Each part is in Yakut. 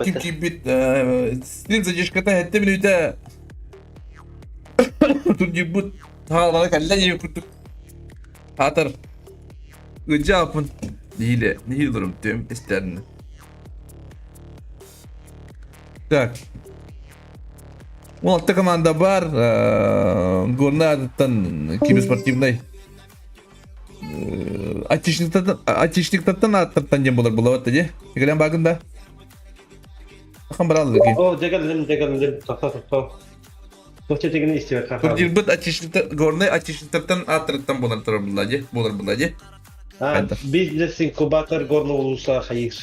ким киирбит стрим задержката 7 мүнүүтэ турнирбыт хаалана кэллэ диэбит курдук аатар ыдьааппын нэһиилэ нэһиилэ олорум түөм истэрин так 16 команда бар горнай аатыттан киберспортивнай Айтишниктартан ааттартан диэн буолар булабат да дии. Игрен багын да. Ахан бараллы ки. О, дьэгэллим, дьэгэллим, тохто, тохто. Тохто тегини истибэт хахаалым. Турнирбыт айтишниктар, горнай айтишниктартан ааттарыттан буолар турар булла дии, буолар булла дии. Бизнес-инкубатор горно улууса хайыр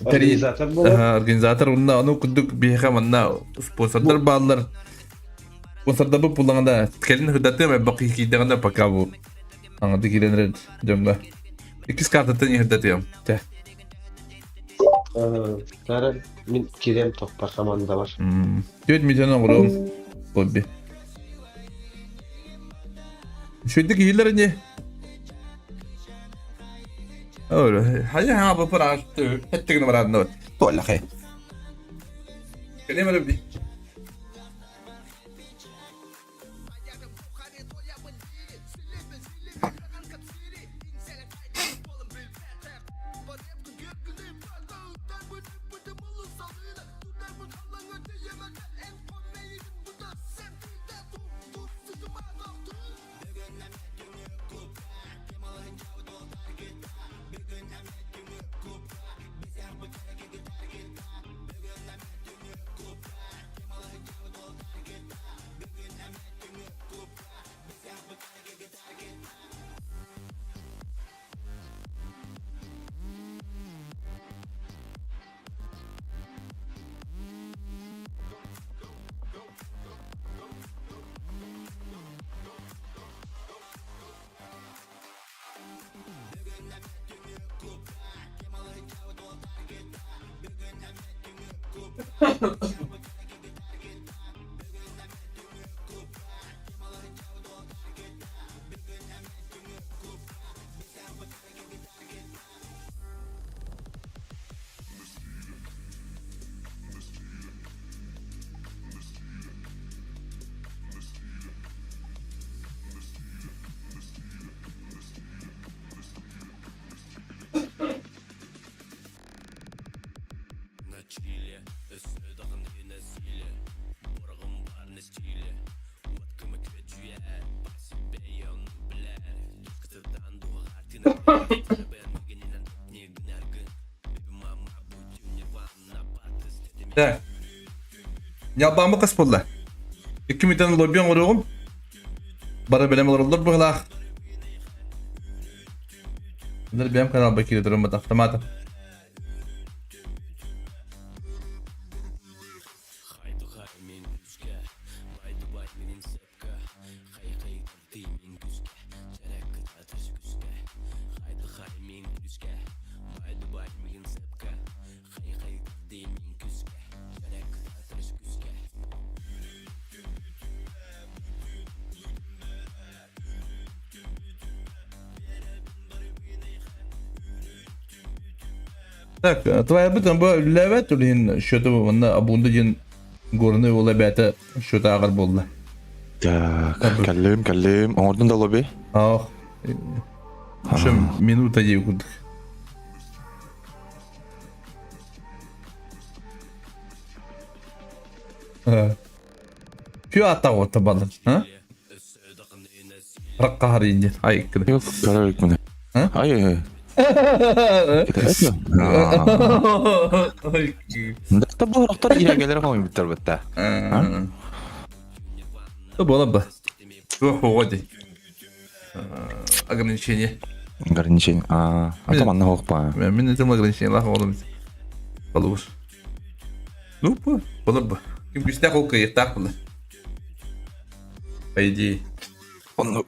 организатор буолар. Организатор уонна ону курдук биһиэхэ манна спонсордар бааллар. Спонсордарбыт буллаҕына кэлин ыһырдатыам элбэх киһи киирдэҕинэ пока бу аҥарды киирэн эрэр дьоҥҥо. Иккис картаттан ыһырдатыам. Чэ. Тара мин кириэм тохпар хамаандабар. 4 миллион оҥоруом. Хобби. Үчүгэйдик иһиллэр ини. Хайа хаҥа бу пыраасты эттигин барааннабыт. Туоллахай. Кэлиэм эрэ би. Так. Ньалбааммыт хас буолла? Икки мүнүүтэн лобби оҥоруоҕум. Бары бэлэм олороллор быһыылаах. Бэйэм каналба киирэ турар автомата. Так, твоя бу үллээбэт үлэһин счету манна Абунда диэн горный уола бэйэтэ счет ааҕар буолла. Так, кэллим, кэллим. Оҥордун да лобби? Ах, еще минута дии курдук. Күү аттаах отта балыр, а? Ракка диэн ай иккини. Yok, karar hükmüne. Ay ay ay. Да бұл рақтар ирәгелер қоймыттар бітті. Буола ба. Туох оҕо дии. Ограничение. Ограничение. А, а там анна хоқпа. Мин этим ограничение лах оҕолум. Болур. Ну, болор ба. Ким күстээх ол кыайыктаах була. По идее. Онно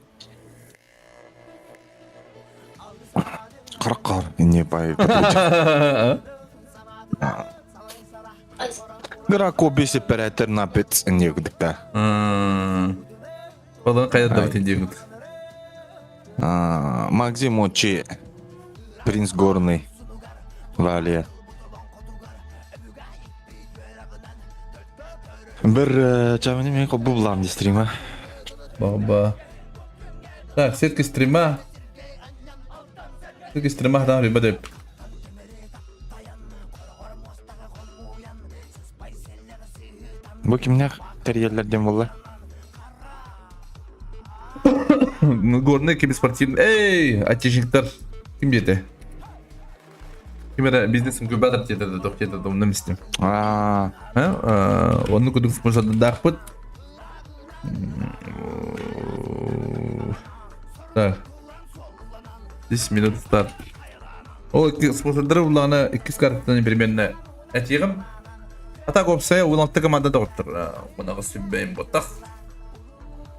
Қырық не бай. Грако бесеппәрәтер напец не гдікта. Балан қайда бітін дегін. Максим Очи, принц Горный, Валия. Бір чамыны мен кобу булам ди стрима. Баба. Так, сетка стрима. Сетка стрима там ребята. Бу кимнех терьерлерден буолла? Горный киберспортивный. Эй, айтишниктар. Ким диэтэ? Ким эрэ бизнес-инкубатор диэтэ да, туох диэтэ да, онно мистим. Аа, Онну кудук спонсордаахпыт. Так. 10 минут старт. Ол спонсордары буллаҕына иккис картаны примерно этиэҕим. А так уопсайа 16 команда доҕоттор. Мунаҕы сүбэйим ботах.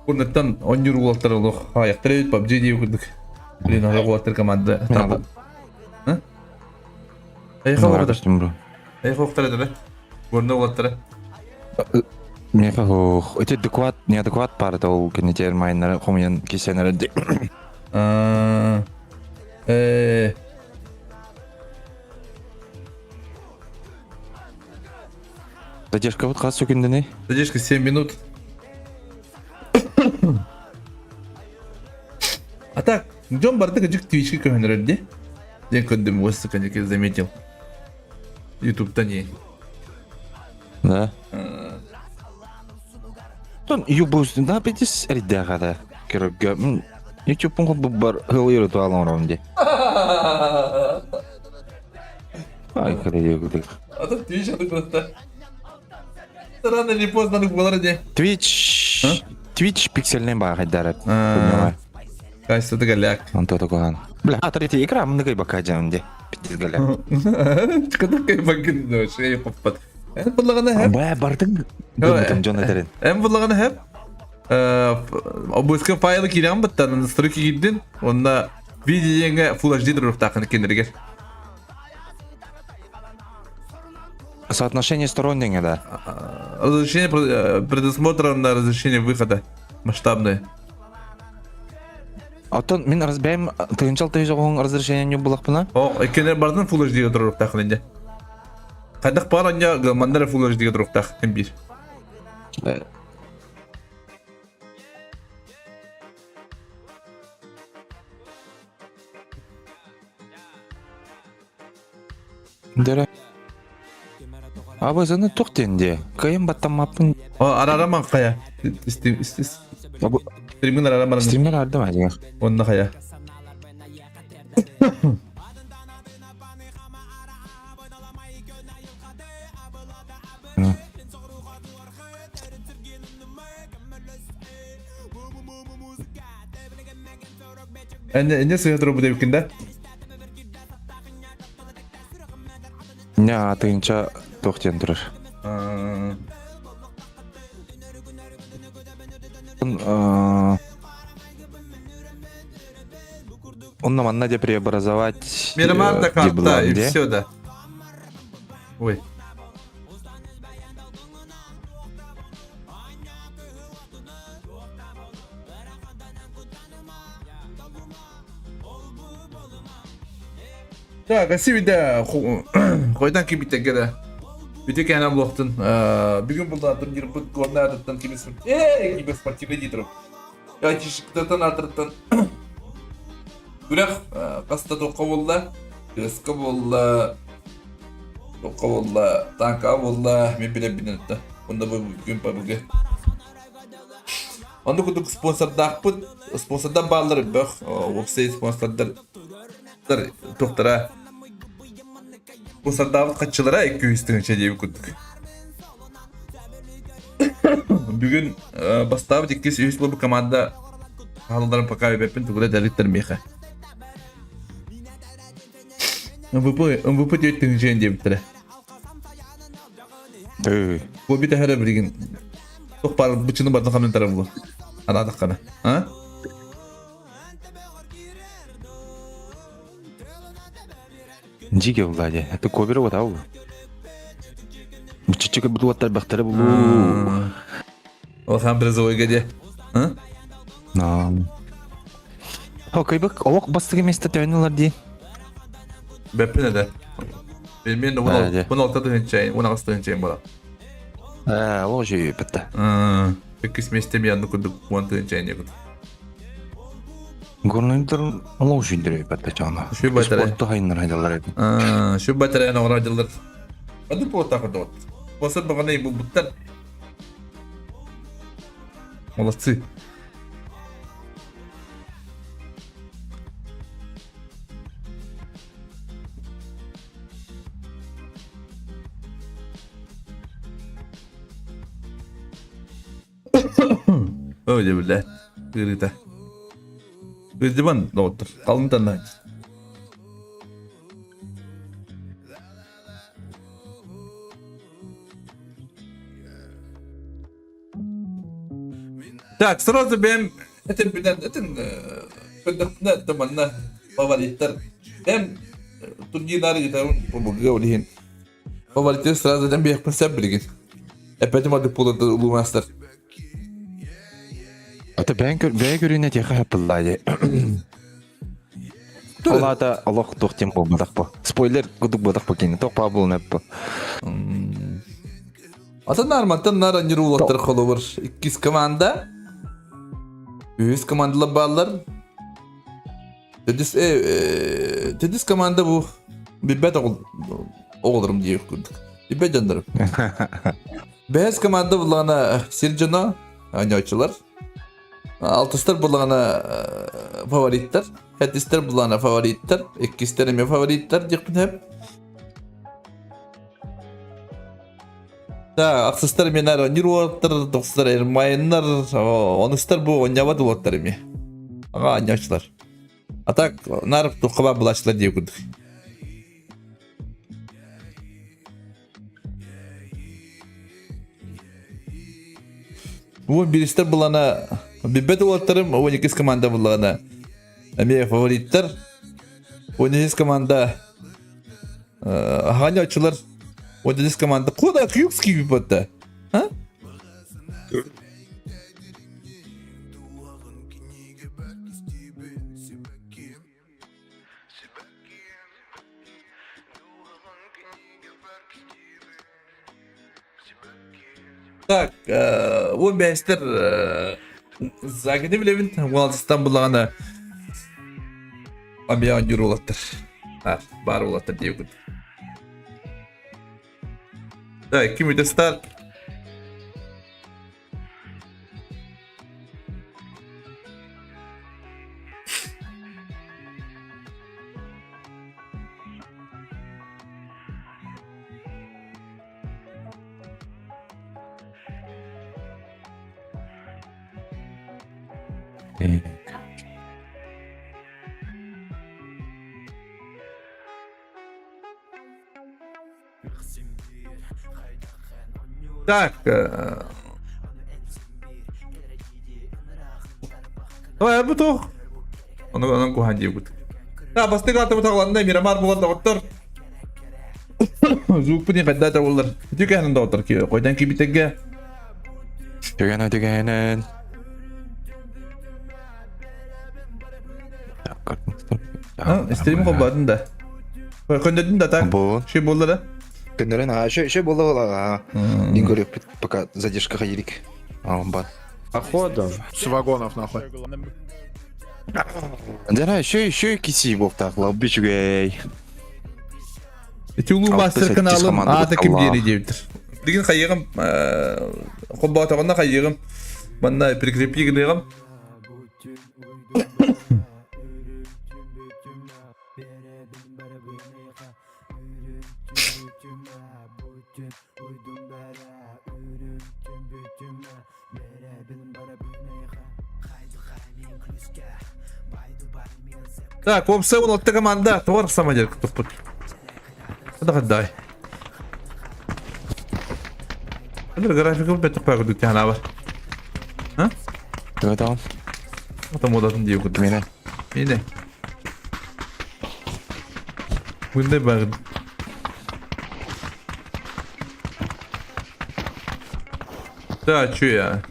Курнаттан оонньуур уолаттар олох хаайахтар эбит PUBG диэбит курдук. Блин, олох уолаттар команда. Эйхэ олордор. Эйхэ охтар этэ Горно уолаттара. Миэхэ ох, ити адекват, неадекват паарата ол кэннитигэр майннары хомуйан кисэнэрэ ди. Э Задержкабыт хас сөкүндэний? Задержка 7 минут. А так, дьон барда кыдьык Twitch'ке көһөнөрөр дии. Диэн көрдүм, уос конечно, заметил. Ютубтан не. Да. Тон юбус да битис эрдэҕэ көрөргө ютуб бар хылыйры туалан ди. Ай, кырыйыгдык. А то Twitch это просто. Рано или поздно надо было ради. Twitch Twitch пиксельнен баҕайдарат. Кайсы голяк. Он то такой. Бля, а третий игра мыныгай бака дьаунде. Питис голяк. Кадакай багын шея хоппат. Эн буллагана хэп. Бля, бардың. Дым Джон этерин. Эн буллагана хэп. Обыска файлы киирэн баттан настройки киирдин. Онна видеоҥа Full HD туруохтааххын кинилэригэр. Соотношение сторон диҥэ да. Разрешение предусмотрено на разрешение выхода. Масштабное. Оттон мин разбэм тыһынчал тыһыжоҕуһун разрешение булахпына. О, иккенер бардын Full HD туруохтааххын инде. Хайдах баар онньо маннара Full HD туруохтаах биир. Дөрө. Абызаны тух диэн Кыйын баттаммаппын. О, арараман хайа. Стримин арараман. Стримнер ардым ажыга. Онна хайа. Эне сыһа турбут эбиккин да? Не тыынча туох диэн турар. Онно манна де преобразовать Мирамар до карта и все, да. Ой. Так, асибиде хойдан кибитеге да. Бүтэ кэһэнэн булуохтун. Бүгүн булда турнирбыт горнай атыттан киберспортивный дии туруп. Айтишиктартан аатырыттан күрэх хаста туохха буолла, кыска буолла, туохха буолла, танкаҕа буолла, мин билэрбинэн да. Онно бу күн пабыгы. Онно курдук спонсордаахпыт, спонсордар бааллар бөх, уопсай спонсордар туохтара спонсордаабыт хаччылара 200 тыһыынча диэбит курдук. Бүгүн бастаабыт иккис үһүс буолбут команда хаалаларын пока билбэппин тугу да этэлиттэр миэхэ. МВП МВП 4 тыһыынча диэбиттэрэ. Бу бүтэһэрэ билигин туох баар бычыны барытын хамнатара буолуо. Анаатаххына. А? Дьиге Влади, это ковер вот ау. Чичик бутуаттар бахтары булу. Улахан призовойга де. А? На. Окей, бак, олох бастыгы место төнүлар ди. Бэппин эдэ. Мен 16 тыһынча, 16 тыһынча була. Ээ, ол үчүгэй бэтэ. Иккис миэстэ миянны курдук уон тыһыынча инньэ курдук. Горнайдар олох үчүгэй бэтэ чаана. Şu батарей. Спорту хайыннар хайдалар эбит. Şu батареяны оҥоро дьыллар. Ханнык буолтаах курдук. Спонсор баҕана булбуттар. Молодцы. Öyle bile. Kırıda. Kırdıman доҕоттор. Халын таннаан. Так, сразу бэм этим билэн этин көрдөхпүнэ это манна фавориттар. Бэм турнирдары ыытабын бу ол иһин. Фавориттар сразу этэн биэхпин сөп билигин. Эппэтим ордук буолар улуу мастер. Ата бэйэн көр бэйэ көрүүнэ тиэхэ хаппыллаа дии. Ол аата олох туох диэн буолбатах бу. Спойлер курдук буолбатах бу кини. Туох баа буолуон эп бу. Атын наарматтан наар анньыр уолаттар холобур иккис команда. Үһүс командалар бааллар. Төрдүс, төрдүс команда бу билбэт оҕолорум диэх курдук. Билбэт дьоннорум. Бэһис команда буллаҕына сир дьоно, оонньооччулар. Алтыстар буллаҕына фавориттар. Хэттистэр буллаҕына фавориттар. Иккистэр эмиэ фавориттар диэхпин сөп. Да, ахсыстар эмиэ наар оонньуур уолаттар, тохсустар эрмайыннар, онустар бу оонньообот уолаттар эмиэ. Аҕа оонньооччулар. А так наар туохха баар булааччылар диэ курдук. Бу биристэр булана билбэт уолаттарым 12 команда буллаҕына эмиэ фавориттар. 12 команда аһаҕанньааччылар 12 команда куда Кюкский биппатта? А? Так, уон бэһистэр Загини билэбин, уон буллаҕына амиа оонньуур уолаттар. Баар уолаттар диэбит. Так, ким это старт? Так. Давай, бу туох? Ону онон куһаан диэбит. Да, бастык аатыбыт аҕаланна Мирамар буолан доҕоттор. Звукпун хайда да боллар. Үтү кэһэнэн доҕоттор койдан кибитэргэ. Түгэн түгэнэн. Истерим холбоотун да. Көндөдүн да так. Бу. Ши буолла да. Көннөрөн аа шө шө буолла буолла. Мин көрүөхпүт пока задержка хайырик. Бар. Походу. С вагонов нахуй. Дара еще еще киси буолтаах лабби үчүгэй. Ити улуу мастер каналым аата ким диэри диэбиттэр. Билигин хайыгым холбоотоҕуна хайыгым манна прикрепи гыныгым. Так, уопсай 16 команда тоҕор самодел туппут. Дай. Hadi графикым бөтөх пагы дүккән бар. А? Төгө Там одатын дии курдук. Миэнэ. Миэнэ. Күндэ багын. Да, чё я?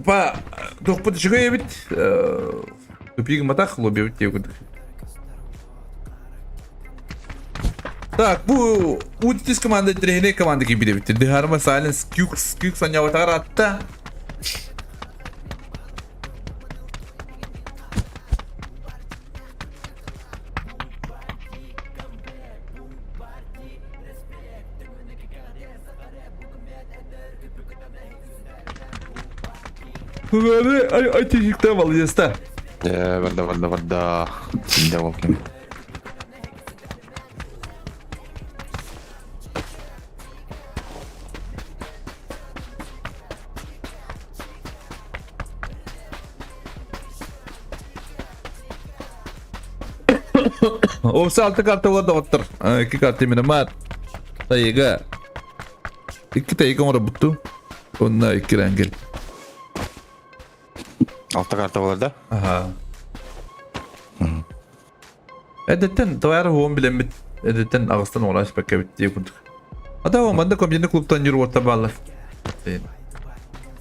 Па, тохпут үчүгэй эбит. Тупигым атах лобби эбит дии курдук. Так, бу Утис команда тренер команда киирбит эбит. Дыхарма Silence Кюкс Кюкс анньабатаҕар атта. Ай, ай, тижикте молодец-то. Барда, барда, барда. Синде бол кем. Овса алты карта олар доҕоттор. Икки карта именно мат. Тайга. Икки тайга оҥоро бутту. Онно икки рангел. Алта карта болар да? Аха. Эдеттен тояр хуон билеммит. Эдеттен аҕыстан оҕолоох испэккэбит дии курдук. Ата манна компьютерный клубтан юр уотта бааллар.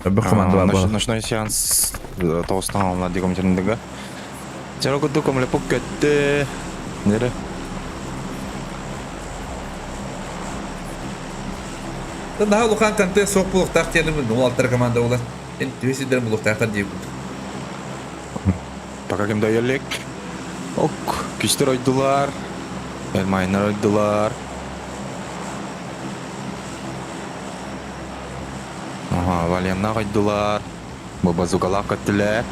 Бөх команда бар буолар. Ночной сеанс тоҕустан алына дии компьютерныга. Чаро курдук комлепук көттө. Нере? Наһаа улахан контент суох буолуохтаах диэним уолаттар команда буолар. Эн төһө сирдэрин булуохтаахтар дии курдук. Пока ким да елек. Ок, күстер ойдулар. Элмайнар ойдулар. Ага, Валеннах ойдулар. Бу базукалаах көттүлэр.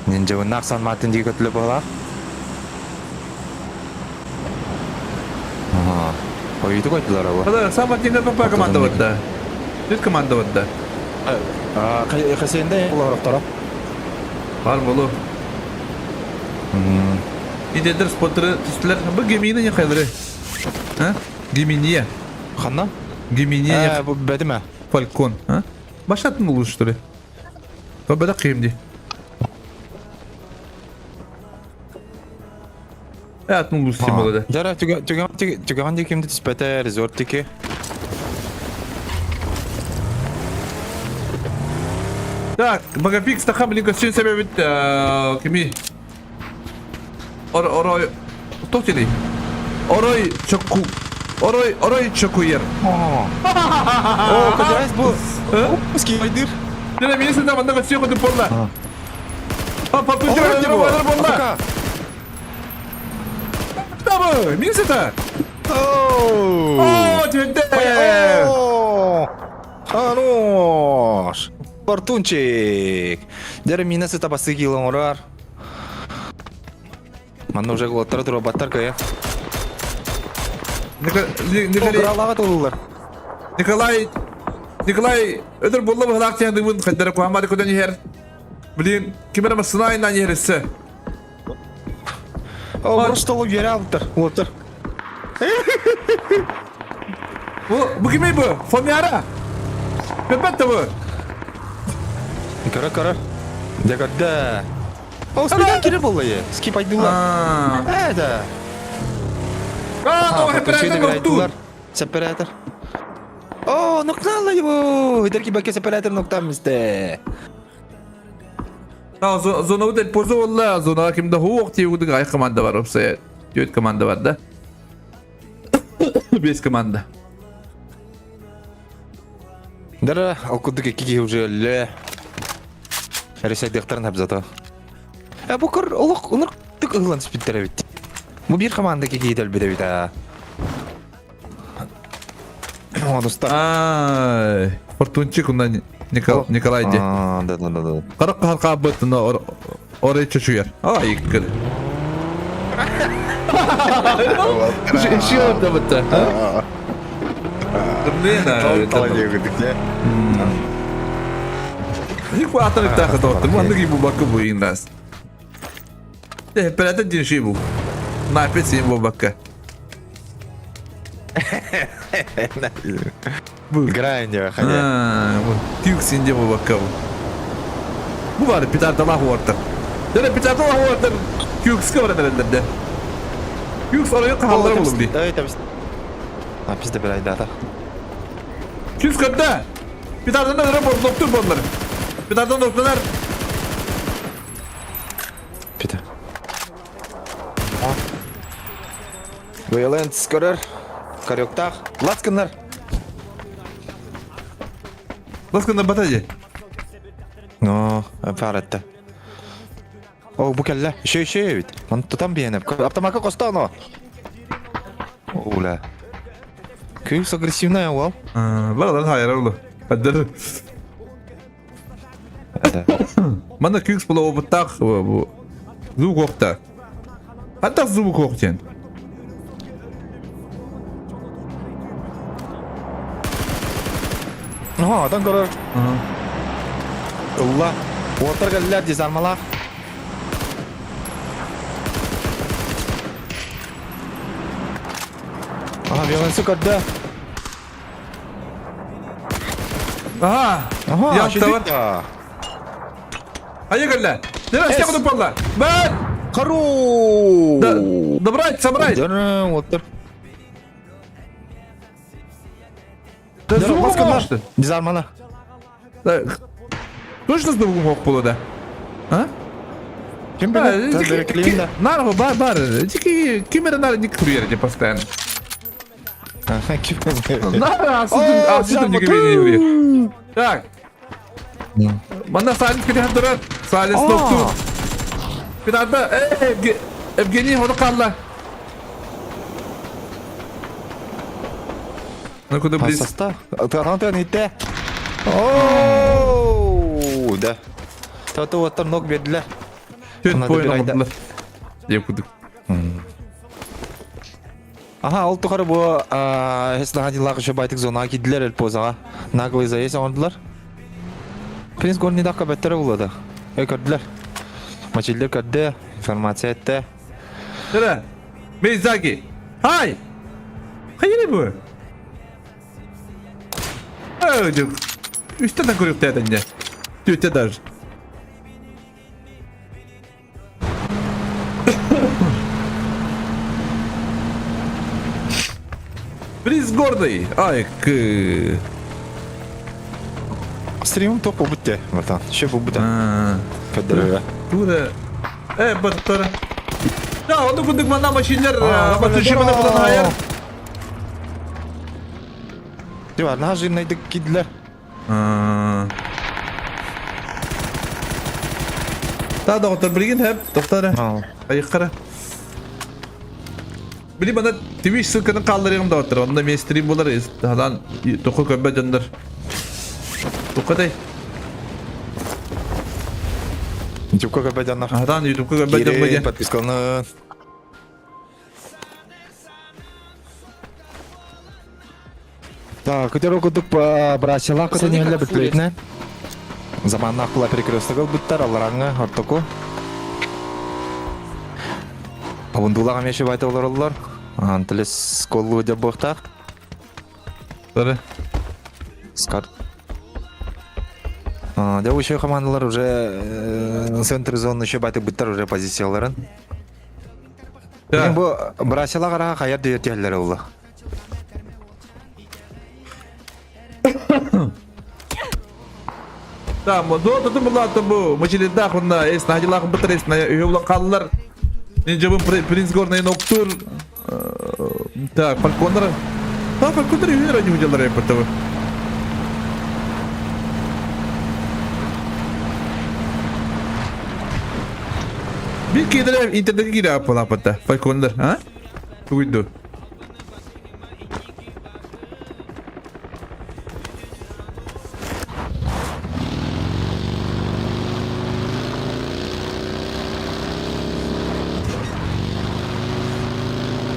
Нинджабыннаах Сан Мартин дии көттүлэр быһалаах. Ага. Ойуутук ойдулар абы. Хада Сан Мартинга папа команда барда. Бүт команда барда. Хасенде олорохторо. Бар болу. Идедер споттары түстүлэр. Бу Гемини не хайлары? А? Геминия. Ханна? Геминия Бу бәдиме? Фалькон. А? Башатын улус что ли? Бабада кыйым ди. Атын улус тем болады. Жара түгән ди кимди түспәтә резорт тики. Так, Багапик стаха блин көстүүн себебит кими? Орой Тотили. Орой чоку. Орой орой чокуер. О, кожайс бу. Скибайдыр. Дere мени сында манда көстүүн көтүп болла. Папа тутур болла. Табы, минсета. О, түнде. Хорош. Фортунчик. Дere мина сыта басы килон орар. Манна уже голоттара тура баттар кая. Николай толулар. Николай Николай өтөр болла быһылаах диэн дыбын хайдара куһаммады көтөн иһэр. Блин, ким эрэ массынаайынан иһэриссе. О, просто ол үөрэ алыптар. Уоттар. Бу бу кимий бу? Фомяра. Көппөт да бу. Көрө көрө. Дэ көрдө. Ол спидан кире болла е. Скип айдылар. Это. А, оператор Сепаратор. О, нокнала его! Дерки баке сепаратор ноктам мисте. Зона вот позу болла, зона кимде хуок тиугдук ай команда бар, опса. Төрт команда бар да. Бес команда. Дара, ал кудук икки уже ле. Ресайдыктарын хабзата. Э, бу көр олох онор тык ылан спиттер бит. Бу бир команда кики дел бит а. О, достар. Ай, Фортунчик унан Николай де. Да, да, да, да. Карак харка быт но орой чучуяр. Ай, иккер. Еще да бытта. Блин, Нику атан тахы тоттым. Маннык бу бакы бу иннас. Оператор дин бу. На опять бу бакка. Грайндер, хотя. Тюк синде бу бакка бу. Бу бар петардалах уортар. Дere петардалах уортар. Кюкска бар дерелерде. Кюкс оройы кахаллар булум ди. Эй, там. А пизде бір айдата. Кюкс көттө. Петардан да доктор боллар. Петардан докторлар. Пета. Вейленс көрөр. Корёктаах. Ласкыннар. Ласкыннар бата дии. Но, фаратта. О, бу кэллэ. Еще еще эбит. Он тутан биэнеп. Автомака костоно. Оула. Кыыс агрессивная уол. Баралар хайара улу. Аддар. Манна күүс була опыттаах бу звук охта. Хаттах звук ох диэн. Ага, одан көрөр. Ылла. Уоттар кэллилэр дизармалаах. Ага, Виоленсы көрдө. Ага. Ага, Яттавар. Айа кэллэ. Дера Эс. степа буолла. Бэт! Хару! Да, добрать, собрать. Дера, уоттар. Да Дера, звук масканар. оҥорбут. Дизармана. Да, Точно звук ох буолла да? А? Ким билэр? Береклин да. Нар бар бар. Тики кимер нар не курьер постоянно. Нар асытын асытын не Так. Манна Салис кытыһан турар. Салис топту. Пинарда Евгений ходу қалла. Ну куда близ? Состав. Тарантан итте. Оу, да. Тото оттар ног бердилер. Төрт бойын оңдылар. Деп кудук. Аха, ол тухары бу Хеслахадилах еще байтык зона кидилер эл позаға. Наглый заезд оңдылар. Принц горный даққа бәттері болады. Эй, көрділер. Мачилдер көрді, информация етті. Тірі. Мейзаки. Хай! Хайыр бу? Ой, Үстен көрүктә әдәнне. Түтә даже. Приз гордый. Ай, к. Стримым топ бутте, братан. Еще бутте. Көддөрө. Тура. Э, баттара. Да, оны күндік мана машиналар, батыршымына булан хайар. Дивар, нажимнайдык кидлер. Та доктор билигин хэп, доктор. Айыққара. Били бана Twitch ссылканы қалдырыйым доктор. Онда мен стрим болар, хадан тоқы көбе жондар. Тоқадай. Ютубка көбе жондар. Хадан ютубка көбе жондар. Подписканы. Так, көтөр кудук брасила көтө немеле бүтлейтне. Заманна кула перекресток буттар алараңы ортоку. Абундулага меши байта олар олар. Антылес коллу деп бохтак. Сары. Скар. Дә еще командалар уже центр зоны еще байта буттар уже позицияларын. Бу брасила карага каяр дүйертелер олы. Да, до булата бу. Мачилидах онна эс нахилах бутыр эс на юла қаллар. Нинджабын принц горный ноктур. Так, фалькондар. Да, фалькондар юнер они уделали этого. Bir kere internete gir yapın Falconlar, ha? Тугуйду.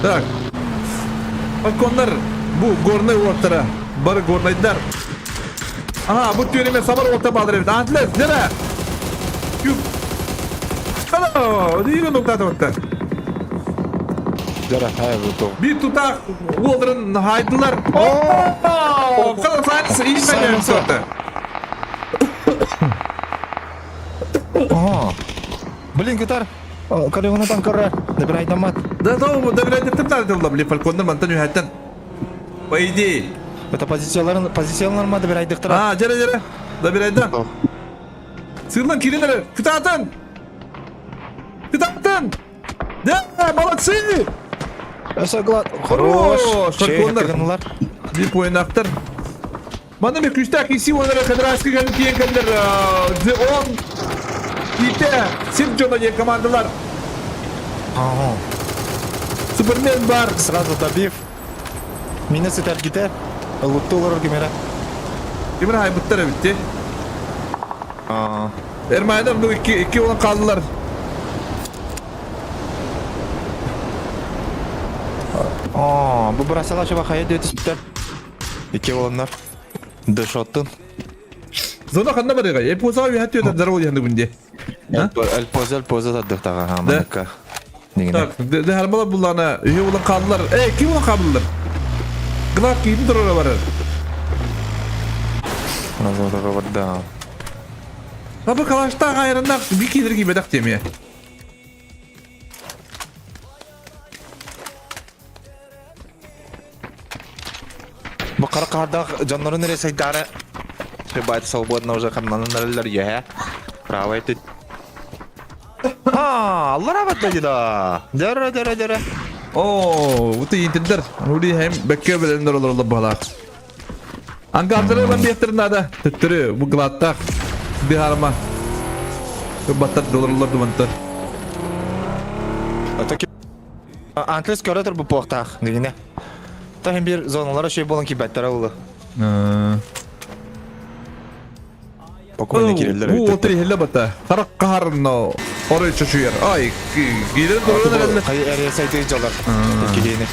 Так. Фалконнар бу горный уоттара. Бары горнайдар. Ага, бу түйреме сабар уотта баадыр эбит. Антлес, нера? Юк. Ало, диген нуктата отта. Жара, ай, бу то. Bir tutak уолдырын хайдылар. О, Кала сайнс иймен сорта. Ага. Блин, гитар. Карыгына там кара. Набирай томат. Да, да, добирай деп надо было, блин, фалконнар мантан юхаттан. По идее. Это позицияларын, позициялар ма добирайдыктыра. А, жара, жара. Добирай да. Сырлан киренер, Кытаатын! Кытаатын! Да, молодцы! Өсө глад. Хорош. Хорош. Bir поинактар. Манна мен күүстээх киси уонна Кадраски кэлин тиийэн кэллэр The On Киитэ сир дьоно диэн командалар. Супермен бар. Сразу добив. Мина сытаргите. Лутты олорор кимера. Кимер хайбыттар эбитти. Эрмайдар ну икки икки olan kaldılar. Aa, bu бросала чаба хая дөтүспүттэр. Икки буоланнар. Дэшоттун. Зона ханна барыга? Эпоза үһәт өтө здорово диэн бүгүнде. Элпоза элпоза тардыктага хаманыкка. Так, де харбала буллана үһү булан калдылар. Э, ким булан калдылар? Глав кийин турара барар. Назар барда. Бабы калашта кайрында би кидер кийбедак теме. Бу қара қардақ дьоннорун эрэ сайдаары Байт свободно уже хамнанан эрэллэр үөһэ. Правый түт. А, аллара баттады да. Дөрө дөрө дөрө. О, вот и интердер. Ули hem бәкке беленнер олар бала. Ангардыры lan биэттер надо. Төттөрү бу глаттах. Биharма. Баттар долларлар думантар. Антлес көрөтөр бу пуохтаах дигине. Таһын бир зоналара шөй болан кибәттер улы. Покойно киреллер. Бу отыр хелле бата. Харак кахарно. Орой чөчүер. Ай, кирен доллар. Кай эре сайды жолар. Кигени.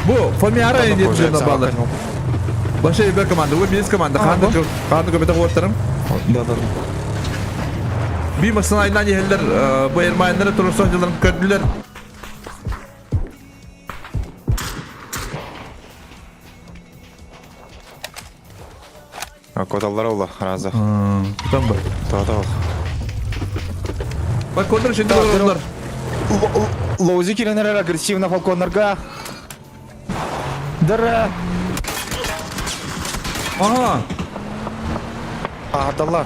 Бу Фомиара инде балар. Баша бер команда, бу биз команда. Ханды ханды көбөтө куоттарым. Да, да. Би масына айнан иһэллэр, бу эрмайннары турурсан дьылларын көрдүлэр. Коталлар ола, разы. Там бар. Тота. Бак контр şimdi олар. Лоузи киренер агрессивно фалконнарга. Дара. Ага. Аһардаллар.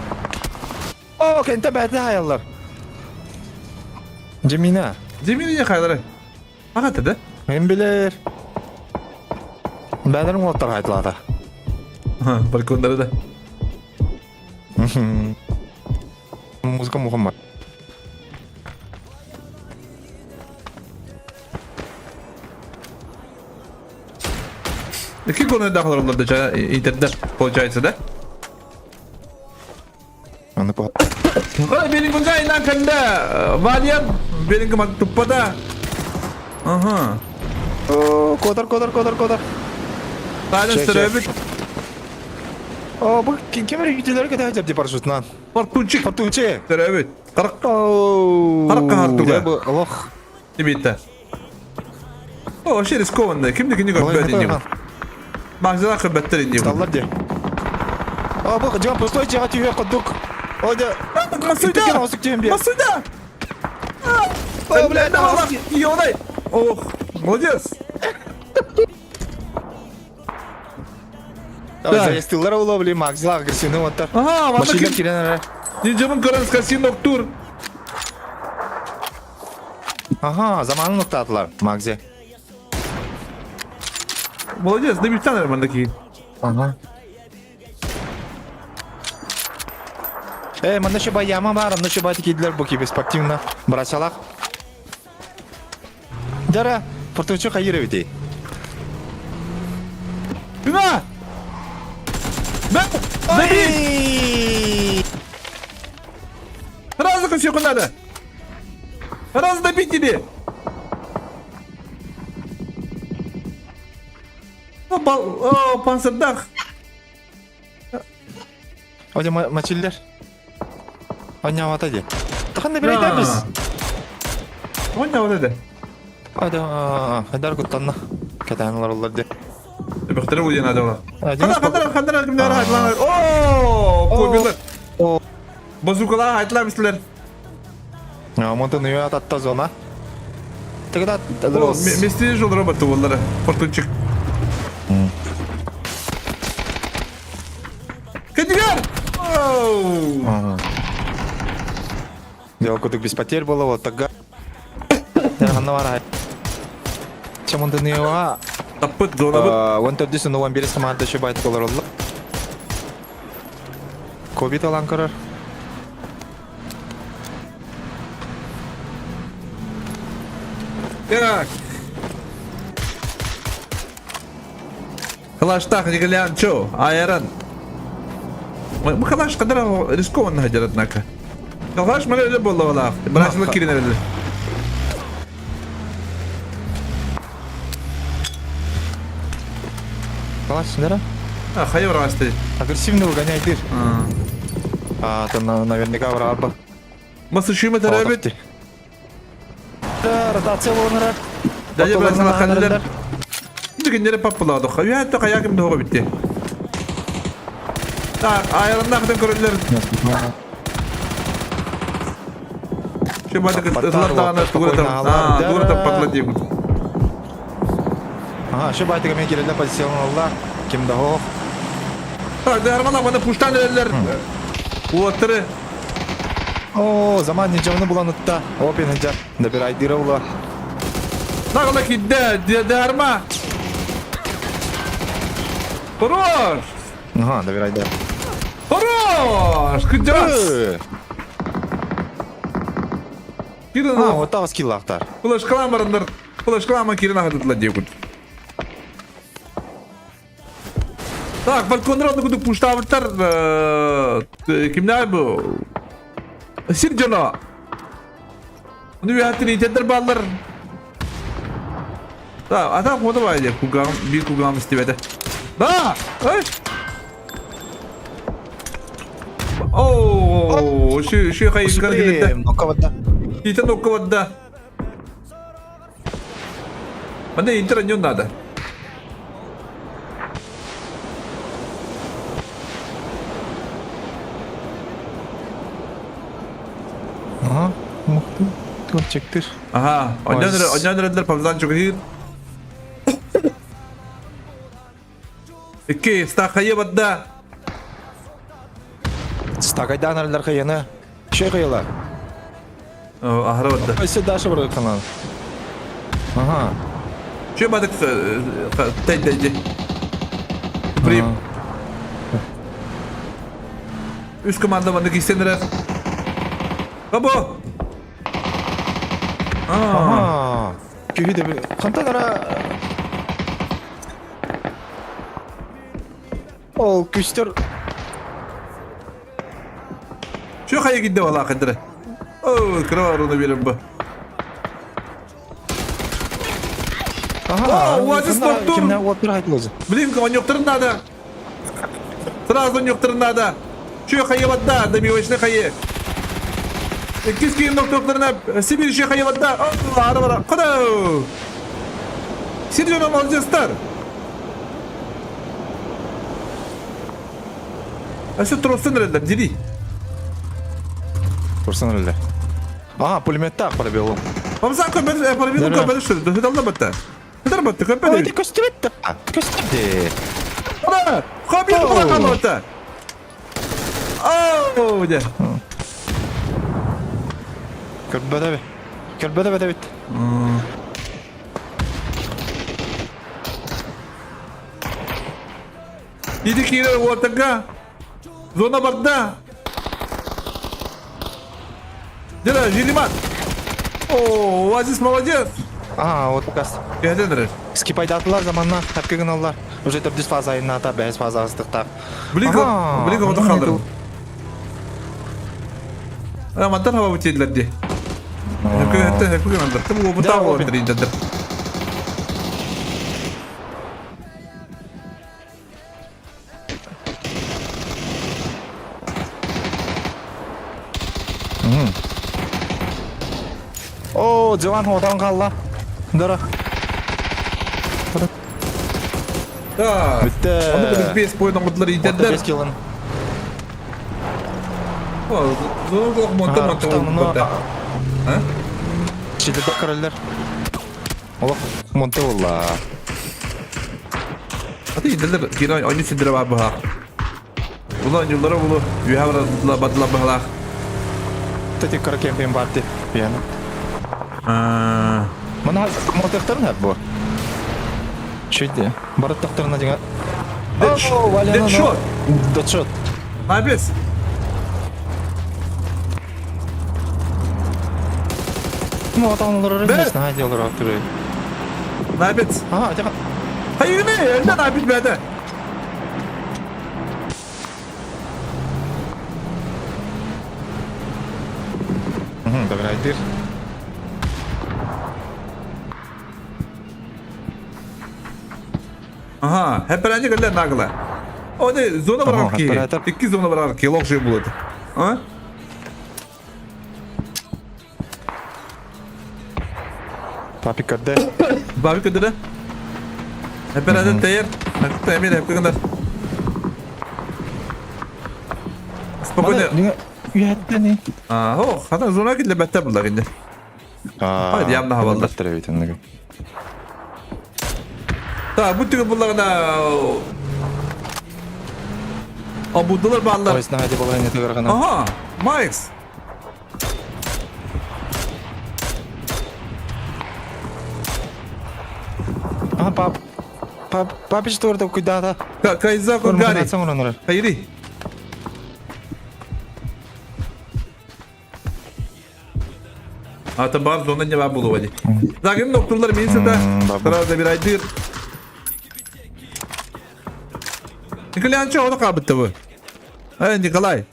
О, кенте бәті хаяллар. Джемина. Джемина не хаялары? Ага да? Мен билер. Бәдерин уоттар хайтылата. Балкондары да. Музыка Мухаммад. Какие горные дахлар интернет получается, да? Аны по. Ой, Беллингга инан канда Валиан Беллингем туппада. Ага. О, Котор, котор, котор, котор. Тайна стеребит. О, бу кемер үйтелер кете хәҗәп ди парашютнан. Фортунчик. Фортунчик. Стеребит. Карак. Карак кахартуга. Бу лох. Тибитте. О, вообще рискованно. Кимди кини көрбөт инди. Макзала көрбөттөр инди. Сталлар ди. О, бу жан пустой жага түйе кодук. О, да. Масуда! Масуда! О, бля, давай, ёдай! Ох, молодец! Заестылар уловли, Макзила агрессивный оттар. Ага, Машина кирен. Нинджамын көрөн скасин тур. Ага, заманын оттатылар, Макзи. Молодец, дебютанер мандаки. Ага. Эй, манна шуба яма бар, манна шуба тикидлер бу кибе спортивно. Брасалах. Дара, фортунчу хайыр бити. Бина! Добить! Сразу все надо! Раз добить тебе! О, бал... О, панцердах! Оде мачиллер. Оня ди. Таханна бир айтабыз. Оня вот это. Оде, хадар куттанна. Кетаналар олар ди. Бөхтөрө уйан надо. Хандар хандар хандар кимдер хайтлар. О, кобилер. Базукалар хайтлар мислер. Монтон үйө ататта зона. Тогда Месте жол робот олар. Фортунчик. Кадигар! Дело кудык без потерь было, вот тогда. Саша Монтанева Таппыт зонабыт. 14 11 команда еще байт олороллор. Ковид алан көрөр. Так. Калаштах Николянчо, Айрон. Мы калаш кадра рискованно хотят, однако. Калаш мы эле боллалах. Бразил кирин эле. Калаш нера? А, хайы барасты. Агрессивно выгоняй дыр. А, там наверняка враба. Масы шуйма тарабит. Ротация болонара. Дәже бразил ханлар. Дигеннере паппылады. Я та каякым дога битти. Так, айрыннахтан көрөлөр. Şu бадык ызлар тугура тугура патла дип. Ага, şu байтыга мен кирелде позицияланаллар. Ким да хох. Так, дармана бана пуштан элер. Уоттыры. О, заман ничего буланытта. Опин хыджар. Добирай дыра Нагла кидде, дарма. Хорош! Ага, добирай да. Хорош! Кыджас! Кирин, А, вот там скиллахтар. Флешкалам барандар. Флешкалама Кирин ахадытла декут. Так, балкондар онны кудук пуштабыттар. Кимнәр бу? Сир жоно. Уну бихаттын итендер баллар. Да, адам хода байлы. Кугам, бир кугам истебеде. Да! Эй! Ооо, şu şu kayıklar geldi. Нокаватта. Итен оккабадда. Мане интер не надо. Ага, мыкты. Чектир. Ага, оннан павзан чугыр. Икки, стахайы бадда. Стагайдан аралар кыяны. Шей кыялар. Ахара бадда. Өсө дашы бар канал. Ага. Чө бадык тай тай. При. Үс команда бандык истенер. Бабо. Ага. Күйді қантан ара Ол күстер Чө хайы гидде бала кадыры. О, кроваруну берем бу. Ага. О, Оазис Ноктур. Кимнен отыр айтылызы. Блин, онёктырын надо. Сразу онёктырын надо. Чө хайы бадда, добивочный хайы. Иккис кийин ноктоктарына Сибирь чө хайы бадда. Ары бара. Куда? Сиржоно молодецтар. Ашы тростын релдер, дири. Турсын эле. Ага, пулеметте ак пробел. Мамзан көпер, пробел көпер шүрдү. Хыдалда батта. Хыдар батта, көпер. Ой, көстүбөттү. Көстүбдү. Куда? Көпер була калды. Оу, де. Көрбөдө. Көрбөдө бит. Иди кире уотага. Зона барда. Дела, Жилимат. О, Оазис молодец. Ага, вот кас. Кәден Скипайдатылар заманна, хәпке гыналар. Уже төрдүс фаза айына бәс фаза астыкта. Блин, блин, вот халдыр. А, мантан хава бутедлер ди. Хәпке хәтта хәпке гыналар. Тым бу Да, та Робин. вот О, Джован хотан калла. Дара. Да. Битте. Оны біз бес бойын оңдылар идедер. Бес килын. О, зона монта монта монта. А? Чиде короллер. Олох монте болла. Аты идедер кире ойны сидре бар баха. Була юллара булу. Юха бар бадла бахла. Тати кара кемпин барти. Яна. А. Мана монтехтер не бу. Чуйде. Барыттахтарына дьиҥэ. Deadshot. Deadshot. Набес. Ну, атаҕын олорор эмиэ наһаа дии олорор түрүй. Набец. Ага, тихо. Хайыгыны, элден набит бәді. Добирайдыр. Ага, хэппэрээни кэллэ нагла. Оны зона барар ки. Икки зона барар ки, лох же будет. А? Папик көрдө. Папик көрдө да? Хэппэрээни тэйэр. Тэмир хэппэгэнэр. Спокойно. Үйәттени. А, о, хата зона килле бәттә булар инде. Hadi явно хавалдар. Так, бу түгэн буллаҕына Обуддулар бааллар. Ага, Майкс. А, пап. Пап, папич туорда куйдаата. Кайзако Гарри. Хайри. Ата бар зона не бар булуа ди. Загын доктурлар мин сыта. Сразу забирайдыр. Николай Анчо, оны кабытты бу. Эй, Николай.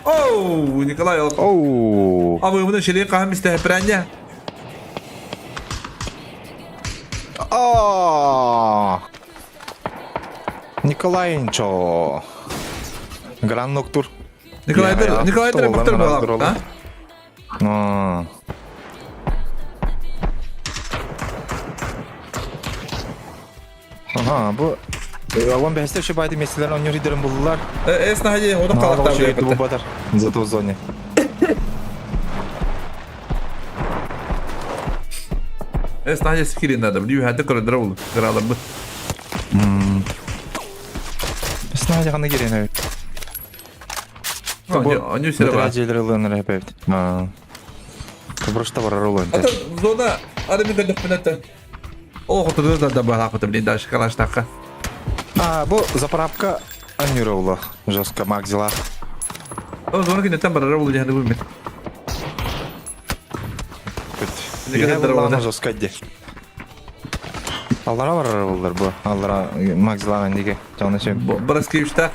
Оу, Николай. Оу. А вы муну шелин кахам исте хепрәнне. О! Николай Инчо. Гран Ноктур. Николайдыр, Николайдыр бактыр буолар. А? Ага, бу Алон бэһэстэ үчү байды месселер онньор идерин буллар. Эс наһади одох калактар бу батар. Зато в зоне. Эс наһади скирин надо. Билүү хәдэ көрөдөрө булу. Кыралар бу. Эс наһади ханна кирен Они все равно. Дьиэлэр ылыаннар эпэбит. Просто барар ылыан. Ата зона арми көлөхпүнэтэ. О, хотуду да да баалаахпыт блин дальше калаштакка. А, бу заправка аннюра ула. Жестко маг дела. О, зона кинеттен барар улу диһаны бу мин. Жестко ди. Аллара барар булдар бу. Аллара маг дела диге. Жаны сөм. Браскевичта.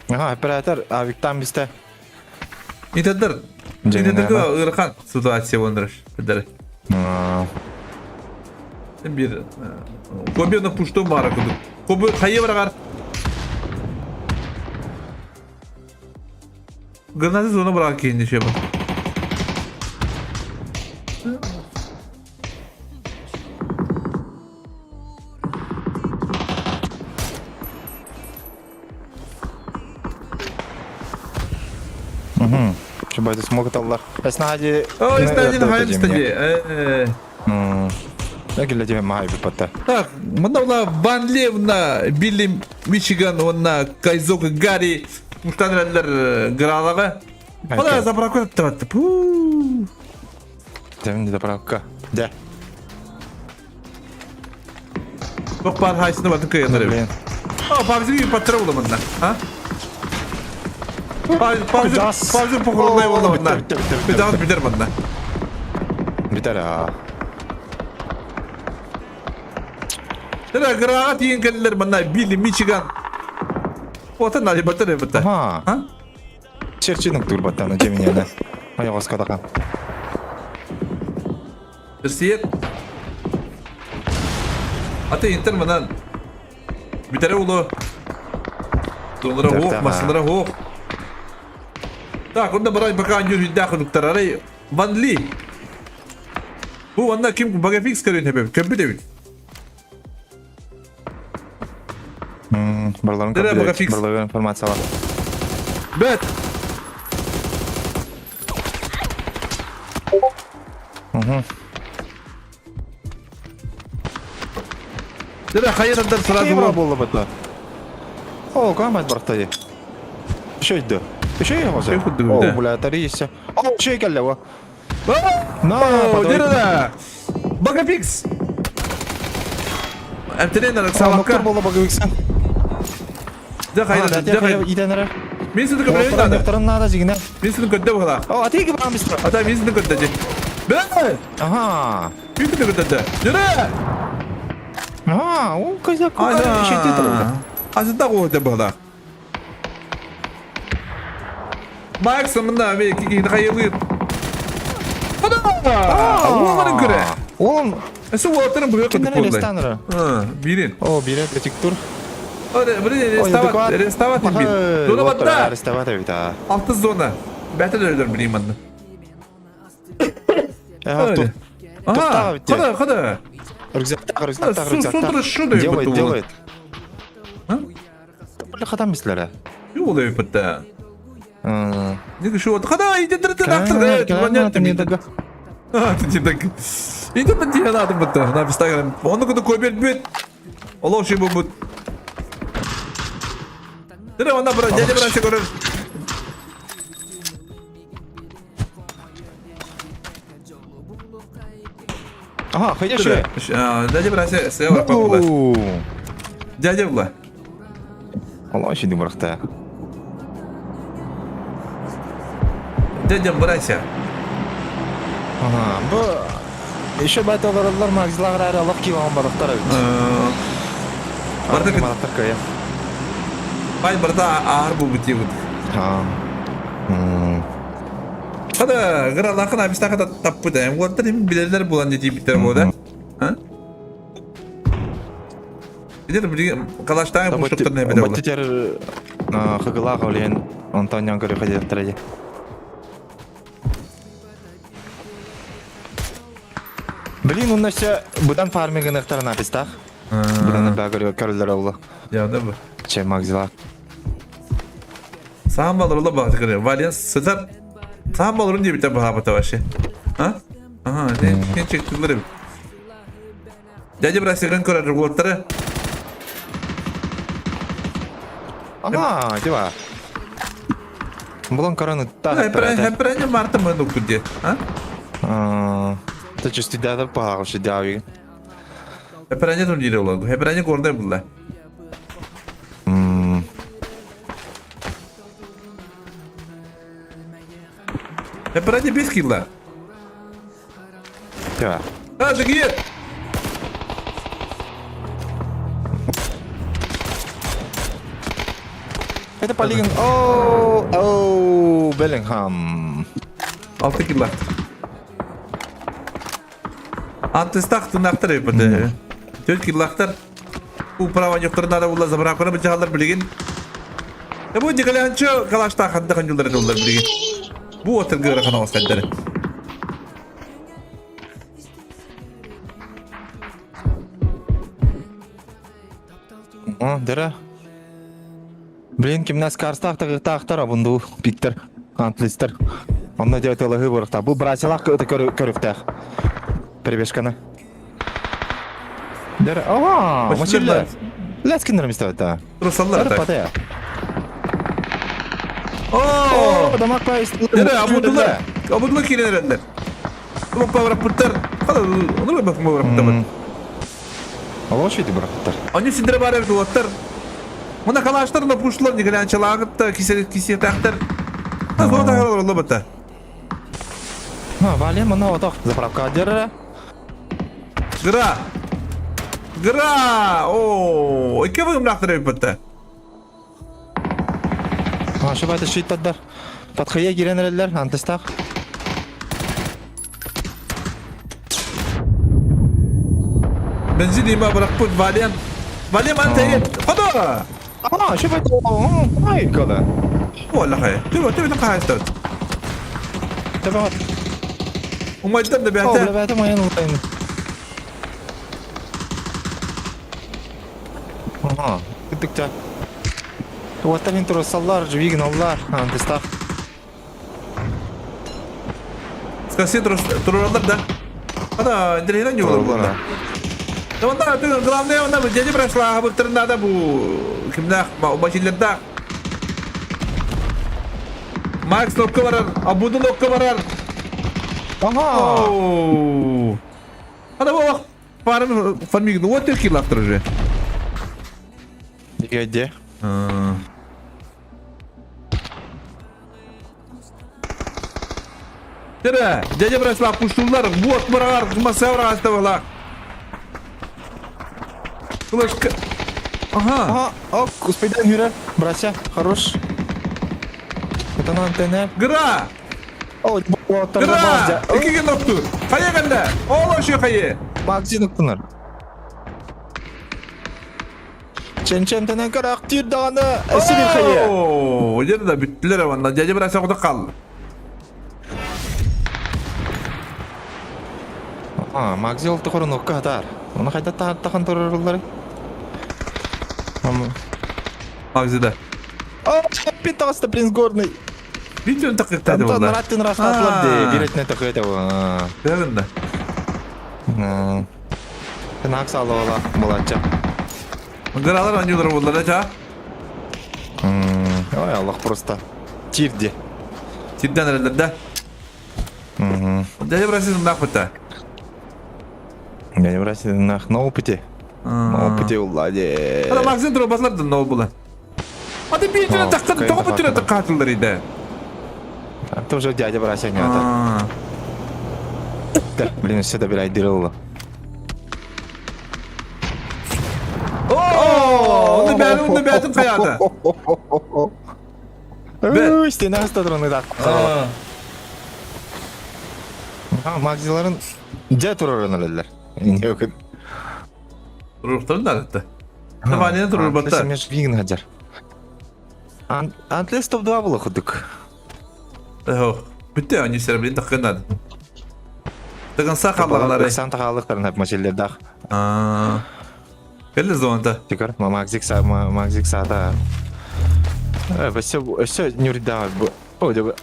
Аха, оператор авиктан бисте. Итадыр. Итадырга ыарахан ситуация оныраш. Бедер. Бир Кобе на пушто бара куду. Кобе хайы барагар. Гранаты зона барага кейинде шеба. Чубайды смог аллар. Эснади. О, эснади хайм стади. Әгелле диме махай бипатта. Так, мында була Ван Левна, Билли Мичиган, онна Кайзока Гарри, муштан гралага. Ола заправка таватты. Пу. Тем заправка. Да. Бок бар хайсыны батын кыйыныр. Блин. О, пабзиги паттыра була мында. А? Пабзи пабзи похоронай була мында. Битер битер мында. Битер а. Тера грага тиен келлер мында Билли Мичиган. Отын али баттыр битте. А? Черчинок тур баттаны жеминене. Аяғаска тақан. Терсиет. Аты интер мынан. Битере улу. Доллара хоқ, масылара хоқ. Так, онда барай пока анюр хүндә худуктар арай. Ван Ли. Бу онда ким багафикс көрүн хебе. Көмбү дебит. Барларын көмбү. Барларын информация бар. Бет. Дere хайырдар сразу болду бата. О, камат барта. Еще иди. Еще я могу. О, бля, тарися. О, еще келле во. На, дere Багапикс. Эмтэнэн арахсаабакка. Доктор буола багыбыксан. Дьэ хайда, дьэ хайда. Иитэн эрэр. Мин сыты көмөлөйүн наада. Докторун наада дьигинэ. Мин сыты көрдө быһалаах. О, атыгы баам быстро. Ата мин сыты көрдө дьи. Бэ! Ага. Мин сыты көрдө. Дьөрө! Ага, ол козяк. Ана. Азыта оһда быһалаах. Макс мында мен кигин хайылыр. Ада! Уоларын көрө. Уолун Эсэ уолаттарын быһа Киндер кытык арестан Бирин. О, бирин бетик тур. Бирин арестовать, арестовать бир. Зона батта. Арестовать эбит а. Алты зона. Бәтер өлдөр билейм манна. Ага, хода, хода. Рюкзактах, рюкзактах, рюкзактах. Делает, делает. Бля, хатам мислere. Юу болой битта. Нэг шүү хада идэ дактар. Так. Идэ бит надо битта. На Инстаграм. Оны күні көбел бит. Олау ши бу бут. Дere онна бра дядя бра көрөр. Ага, хайда ши. Дядя бра се се бар папа. Дядя була. Олау ши дымрахта. Дядя братья. Ага, бу еще байт олороллар магзилар аралык килограмм барактар бит. Барда барактар кая. Бай барда аар бу бути бут. А. Хада гыралакын абистака да таппыта. Эм уоттар эми билерлер булан дети биттер бода. А? Идер били калаштан пуштуктар не беде. Баттер хыгылах олен Антонион көрө хадеттер. Блин, он все будан фарминг нахтар напистах. Будан бә көрөлөр олу. Я да бу. Че магзила. Саам балыр ола багы кыре. Вален сытар. Саам балырын диye битер баха бата вообще. А? Ага, не не чектилер. Дядя брасиган көрөр уоттары. Ага, дива. Булан корона та. Хәпрәне марта мы ну күде. А? Ты чувствуешь да пахал дяви. Хәпрәне тун дире ола. Хәпрәне көрдө булла. Хәпрәне 5 килла. Дива. А, дигер. Это полигон. О, о, Беллингхам. 6 килла. Антистах тунактар эпеде. 4 киллактар. У права ньоктор нада була забра кына бу билген. Бу дигалянчы калашта ханды ханжулар доллар билген. Бу отыр гыра хана оскаддары. О, дыра. Блин, кимнәс карстах тагыктар абунду пиктер, антлистер. Онно делать лыгы барахта. Бу братьялах это көрүктах. Перебежканы. Дыра. Ага, мочилля. Лескинер мистер Русаллар так. Патая. О, дамак пайс. Дыра, абудулар. Абудулар киренердер. Бу павра путтар. Хала, оны бак павра путтар. Алоши ди барахтар. Они синдре бар эбит уоттар. Мына калаштар на пушлар никалянчалагытта кисе кисе тактар. Зона тагар батта. А, вален мына отох заправка дыра. Гра. Гра! О, икки бүгүн нактыр эбит. А, шыбайты шиттадар. Патхая киренерелер, антистах. Бензин има быракпыт Вален. Вален ман тегет. Хода! А, шыбайты. Ай, кода. Ола хай. Түбө түбө кайстат. Табат. Умайдан да О, бәтә. бля, бәтә майын ултайын. Ага, күттүктә. Уаттар турасаллар, жуигин аллар, антистах. Скаси туралар да. Ада, интернет не было. Онда главное, онда дядя прошла, бу надо бу кимдах, башилерда. Макс локка барар, Абуду локка барар. Ага. Ада бу. Фарм фармигн вот киллаптыр уже. Где? Тирэ, дядя Браслав пуштулар, вот мырагар, масавра астабала. Флешка. Ага. Ага, ок, успейдан юрэр. Братья, хорош. Это на антенне. Гра! О, Гра! Икиге ноктур. Хайа канда? Оло шо хайа. Максин уктунар. Чен-чен тенен карак тир даҕаны өссө бир хайа. Оо, дьэ да бүттүлэр манна. Дядя Браслав куда кал. А, Макзил тухорунукка хатар. Оны хайда тахан турарыллары? Макзида. О, опять таҕыста принц горный. Видеоны такыктады Антон буолла. Раттин растаатылар дии. Биретне такыйта бу. Көрүн да. Тынак салыла булача. Гыралар анюлар буолла да Ой, Аллах просто. Тирди. Тирден эрэллэр да. Дядя Бразил нах быта. Дядя Бразил нах на опыте. На опыте улладе. Ана Максим турбазлар да нол була. Аты бир тахтан тоҕо бүтүрэ таккаатылар иде. Это уже дядя Брася не это. Блин, все добирай дырылла. О, оны бәрін, оны бәрін қаяды. Үй, стена астадыр да. Магзиларын дьэ турарын өлөллөр. Не Туруктарын да атты. Табанын турурбатта. Мен вигин хажар. Антлес топ-2 было худык. Бүтте они сербин такынады. Тыгын сақаллары. Сан тахалыктарын хап маселлердах. Келли зонта. Тикар, Магзик са Магзик сата. Өссө өссө нүрда. О, деп.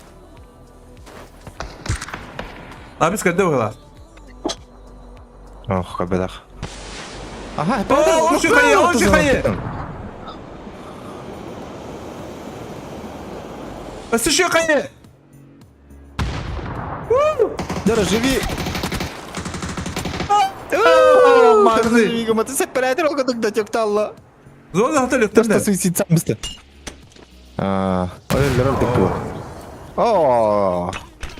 Абис кәдде бұғыла. Ох, кабедах. Ага, О, очень хайе, очень хайе. Өссө хайе. Дара, живи. Магзи. Ты сепаратор олгодук текталла. Зона хата Просто лөктөрнө. суицид самысты. А, О,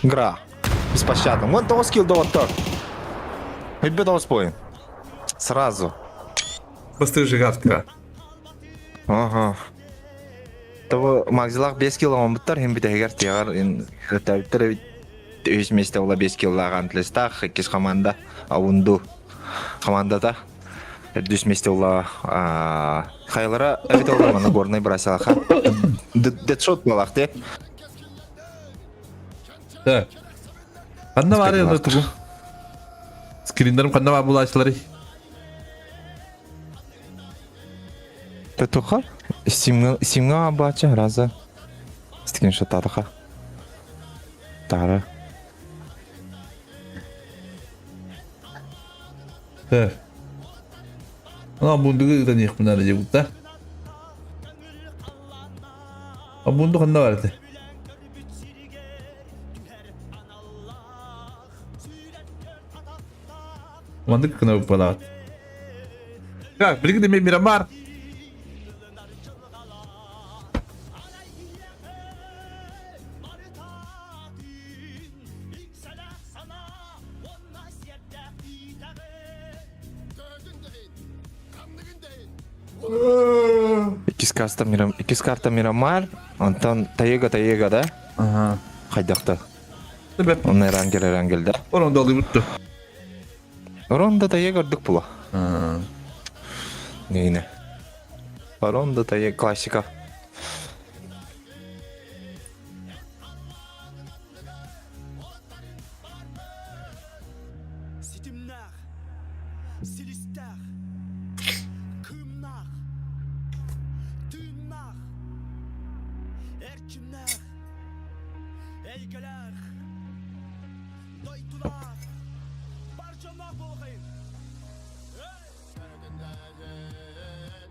гра. Беспощадно. Вон того скилл до вот так. Ребята, споем. Сразу. Бастыр жигатка. Ага. Того Макзилах 5 килл он буттар, хем битегер тиягар ин хөтәбиттер үс месте ола 5 киллаган тлестах, иккис команда авунду командата. Дүс месте ола хайлара эбит ола мана горный бросалаха. Дедшот балах те. Так. Ханна бар енді тугу. Скриндарым ханна бар булачылары. Тетухар? Симга симга бача раза. Скриншот атаха. Тара. Так. Ана бундугу да них мына же бутта. А бунду ханна бар edi. Мандык кына балат. Так, билигин мен Мирамар. Иккис карта Мирам, иккис карта Мирамар, онтон Таега Таега да? Ага. Хайдахта. Себеп. Онна Эрангел Эрангел да. Орон долы бутты. Ронда Таега ордук була. Аа. Нейне. Ронда Таега классика. Ситимнээх, силистээх, кыымнаах, тыыннаах, эрчимнээх, эйгэлээх, дойдулаах, бар дьонноох буолуохайын!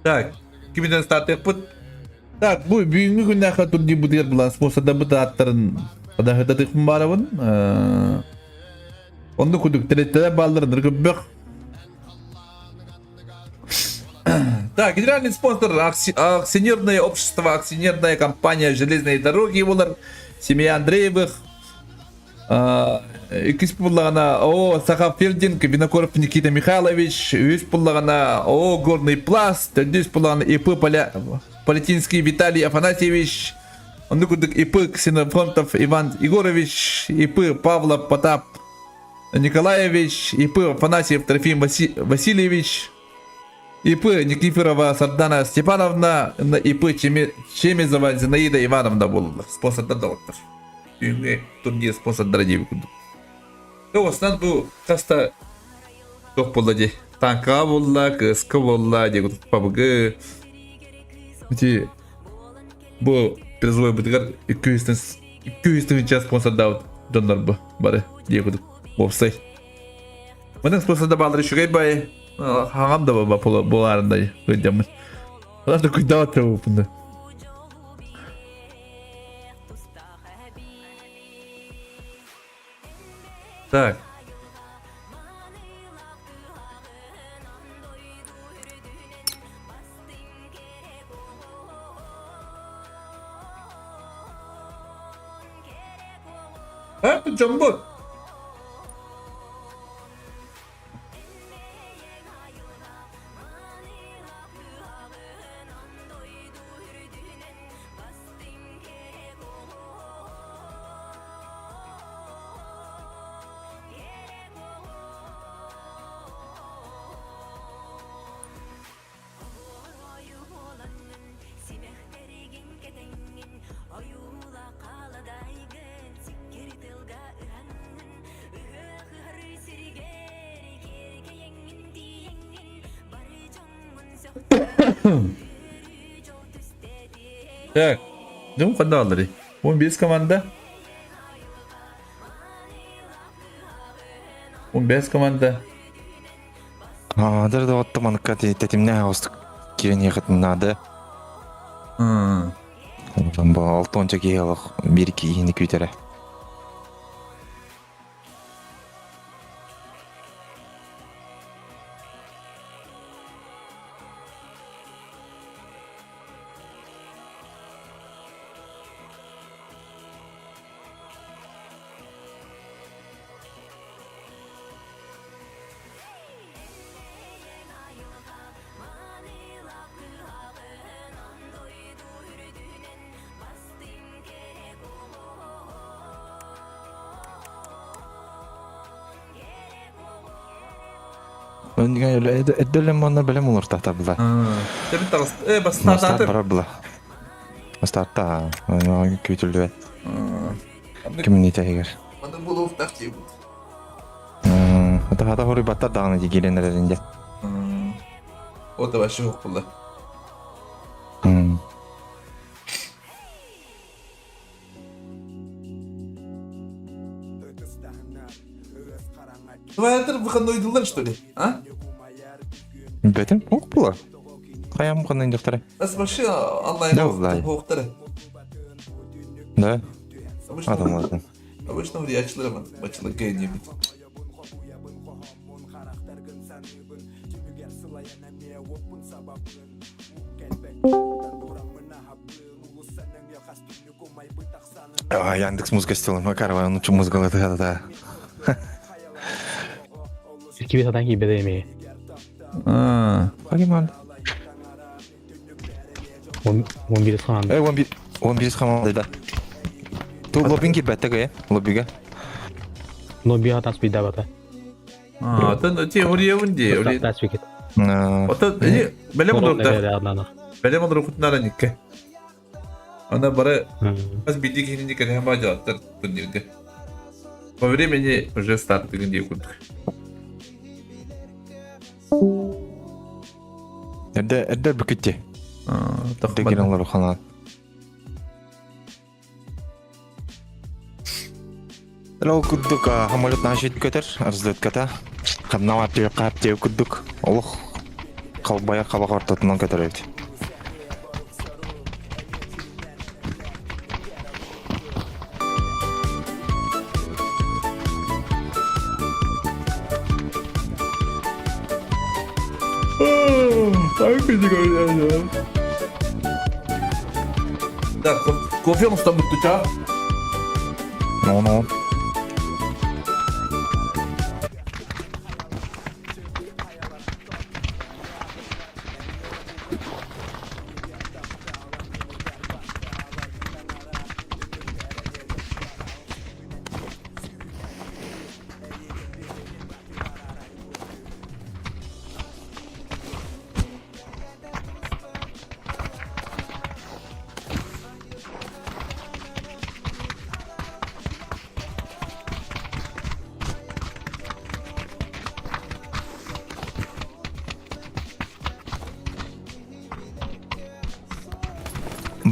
Так, киминен стартыппыт. Так, бу бүгүҥҥү күннээххэ турнирбытыгар булан спонсордарбыт ааттарын адаһытатыхпын баарабын. Онно кудук тэрилтэлэр баалларын көрбөх. Так, генеральный спонсор акционерное общество, акционерная компания «Железные дороги» буолар, семья Андреевых. Иккис буллаҕына О Саха Филдинг, Винокуров Никита Михайлович, үһүс буллаҕына О Горный Пласт, төрдүс буллаҕына ИП Полетинский Виталий Афанасьевич, оннук курдук ИП Ксенофонтов Иван Егорович, ИП Павлов Потап Николаевич, ИП Афанасьев Трофим Васильевич, ИП Никифорова Сардана Степановна, ИП Чемезова Зинаида Ивановна буолаллар. Спонсордар доҕоттор. Түүҥҥү турнир спонсордара диэбит курдук. Основном бу хаста туох буолла дии. Танкаҕа буолла, кыска буолла диye курдук пабыгы. Ити бу призовойбутугар 200 тыһыынча спонсордаабыт дьоннор бу бары диye курдук. Уопсай. Маннык спонсорда баалар үчүгэй бай. Хаҥам да буолаарындай кыйдаммын. Олар да кыйдаабат буолбуппун. Так. А, дьоммут. Так, дьон ханна баалларый? 15 команда. 15 команда. Аадыр да отто маныкка тэтимнээх оҕустук киирэн иэхэтин наада. Бу алтонча киһи олох биир киһини күүтэрэ. Эддэлэн манна бэлэм олортаата була. Тэбин таҕыс. Э, бастаатаатыр. Барар була. Бастаатта күүтүллүбэт. Кимни тэһигэр. Маны булуохтаах диэбит. Хата хоруйбаттар даҕаны дии киирэн эрэрин дьэ. О, вообще суох буолла. Твоятыр выходной что ли? А? Бэтим ох була. Хаям қандай докторы? Нас вообще онлайн Да, знаю. Да? Обычно, Адамлардың. обычно влиячылар бачылы генийбит. А, Яндекс музыка стилым. Макарова, он учу музыка да. Киби сатан киибэдэ эмиэ. А, Погибали. 11 хаан. Э, 11 хамалды да. Ту лоббин кирбәттек, э, лоббиге. Лобби хатас бидабата. А, тон ти уриевун ди. Тас викет. Ота бэлэм олорда. Бэлэм олорукутнара никке. Она бары бас биди кихини кэтэһэн баадьалаттар турнирга. Во времени уже старт деген дии курдук. Эрдэ эрдэ бүкүтти. Тохмат. Олору ханаат. Ол курдук самолет наашит көтөр, разлетката. Ханна тиө курдук. Олох халбая хабах ортотунан көтөр эбит. Ай. Так, кофе оҥостон бүттүча. Ну, ну.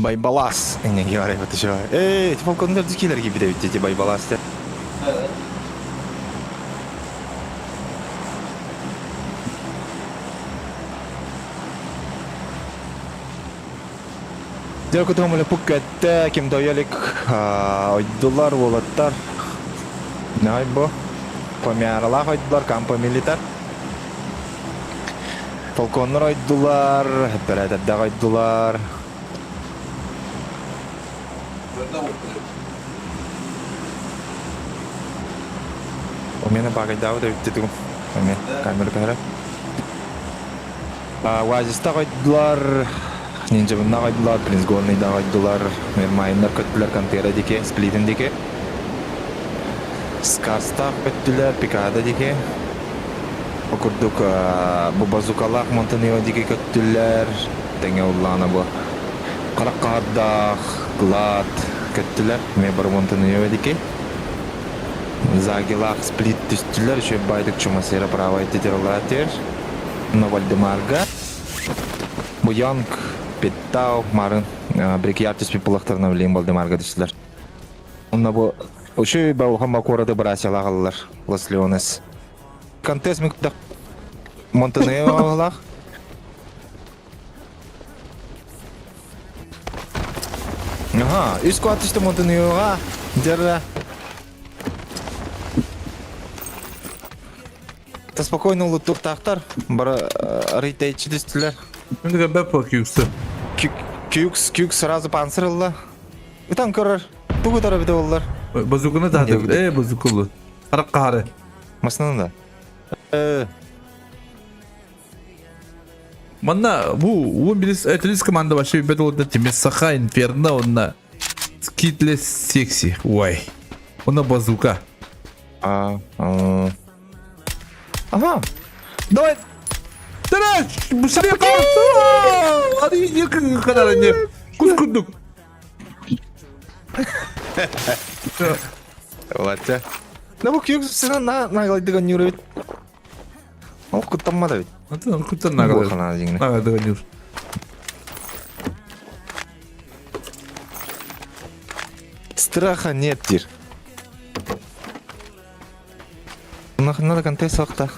Байбалас инники говорит еще. Эй, полкондар дикилер кибит эбит Байбалас те. Дьэ кутум пуккетте ким доялик ойдулар уолаттар. Най бу помяралаах ойдулар кампа милитар. Полконнор ойдулар, бэрээдэрдээх ойдулар. У меня багайдаабыт эбиттитигим. Эме камера көһөрө. Оазиста ойдулар, Нинджабынна ойдулар, Принц Горныйда ойдулар, Мермайннар көттүлэр Кантера дике, Сплитин дике. Скарстаах көттүлэр, Пикада дике. Ол курдук бу базукалаах Монтанео диэки көттүлэр, тэҥэ уллаана бу харах хаһардаах Глад көттүлэр, эмиэ бары Монтанео диэки. Загилаах Сплит түстүлэр, үчүгэй баайдык Чумасера правая титерлатер, но Вальдемарга. Бу Янг, Петтау, Марын, Брикияр түспүт булахтарына билигин Вальдемарга түстүлэр. Онно бу үчүгэй баухан куораты бырасиялаах ыллар Лос Леонес. Контест мүктэх Монтенеолаах. Ага, үс куат түстэ Монтенеоға. Дьэрэ. Та спокойно улуттуктаахтар. Бары арыйтайчы түстүлэр. Мен де бәп кюксы. Кюкс, кюкс сразу панцир ылла. Ытан көрөр. Тугу тарабыта боллар. Базуканы таһдыр. Э, базукулу. Харак кахары. Масынан да. Манна бу уон билис этилис команда вообще бет олорда тимес саха инферно онна скитлес секси ой онна базука А, Ага. Давай. Тыраш! Быстрее Hadi yakın kadar anne. Кус курдук. Ладно. Да бу күйек сына на наглайдыган юрөбүт. Ол куттаммада бит. Атын куттан наглай. Хана дигине. Наглайдыган юр. Страха нет дир. Надо контест сакта.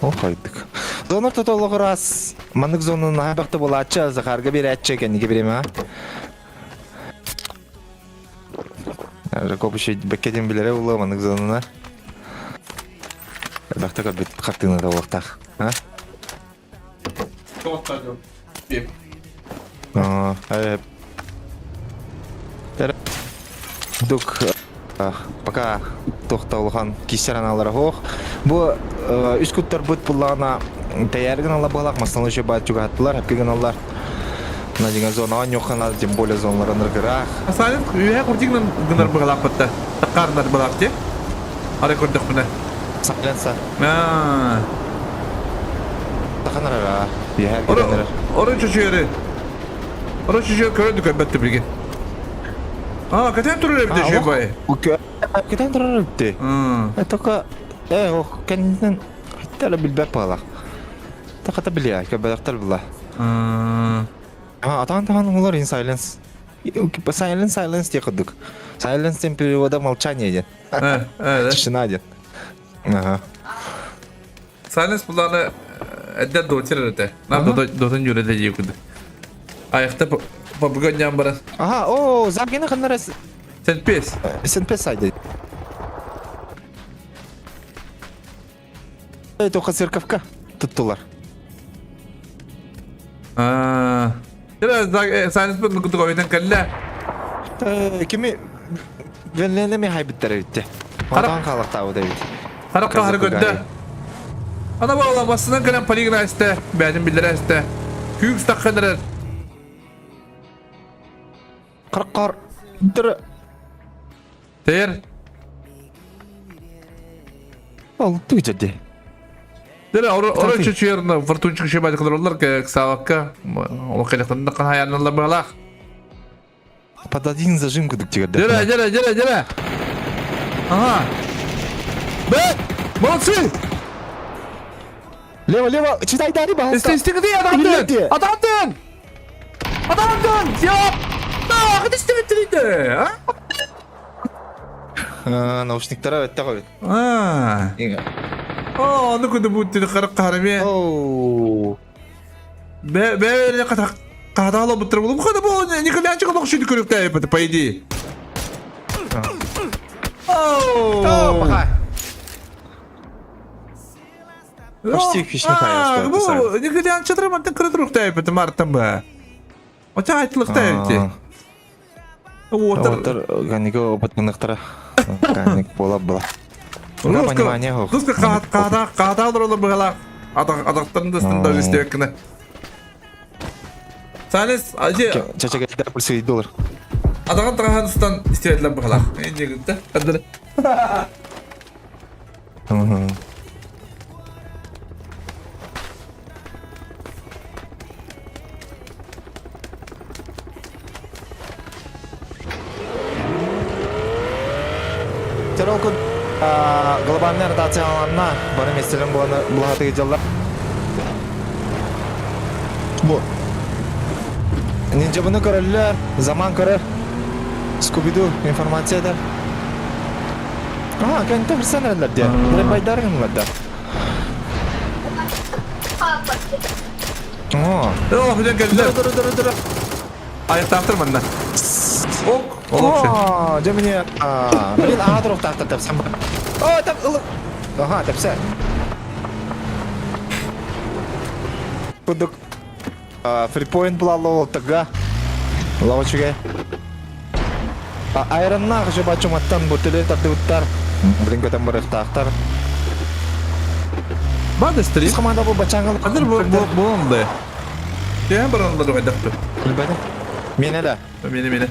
О, хайдык. Донор тотолугу раз. Маннык зонун айбакта булааччы, Захарга берээччи кэнники бириме. Жакоб еще бэккетин билэрэ буолуо маннык зонуна. Элбэхтэ көрбүт хартыына буолуохтаах. А? Дук пока туохта улахан киссер аналара суох. Бу үс куттарбыт буллаҕына тэйээр гыналлар быһалаах массаны еще баат чугаһаттылар, хапки гыналлар. На деген зона онньуоххана, тем более зоналарын ыргыраах. Асалин үөһэ курдигынан гынар быһалаахпытта. Таккаарынар быһалаах дии. Арай көрдөхпүнэ. Сайленса. Аа. Таханарара. Үөһэ кэлэн Орой чөчүөрү. Орой чөчүөр көрөдү көрбөттү билигин. Аа, кэтэн турар эбит үчүгэй бай. Кэтэн турар эбит. Только э ох кэннинэн хаттара билбэт баалах. Тахата билиэ, көрбөтөхтөр була. Атаан тахан улар in silence. Silence, silence диye курдук. Silence диэн перевода молчание диэн. Тишина диэн. Ага. Silence булааны эдде дотер этэ. На дотон юрede дии курдук. Айахта пабыга ньаан баран. Ага, о, Забгина ханнара Сенпес. Сенпес сайды. Тоха церковка туттулар. Сайныспыт курдук ойутан кэллэ. Кими Венлене хайбыттар эбитте. Матан хаалахтаабыт эбит. Харах хаһары көрдө. Ана буола басынан кэлэн полигона эстэ, бэйэтин биллэрэ эстэ. Күүк таххан эрэр. Қырқар. Дыры. Тер. Ол түгү Дere ора чүчүерна фортунчик шебай кылыроллар ксавакка ол келехтан хаянналар быһалаах. Под один зажим кудук тигерде. Дere дere дere дere. Ага. Бе! Молодцы! Лево, лево, читай дари Исти исти где адамдын? Адамдын! Адамдын! Yok! Да, кыды исти а? Наушниктара өттө койбут. А. О, ону куду бутты карак караме. Оу. Бе бе ката катало буттыр булып када бу Николаевич кылык шүдү көрүктө это по идее. О, пока. Почти хищник А, бу Николаевич чатырмантын кыры это мартын ба. Оча айтылыкта эти. Отыр. Отыр ганиго опытмыныктара. Ганик бола була. Понимание хох. Руска ката ката олор быгала. Адактарын да истекне. Санес, ажы Чача пульсы доллар. Адаган таган истетлер быгала. Энжигитте. Кадыр. Теролку глобальная ротация аланна бары местелен булаты жаллар. Бу. Нинджа бұны көрөллөр, заман көрөр. Скубиду информация да. Ага, кәнте бір сәнәләр де. Бір байдар гынлар да. О, О, хүден келдилер. Дұры, дұры, дұры. Аяқтақтыр мында. Ок, олокшы. О, жеміне. Блин, ага тұруқ тақтыр тапсам. О, тап, ылы. Ага, тапса. Кудук. Фрипоинт булалы ол тыга. Лавочуге. Айранна же бачуматтан бутылы тардыбыттар. Блин, көтөн барыктаактар. Бады стрим. Биз команда бу бачаңыл. Адыр бу бу бу Кем бар онда кайдакты? Билбедим. Мен эле. Мени мени.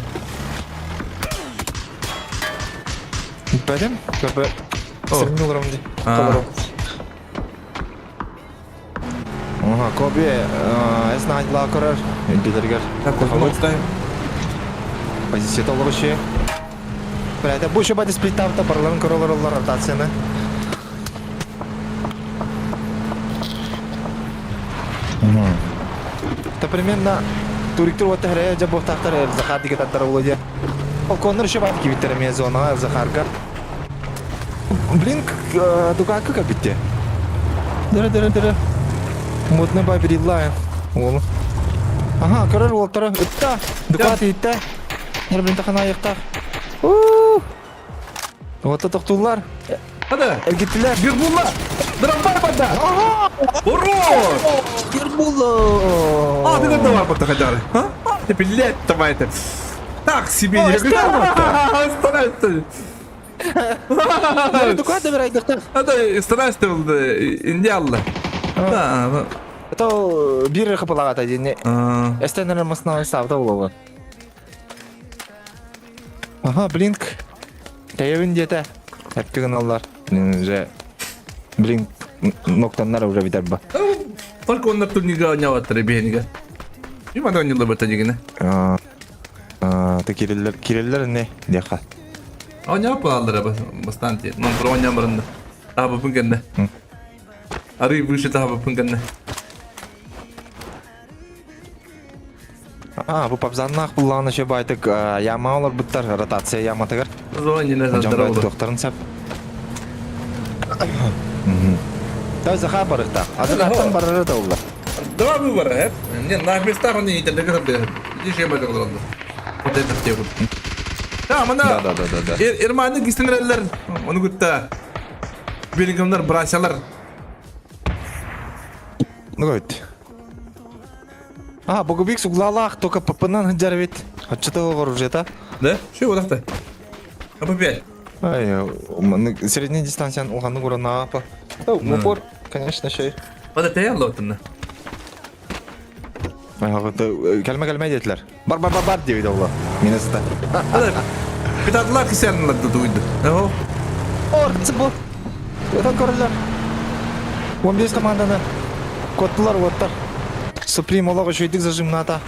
Билбедим. Көпө. Сирин олором ди. Ага, Коби, эс найдла көрөр. Билергер. Так, вот Позиция толугучу. Бля, бу еще бади сплиттавта барларын көрөлөр олар ротацияны. Это примерно туриктер вот хре жабо тахтар Захар диге таттар болду. Ол коннор еще бади кибиттер ме зона Захарга. Блин, дугака как битте. Дыры дыры дыры. Модный бабирилла. Ол. Ага, көрөр олтары. Ытта. Дукат итте. Нер блин тахана аяктак. Ота токтулар. Hadi. Элгиттилер. Гирбулла. Драмбар банда. Ура! Гирбулла. А, ты давай банда хотя А? Ты блядь, давай это. Так себе не. Старайся. Дукат да бер Hadi старайся индиалла. Да. Это бир хапалагата дени. Эстенер масна савда болобу. Ага, блинк. Тәйәвин дете. Әптеген алар. Блин, уже блин, ноктаннар уже битер ба. Только он на турнига ойнаваттыр бейниге. Има да ойнылы бата дегене. Та кириллер, кириллер не деха. Ойнап алдыр бастан те. Нон про ойнамырында. Таба пүнгенде. Ары выше таба пүнгенде. А, бу папзаннах булланы ще байтык яма олар буттар ротация яма тыгыр. Зони не Жамбай задырылды. докторын сап. Той Захар барыкта. Азыр барыры да олар. Два выбора, э? Не, на местах он не телеграм. Иди ще байтык олар. Вот это те вот. Да, мына Да, да, да, да, да. Эрманы гистенрелер, оны күтті. Белингамдар, братьялар. Ну гойт. А, Богубик суглалаах, только ПП-нан сылдьар эбит. Оччото оружиета. Да? Все, вот так-то. АП5. Ай, маннык средняя дистанциян улаханнык уранаапа. Упор, конечно, шей. Бада тэйэн лоттунна. Кэлмэ кэлмэ диэтилэр. Бар бар бар бар диэбит олла. Мине сыта. Бада Питатлар кисяннар да туйду. Ого. Орцы бу. Отан көрөллөр. 15 команданы коттулар уоттар. Суприм олох үчүгэйдик зажимната.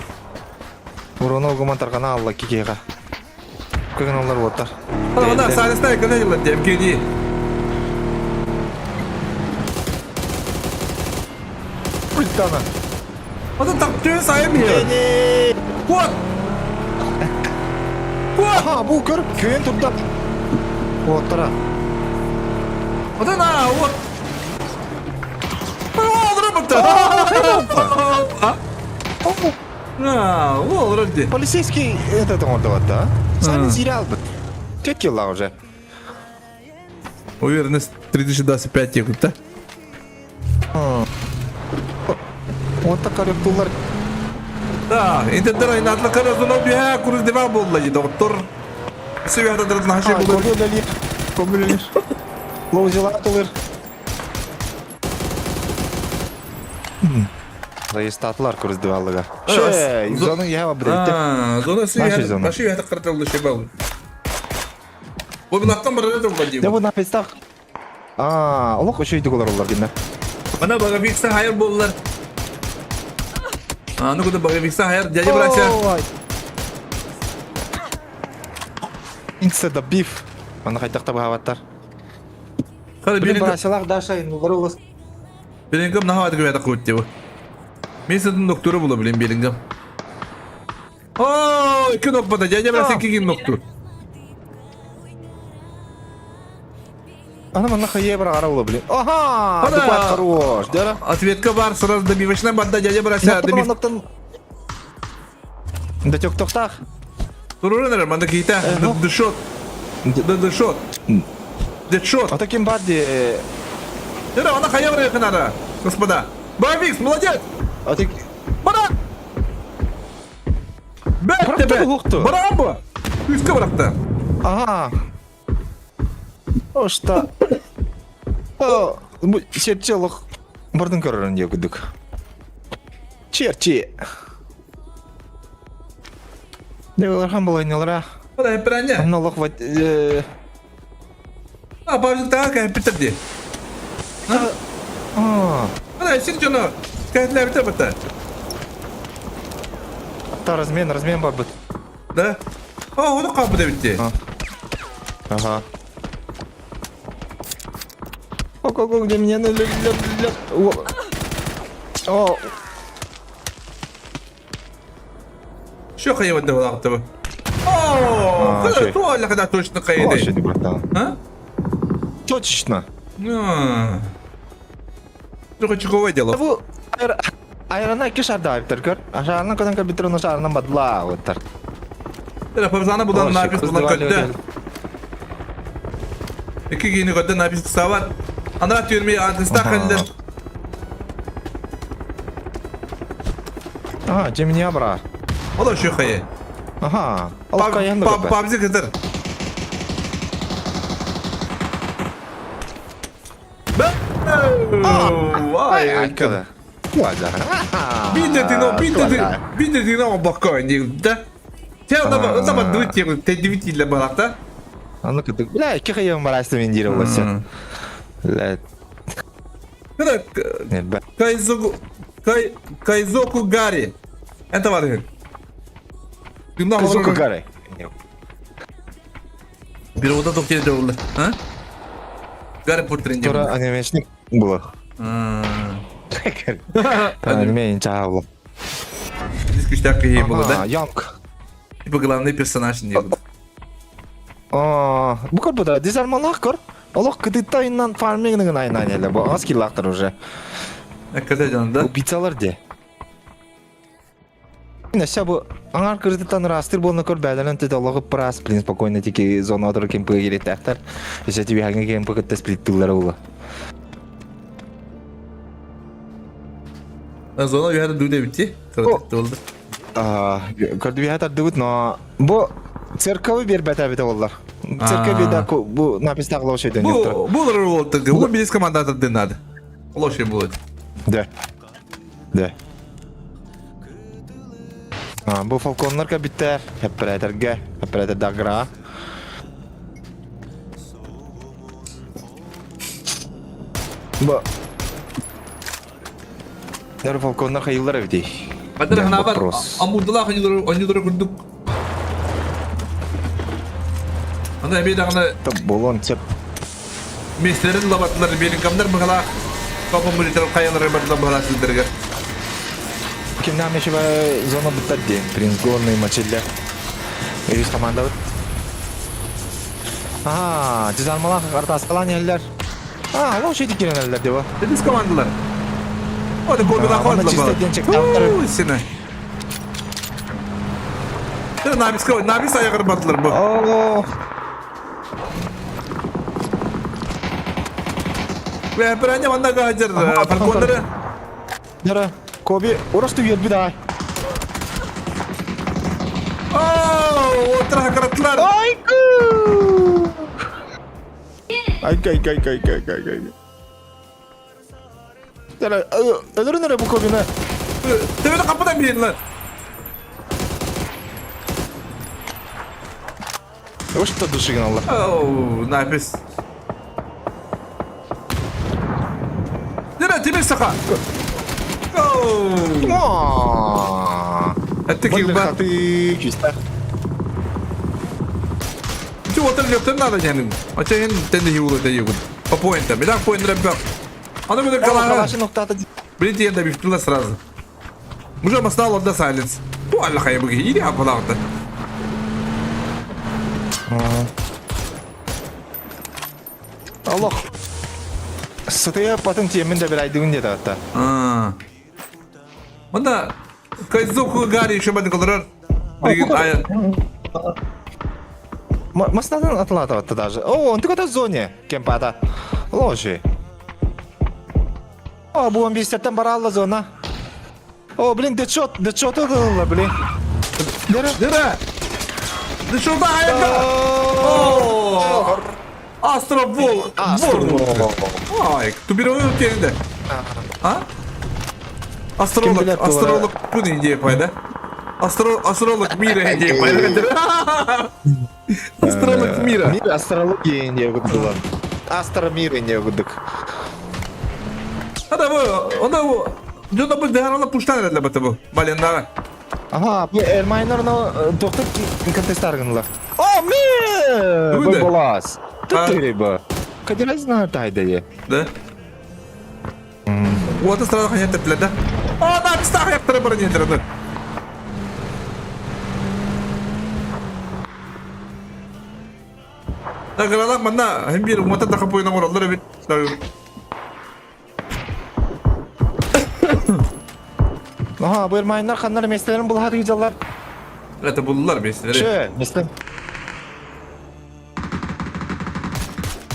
Уруну огуман тарҕана алла кикиэҕэ. Кыгын олар уоттар. Ана саалыста кэлэ дылар диэм кини. Ультана. Ата таптыы сайым иһэр. Куот! Куот! Аха, бу көр, күөн турда. Уоттара. Ата на, уот. Полицейский этот оҥордубат да? Сами сериал бит. Тет килла уже. Уверенность 3025 егут, да? Вот так корректулар. Да, интендер айнатлы кырызын бия курыз дева болла ди доктор. Сүйәдә дырдын хаши булыр. Көбүлелер. Көбүлелер. Лоузила тулыр. Заестатылар курс девалыга. Шей, зону я обрете. Зона сүйәдә, нашу я кыртылды шебал. Бу билаттан бір рет oldu Да бу напистах. Аа, олох үчүгэй олороллор гиннер. Мана Боговикса хайыр боллар. А, ну куда Боговикса хайыр, дядя братья. Инста да биф. Мана хайдах баһабаттар. Хады Блин, братьялар Даша иннулары улас. Белингам наһаа көбәтә куйт дип. Мин сәдин докторы була блин Белингам. О, ике нокпада, дядя братья кигин доктор. Ана манна хайе бар ара була блин. Ага, адекват хорош. Дера. Ответка бар, сразу добивочная банда, дядя братья. Добив. Да тёк тохтах. Турурыныр, манда кейта, дышот. Да дышот. Дедшот. А таким бадди. Дера, она хайе бар надо, господа. Боевик, молодец! А ты... Бара! Бәт тебе! Браво! Үскә быракты. Ага. О, что? О, черчи олох бардын көрөрөн диye курдук. Черчи. Девалархан булайнылара. Бара хепрәнне. Анна олох вот А, бажы тага кәһеп ди. А. Бара син жоно. Кәһетләр битә бит. Та размен, размен бар бит. Да? А, оны капы да битте. Ага. Ого, где меня ну, О. О. Шо хайван да вакыты. О, куда то алла когда точно кайды. братан. А? Точно. Только чего дело? Бу айрана кишарда айыптар көр. Ашарынан көтөн көр битер шарынан бадла оттар. Папзана будан напис будан көттө. Iki гини көттө напис сават. Андра тюрьме антиста кэллер. Ага, Джемини бра. Ола şu хайы. Ага. Алла каянды. Пабзи кытыр. Вай, Айкада. Бинде дина бакка да. Те на ба дуйте, те дивитиле баракта. Аны кытык. Бля, ики хайым барасты мен дире болса. Бля. Када Кайзоку Кай Кайзоку Гари. Это бар. Кайзоку Гари. Бир ода токтен болду. А? Гарри Поттерин Тура анимешник было. Аниме инча было. Дискүштәк кие было, да? Янг. Типа главный персонаж не был. А, бу көр бу дизармалах көр. Олох кытыттайынан фармингнын айынан эле бу аз киллактыр уже. Әккәдә да? Убийцалар де. Нәсә бу аңар кырытыттан растыр болны көр бәдәлән төтә логып прас, блин, спокойно тики зона отыр кемпы киреттәхтәр. Эсә тиби хәңге кемпы кытта сплиттылар улы. Зона үһэ дуу эбитти. Кыратык болду. Көрдүбүһэ тардыбыт, но бу церковы биэрбэтэ эбитэ боллар. Церковь да бу написано лошадь Бу бу олорор буолтарга. Бу билис команда тардын надо. Лошадь будет. Да. Да. Бу фалконнар кэбиттэр, эппэрээтэргэ, эппэрээтэрдагра. Бу Эр фалконнар хайыллар эбитий? Хадыр ханабар амурдалаах онньулары курдук. Аны эбиэ даҕаны Болон сөп. Миэстэлэрин лабатылар биэринкамнар быһалаах папа мылитар хайалары барыла быһалаах сылдырга. Кимнээх мешебе зона буттар диэн Принц Горный Мачиллер. Үс командабыт. Ага, дизармалах артаскалан еллер. А, лошади киренеллер деба. Үс командалар. Ода кодула Манна чисто диэн чектаптар. Сина. Набис набис аяғыр бардылар бу. О, Биране манна гаджер фалкондары. Яра, Коби, урасту үөрбүт аай. Оо, отра хакаратлар. Айку! Ай, ай, ай, ай, ай, ай, ай. Яра, өлөрүн эрэ бу Кобины. Төбөнү капыдан биэрдилэр. Ошто душигин алла. Оу, напис. Нера тебе саха. Оу. Это килба. Ты чисто. Ты вот это надо нянин. А че ен тенде хиулы да егут. По поинтам. Итак, поинт ребят. Аны будет калаха. Калашын ноктата. Блин, да бифтила сразу. Мужа мастал одна сайленс. Туалла хайбыги. Иди апалаҕыта. Аллах. Сытыя патын тиэмин да бирайдыгын диэтэ атта. Манда Кайзуку Гарри еще бадын кылырар. Билигин ая. Маснатын атылата атта даже. О, он тыката зоне кемпата. Ложи. О, бу 15-тен баралла зона. О, блин, дечот, дечот ылла, блин. Дера. Дера. Дечот айга. О! Астро Вол. Астро. Ай, тубировой тенде. А? Астролог, астролог бу идея пайда. Астро, астролог мира идея пайда. Астролог мира. Мир астрология не гуддулар. Астро мира не гуддук. Ада бу, онда бу. Дьоно бу дэхарала пуштан эрэллэ бата бу. Баленнага. Ага, бу Эрмайнорно доктор контестар гынла. О, ми! Бүгүн Болас. Тут бу. Кадира знаю тайда. Да? Уота сразу ханят тепле, да? О, да, пистах я второй бронетер, да. Гралак манна, хим бир уота да капуйна ораллар бит. Ага, бу Эрмайнор ханнар местелерин булхат гыжалар. Это булдулар местелери. Че, месте.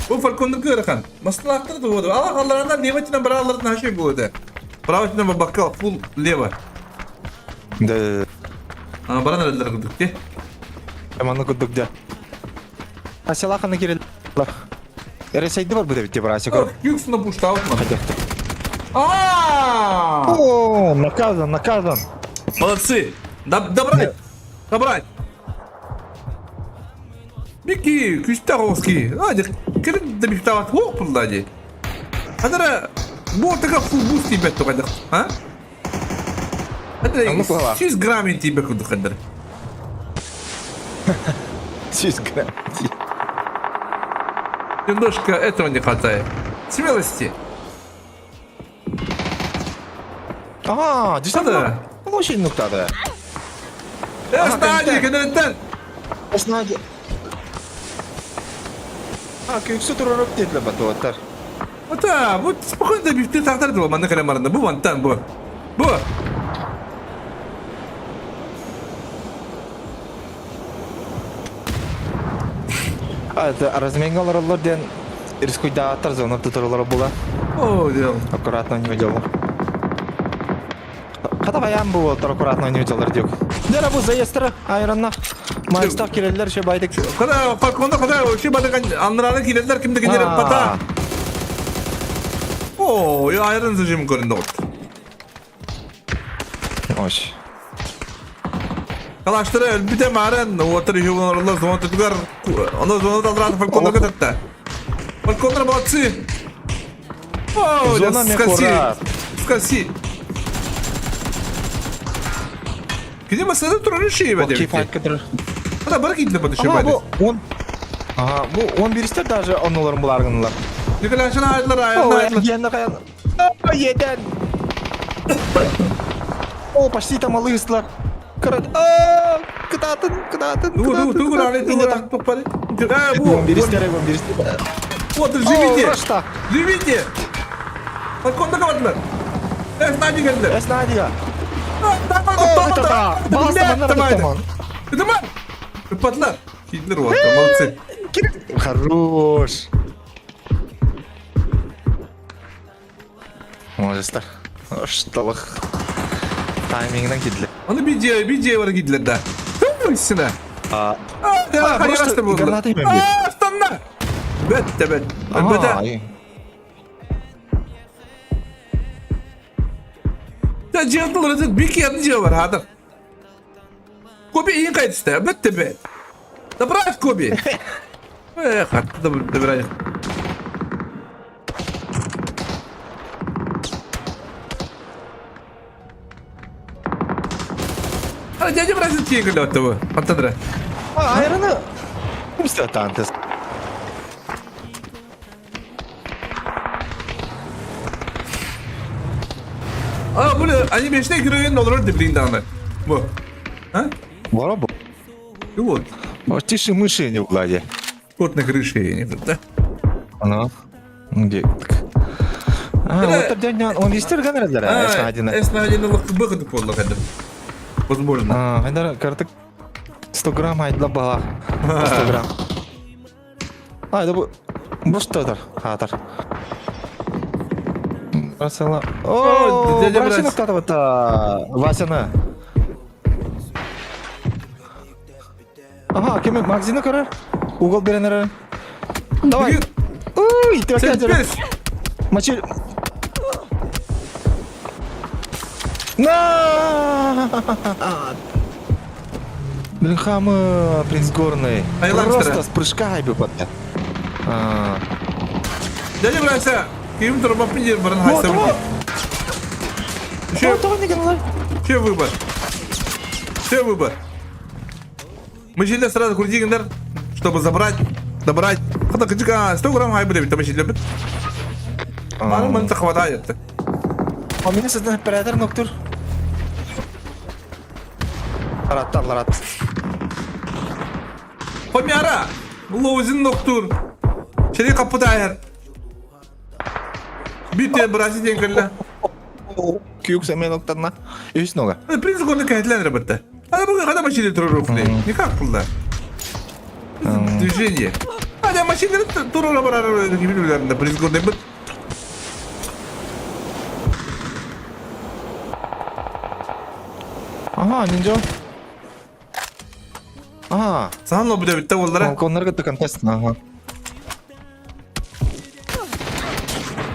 Бу фалконды кырхан. Маслахтыр да воду. Аллах алларынан левотина бралларын хаши будет. Правотина бакал фул лево. Да. А баран элдер кудук те. Маны кудук да. Асела ханы кирил. Эресейди бар бу деп бар асекор. Юксуна пуштаут ман. Хотя. А! О, наказан, наказан. Молодцы! Добрать! Добрать! Микки, Күстаровский. А, кирин да бихтават хоп пулдади. Адара, бу така фул буст тебе то а? Адара, 6 грамм тебе куду хадар. 6 грамм. Немножко этого не хватает. Смелости. Ага, действительно. Очень нуктада. Стадик, кенеттен. Стадик. А, күксү турарып дедле батуаттар. Ата, бу спокойно бифти тактар дыл манны калем арында. Бу вантан бу. Бу. А, это разменга олороллор диэн рискуйдааттар зона тутурулар була. О, дел. Аккуратно не делал. Хата баян бу уолтар аккуратно ойнуйдалар диок. Дера бу заездтара айранна. Майстах киреллер ще байдык. Kada Falcon'da kada şey badık anlarana kireller kimde gider pata. Oo, ya ayran zıcım göründü ot. Ош. Калаштыры өлбүтэ маарын, уотар үһү олороллор, зона түтүгэр, ону зона талраата Фальконнорга татта. Фальконнор молодцы! О, Зона скоси! мекора. Скоси! Кини масада турар шей бе Окей, деп. файт кадр. Ана бар кийди бу шей Ага, бе. бу он Ага, бу 11 даже оннуларын буларгынлар. Николашын айдылар, айдылар, айдылар. Ена каян. Еден. О, почти там алыслар. Карат. А, кытатын, кытатын, Тугу, тугу, тугу, али, тугу, тупари. А, бу. 11 11 Вот, живите! О, Живите! Фальконда кабатылар. Эс нади келдилер. Эс надига. Ыппатылар. Кийдилер уолаттар, молодцы. Хорош. Молодецтар. Шталах. Таймингынан кийдилер. Оны бидео, бидео бар кийдилер да. Истина. А, А, просто граната имем бит. А, станна. Бет, бет. Бет. Да, жиатылар это бики атын жиа бар, хадыр. Коби иин кайтышты, бетте бет. Добрать Коби. Эх, атты добирай. Ара дядя бразил тигр этого. Антандра. А, айраны. Кимсте тантес. А, бу они мечте героин олорор деп блин даны. Бу. А? Бара бу. И вот. Вот тише мыши не в гладе. Кот на крыше не да? Ана. Где? А, вот дядя, он вестер ганердер, эс один. Эс на один лох быхы полла хәдер. Возможно. А, хайдар картык 100 грамм айдла бала. 100 грамм. А, это бу Бу что Хатар. Бросила. О, дядя Бросила Брась. кто-то Васяна. Ага, кем магазина көрөр? Угол беренер. Давай. Уй, ты опять. Мочи. На! Блин, хамы, принц горный. Просто с прыжка айбы подня. Дядя Брася, ким турба пидер баран хайса. Че выбор? Че выбор? Мы жили сразу крутигендер, чтобы забрать, добрать. Хата кычка 100 грамм хай будет, там жили. Маны маны хватает. А меня сіздің оператор ноктур. Араттар, арат. Помяра! Лоузин ноктур. Шери капыда айыр. Бите браси денкелле. Күйік сәмен ноктарна. Үш нога. Принцип оны кәйтлән ребятта. А бу когда машина туру рухли. Никак пулда. Движение. А да машина туру барар кибилеринде принцип оны бит. Ага, ниндзя. Ага. Сан лобы битте болдыра. Балконнарга контест. Ага.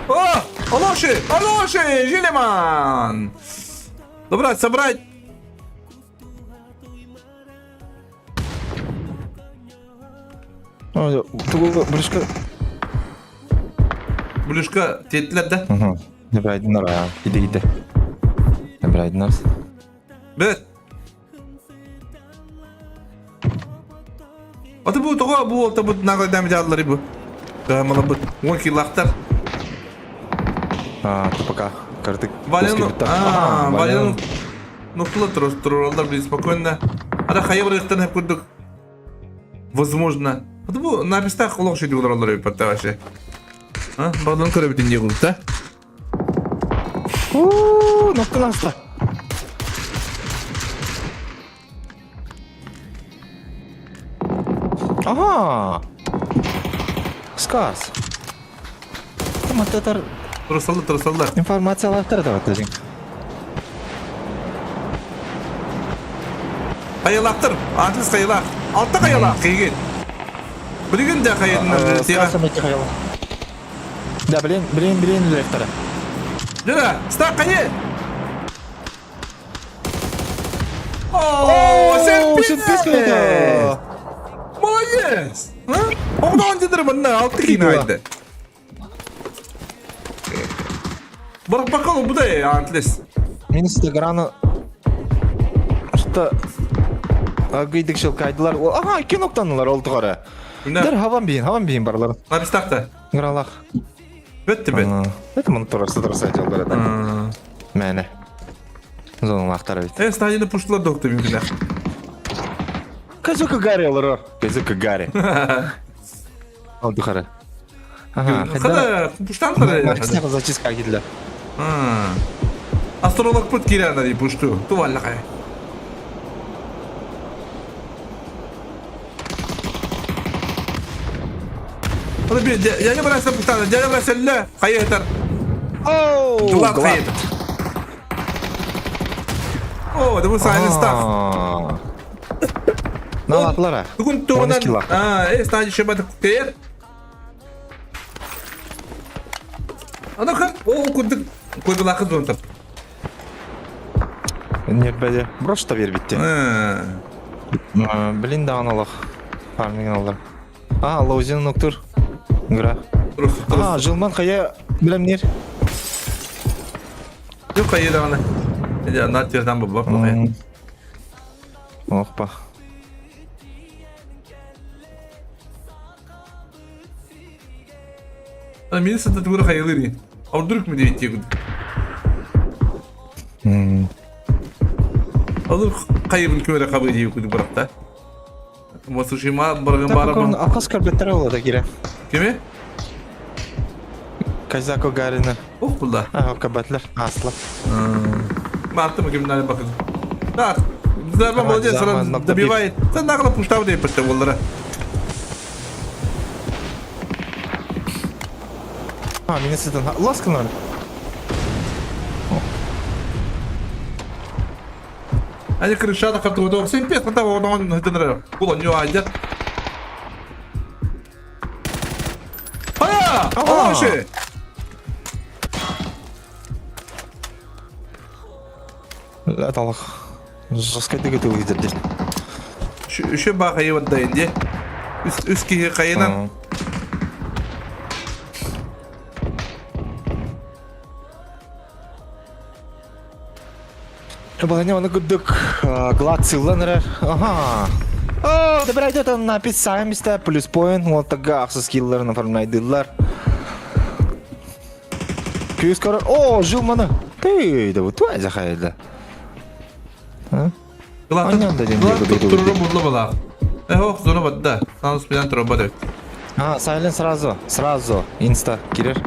О, Алоши, Алоши, Жилеман. Добрать, собрать. Тугу брюшка. Блюшка теттилер да. Ага. Набирайдынар, а. Иди, иди. Набирайдынар. Бет. Аты бу тоға бу олта бу наглый дәм жадылар бу. Гамала бу. Он килактар. А, пока. Карты. Вален, а, Вален. Ну, туралар туралар бил спокойно. Ада хайыр рыктан хеп күрдүк. Возможно. Аты бу написта колок шейди олар бит вообще. А, багдан көрө бит инде да? У, ноктан аста. Ага. Скарс. Мататар Турсалды, турсалды. информациялар да вот. Хайалаахтар, аатыс хайалаах. Алта хайалаах киһигин. Билигин да хайатын тиэҕэ. Да, блин, блин, блин, үлэхтэрэ. Дьэ, стак хайы! О, серпис! Молодец! Оҕдоон дедер манна алты киин айды. Барбакал бу да антлес. Мин Инстаграны что агыйдык шылкайдылар. Ага, икки ноктанылар ол тугары. Дер хаван бейин, хаван бейин барлар. Нарыстакта. Гралах. Бетти бет. Это мон турасы турасы жолдар это. Мәне. Зоналахтар бит. Э, стадионы пуштылар доктор мүмкін. Казука Гарри олар. Казука Гарри. Ол тухары. Ага, Хада пуштан Максим зачистка кидлер. Астролог пут кирана ди пушту. Тувалла кай. Hadi bir yani burası puştan. Yani burası la. Hayır. Оу, Дулат хайыр. О, да bu silent staff. Налатлара. Бүгін туғынан, а, э, стадия шебаты күтер. Ана кыр, о, күрдік, көйбілақы зонтып. Нербәде, брош та бер битте. Блин, да аналог. Фарминг алдар. А, Лаузин ноктур. Гра. А, Жылман қая білем нер. Жоқ қая дағаны. Эде, на тердан бабап қая. Охпа. Мені сата тугура хайылыри. Авдурк ми дейт тегуд. Алыр кайыбын көре кабы дейт куду биракта. Мосушима барган барабан. Алкас көрбеттер олады кире. Кими? Казако Гарина. Ох булда. А, кабатлар. Асла. Мартымы кимнәр бакын. Так, Зарба молодец, сразу добивает. Sen нагло пуштав дейт битте болдыра. А, меня сытан. Ласканар. Они крышата катуду. Сен пес хата онон хытыныр. Бул оню айдат. Ая! Алашы! Аталах. Жестко дегету видердер. Үшө баа хайыбат инде. Үс киһи хайынан. Баланя оны күддік глад сыллан эрэр. Ага. О, добирайте написаем исте плюс поинт, вот тага ахсы скилларын оформляйдылар. Күйіс көрөр. О, жыл маны. Ты, да вот твой захайды. Туруру булла бала. Эх, зона бадда. Санус bilen туруба деп. А, сайлен сразу, сразу. Инста кирер.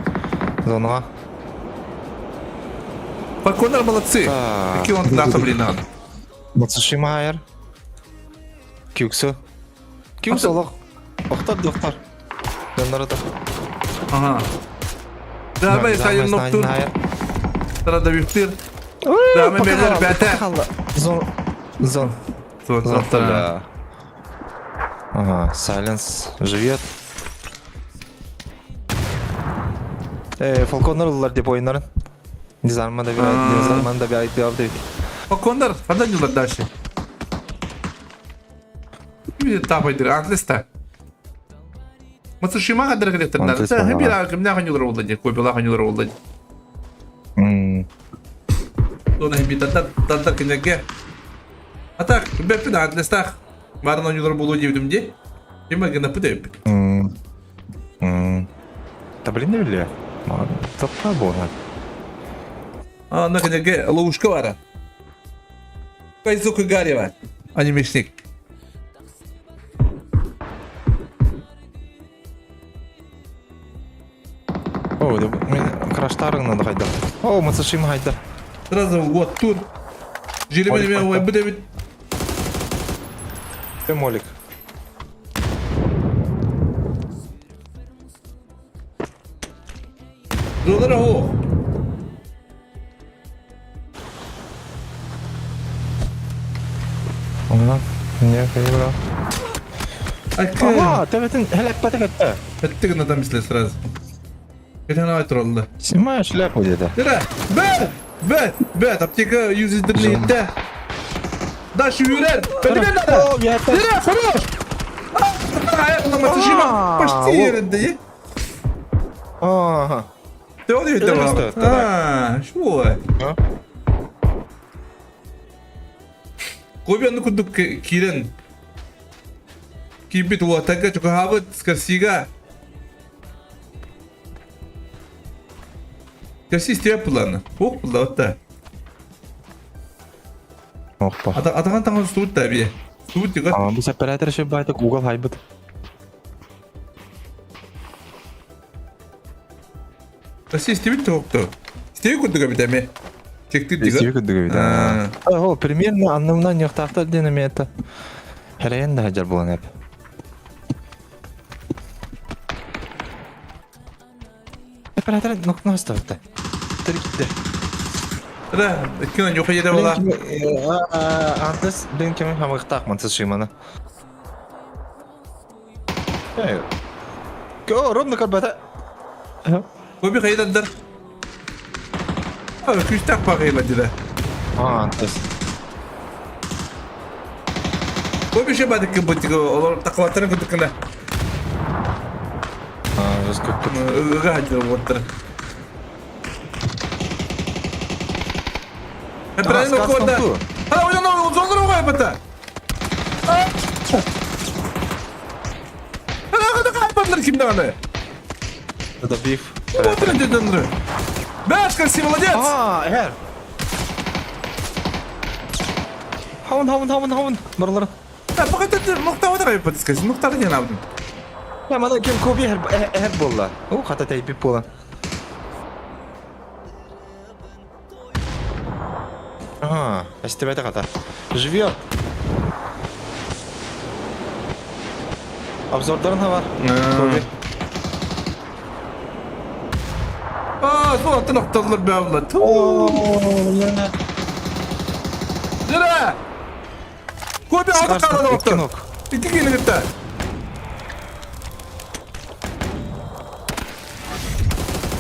Зонага. Паркондар молодцы. Какие он туда блин надо. Мацушимайер. Кюксу. Кюксу олох. Охтар доктор. Донорда. Ага. Да, сайын ноктур. Тара да бифтир. Да, мен бәтә. Зон. Зон. Зон. Ага, Сайленс живет. Фалконнар деп ойыннарын. Дизарман да bir дизарман да bir bir bir. Фалконнар, қандай жылдар дальше? Bir табайдыр, антлеста. Мацушима қадар керектердер. Бир кимне ханюлар болду не, көпела ханюлар болду. Оны би татар татар кинеге. А так, беппин антлестах. Барын ханюлар болду дебдим де. Эме гына пыдеп. Та блин не биле. Топа бона. А, на кинеге ловушка бара. Кайзука Гарева. Анимешник. О, мен краштарыңны да хайда. О, Мацушима хайда. Сразу вот тур. Желемен мен ой бит. Ты молик. Доллара о. Ага, не хайыра. Ага, төбөтүн хэлэппэтэ кэтте. Эттик гына там сразу. Это она туралла. Снимаю шляпу где-то. Дыра! Бэт! Бэт! Бэт! Аптека юзидерлиитте. Дальше үүрэр! Бэт надо! Дыра, хорош! Почти еринде. Ага. Ты он үйде А, шо? Кобяны курдук киирэн киирбит уолаттарга чугаһаабыт Скорсига Скорси истиэп буллааны. Уох булла да. Охпа. Атахан таҥан устубут да бие. Устубут тига. А, бу оператор еще байтак угол хайбыт. Россия истибит тоқту. Истиби курдук эбит эми. Чектир дига. Истиби курдук эбит. Ол примерно аннымнан ньохтаахтар диэн эми это. Хэрэйэн да хадьар булан эп. Оператор нокно оставты. Тиргитте. Да, икки ньоха еде була. Антыс блин кеми хамыктаах мантыс шимана. Го, ровно көрбөтө. Көбі қайдандар? Күстәк бағыйла деді. А, антыс. Көбі ше бадық кім олар тақылаттарын күдік кіна. А, жестко күт. Ыға хадыр оттыр. Правильно оқуында. А, ойдан зондыр оғай бата. Қайпадылар кімді аны? Это биф. Отырын дедіңдір. Бәш, красивый, молодец! А, эр. Хауын, хауын, хауын, хауын. Барлары. Да, пока ты нухта отыр айпады, скажи, нухтары не алдым. Я мана кем коби эр эр болла. О, хата тайпип бола. Ага, эстебете хата. Живет. Обзордарын бар. Коби. А, сол атын оқталар бәулы. Дыра! Коби алды қарады оқты. Икки келі кетті.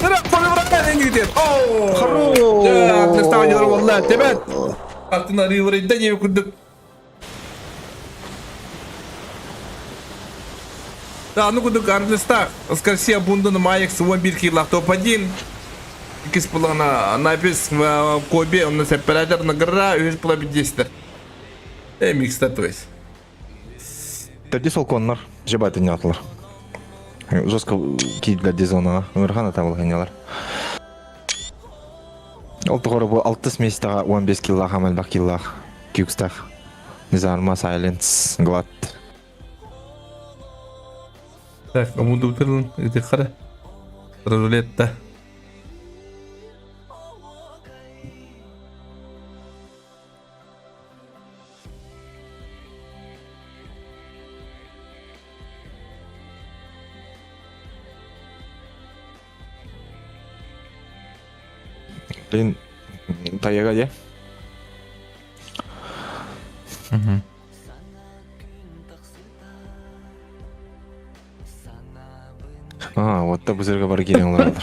Дыра, Коби бұрақпен ең кетеді. Ооо! Хорош! Аттың волла, тебет! Аттын арыйлары не күрдік. Да, ну кудук Арлистах, Скорсия Бундун Маякс, 11 килах топ-1. Икис плана напис Коби, он нас оператор на гора, үс пла 50. Микста, то есть. Төрди сол коннор, жебат атылар. Жестко кийдилер дизона, Өмірхан атабыл ханялар. Ол тұғыры бұл 6 месяцтаға 15 киллах, амалбақ киллах, кюкстах. Низарма, Сайленс, Глад. Так, амуду утырын, иди қара. Рулетта. Блин, таяга де? А, вот та бузерге бар келен олар.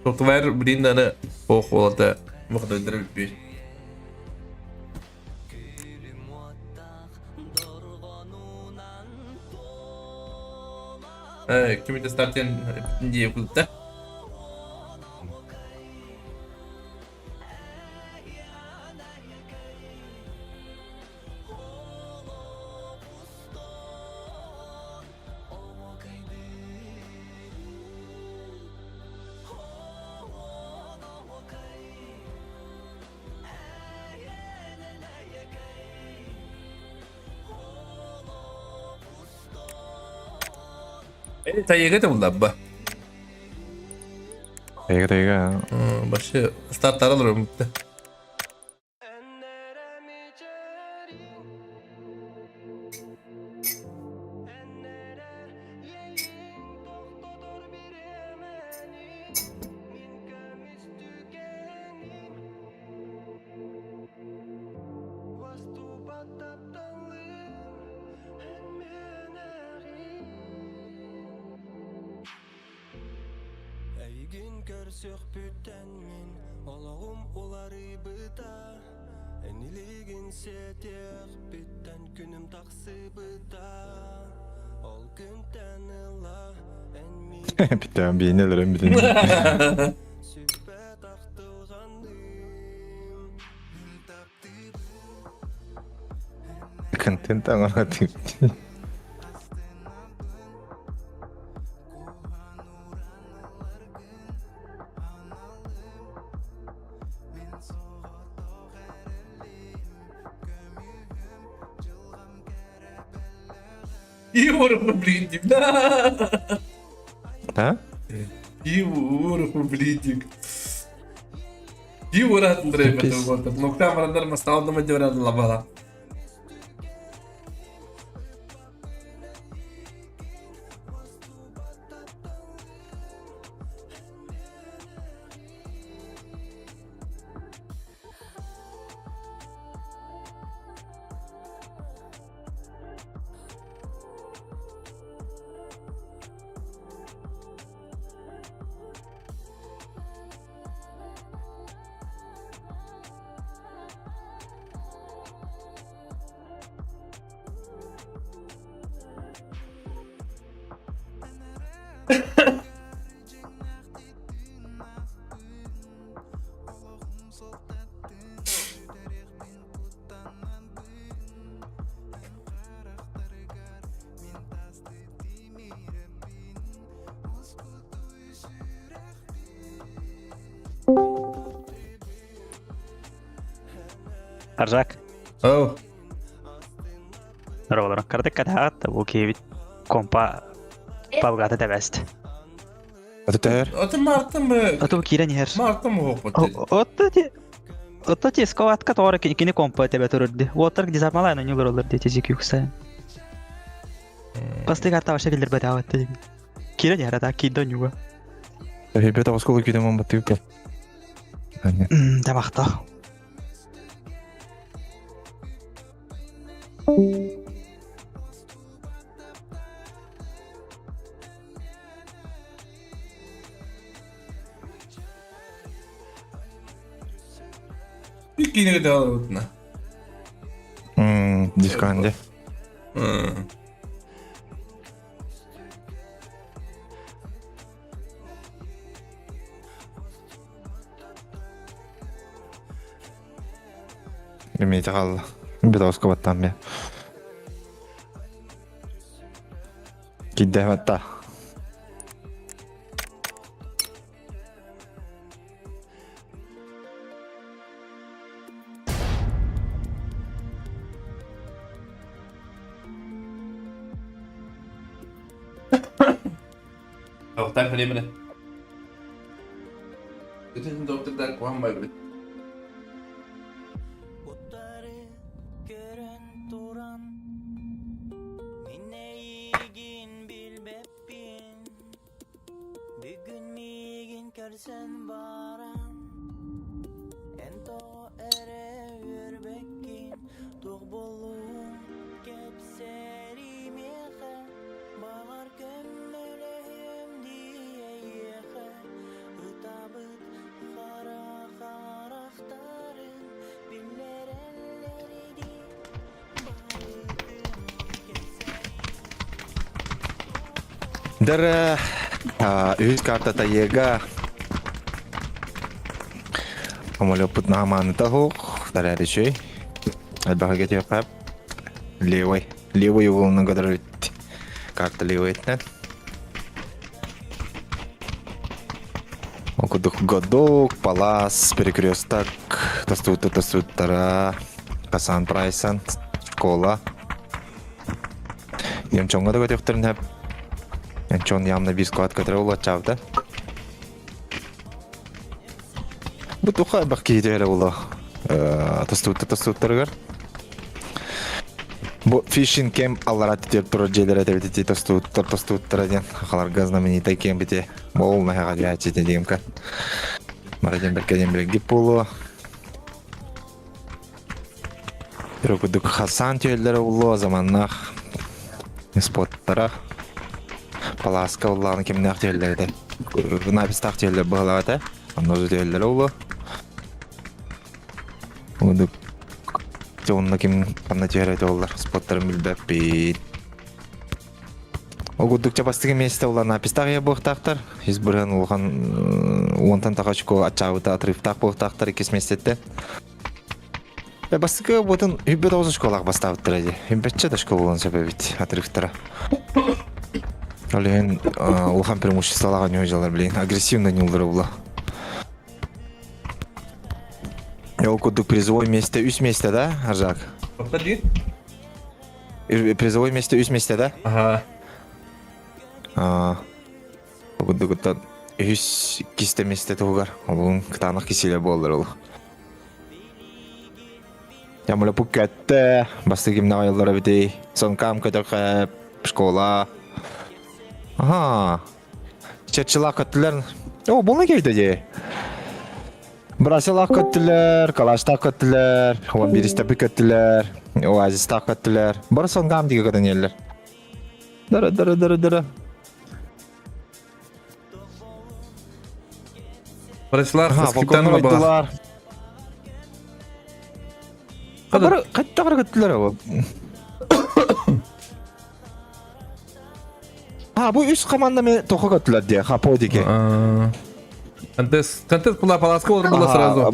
Софтвер блин аны ох олата мықты бир. Кимите стартен дие култа. Тайга да булла. Тайга, тайга. Башы старт аралар өмүттө. Көрсүөхпүттэн мин олоҕум уларыйбыта Эн илиигин сиэтиэхпиттэн күнүм тахсыбыта Ол күнтэн ыла эн миигин Бүттэҕим биһини өлөрөн бүтүн. сүппэт ахтылҕаным Мин таптыыбын Контент оҥоро Егоров, блин, да. А? Егоров, блин. Егор Андрей, Нуктам Радар Масталдама Дюран Лабала. Аржак. Оу. Здорово, Кардык катаат, бу киһибит компа палгата тэбэст. Өтөр. Аты мартым Ото киирэн иһэр. Мартым хооппут. Отто ти Отто ти сковатка тоҕо кини компа тэбэ турурди. Уоттар дизармалайн онньулар олор диэти зикюкса. Бастык арта вообще киллербет аҕат Киирэн иһэр ата киирдэ онньуга. Ребята, осколок күйдем баттык. Тамахта. Иккини кытаалыбытына. Дисканде. Имейте хаалла. Бетоска баттаан бе. Киддэхматта. Тоқтар времени. Бүтүн доктордар куһан байбыт. Уттары көрөн туран Мин эйигин билбеппин Бүгүн миигин көрсөн баран Эн тоҕо эрэ үөрбэккин Туох буоллуҥ кэпсэримиэхэ Баҕар көмөлөһүөм дии эйиэхэ Ытабыт хара харахтарын Биллэрэллэр дии барытын кэпсэри Дэр үһүс картата Ега Самолеппут наамааныта суох, тараар үчүгэй. Элбэҕи кэтиэххэ левый. Левый уолунан көтөр эбит. Карта левый этинэн. Ол курдук Годок, Палас, Перекресток, тостуутта тостууттара, Хасан Прайсан, школа. Емчоҥҥо да көтүөхтэрин сөп. Емчон явно биир склад көтөрө улаччаабыта. Бу туха элбэх киһи эрэ буолуо. Тостуутта тостууттарыгар. Бу фишинг кемп аллара тиэр турар дьиэлэр этэбит тостууттар тостууттара диэн хахаларга знаменитай кемпити бол наһаға диачи диэмка. Мара диэн бэркэ диэн билэргит буолуо. Курдук Хасан түөллэрэ уллуо заманнаах споттара палааска уллааны кимнээх түөллэр этэ. Напистаах тиэллэр быһалаах этэ. Онно тиэллэрэ улу. Удук онно ким ханна түһэр этэ оллар споттарын билбэппит. Ол курдук чапастыгы миэстэ улан напистаах ийэ буохтаахтар. Ис бырыһан улахан уонтан таха очко аччаабыта отрывтаах буохтаахтар иккис миэстэттэн. Бастакы буотун хүббэт оҕус очколаах бастаабыттара дии. Хүббэтчэ да очко буолуон сөп эбит отрывтара. Ол иһин улахан преимуществолаах ньуһдьалар билин агрессивно ньууллара була. Ол курдук призовой место үс место да, Аржак? Повтори. Призовой место үс место да? Ага. Ол курдук үһүс кистэ месте туһугар олуун кытаанах кисиилэ буоллар ол. Ямуля Пуккетте, бастакы кимнээх айыллар эбитий? Сонкам көтөхө, школа. Ага. Чачылаах көттүлэр. О, буолла кейде дии. Брасилаах көттүлэр, Калаштаах көттүлэр, он биристепи көттүлэр, Оазистаах көттүлэр. Бары сонгам диге көтөн иһэллэр. Дара, дара, дара, дара. Брасилаах Аха, скриптан балконнор баҕа. ойдулар. Бары қайта қара көттүлэр ол. А, бу үс команда мен тоқо көттүлэр дии, хапо диги. Контест, контест была паласка олар была сразу.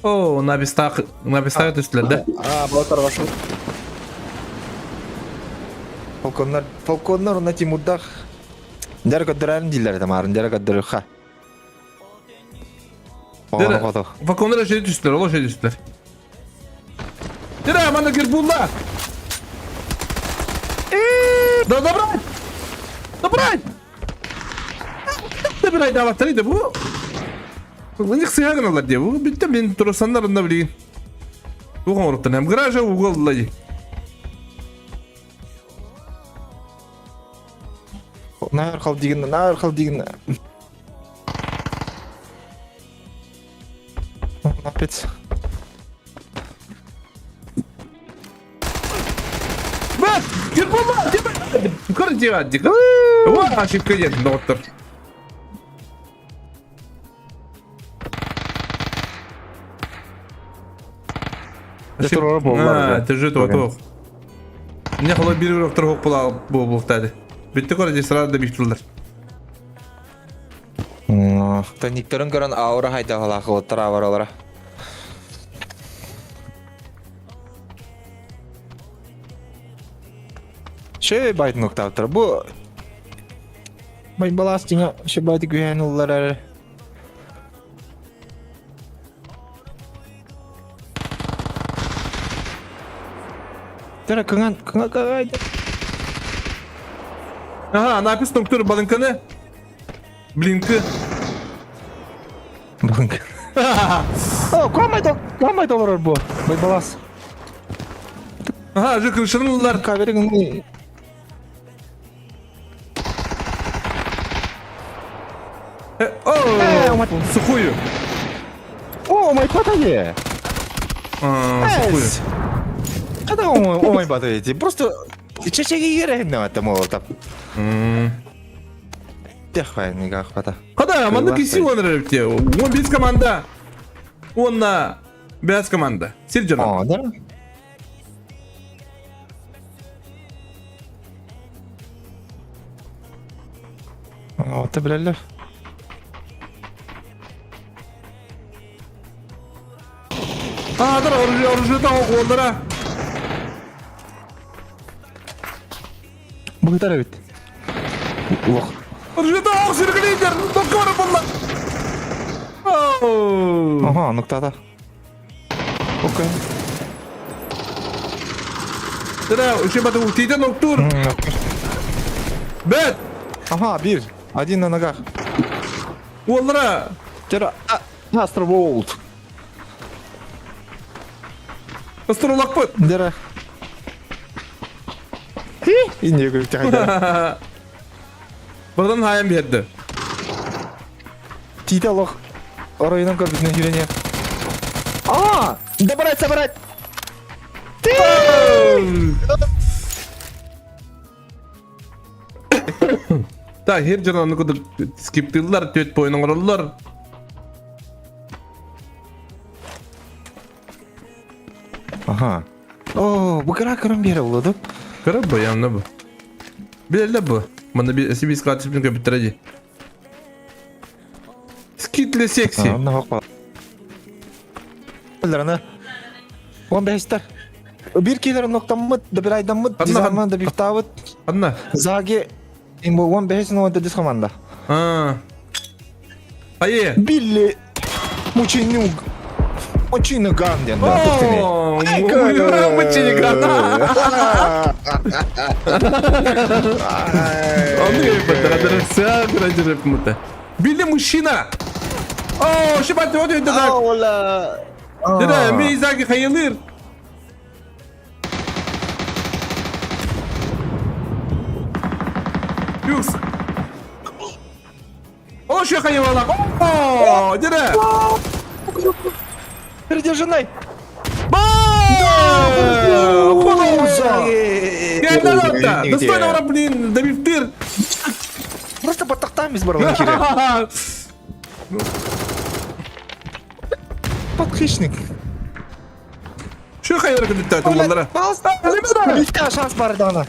О, на местах, на местах түстүлэр да? А, болтар басыл. Фалконнар, фалконнар уна Тимурдах. Дәрі көддөрәрін дииллэр тамарын, дәрі көддөрүхха. Дәрі, фалконнар шеде түстүлэр, ол шеде түстүлэр. Дәрі, мана кир булла. Да добрать! Добрать! Добирай даваттар иде бу. Ыник сыһа гыналар дии. Бу бүттэ мин турасаннарында билигин. Туох оҥоруттан эм гаража угол дии. Наар хал дигин, наар хал дигин. Опять. Бат! Кирбула! Көр дига дига. Ва, ошибка нет, доктор. Держи то, то. Мне холо бир уроктор хоп була буолуохтаады. Бүттэ көрө сразу да биктулар. Таниктерин көрөн аура хайдахалаах оттар аваралара. Шей байтын октавтар. Бу Бай балас дьиҥэ шебайты күһээн ыллар эрэ. Тара кыҥан кыҥа кагайды. Ага, напис тур балынканы. Блинки. Балынка. О, куамай куамай олорор бу. Бай балас. Ага, же крышанылар. Каверин О, сухую. О, май падає. Сухую. Когда омай падаете? Просто чечеги керегин там ол там. Техвай нигах пата. Када, манна киси он репте. Он без команда. Он на без команда. Сирджана. О, да? Ота билэллэр. Аадыр оружие, оружие оҕоллара. Быһытар эбит. Лох. Оружие оҕ сиргилейдер. Токка бар болла. Ага, нуктата. Окей. Тыра, үші баты утейден октур. Бет! Ага, бир. Один на ногах. Уоллара! Тера, Астроволт. Астролакпыт! Дера. Индия көрүктэ Бырдан хайан биэрди. Тиитэ олох оройунан көрбүтүнэн сүүрэн Аа! Добрать, собрать! Та хер дьон ону курдук скиптыыллар, түөт поин оҥороллор. Аха. О, бу кыра көрөн биэрэ булду. Кыра бу, явно бу. Билэллэр бу. Манна би SBS карточканы көбүттэрэ дии. Скитле секси. Онно хоппа. Аны. Он бэстер. Бир килер ноктаммыт, да бир айдаммыт, дизарман да бифтабыт. Анна. Заги имбо он бэс но дис команда. А. Айе. Билли мученюг. Мучина ганден, да. Мученик Билли мужчина! О, шибать, вот это так! Дere, Miyazaki хайылыр! Люкс! О, что хайвалак! О, дере! Передержанай! Достойно, блин, добивтыр! Просто баттахтамыз бар оны керек. Подхищник. Şu хайыр күндүттә туллара. Битте шанс бар дана.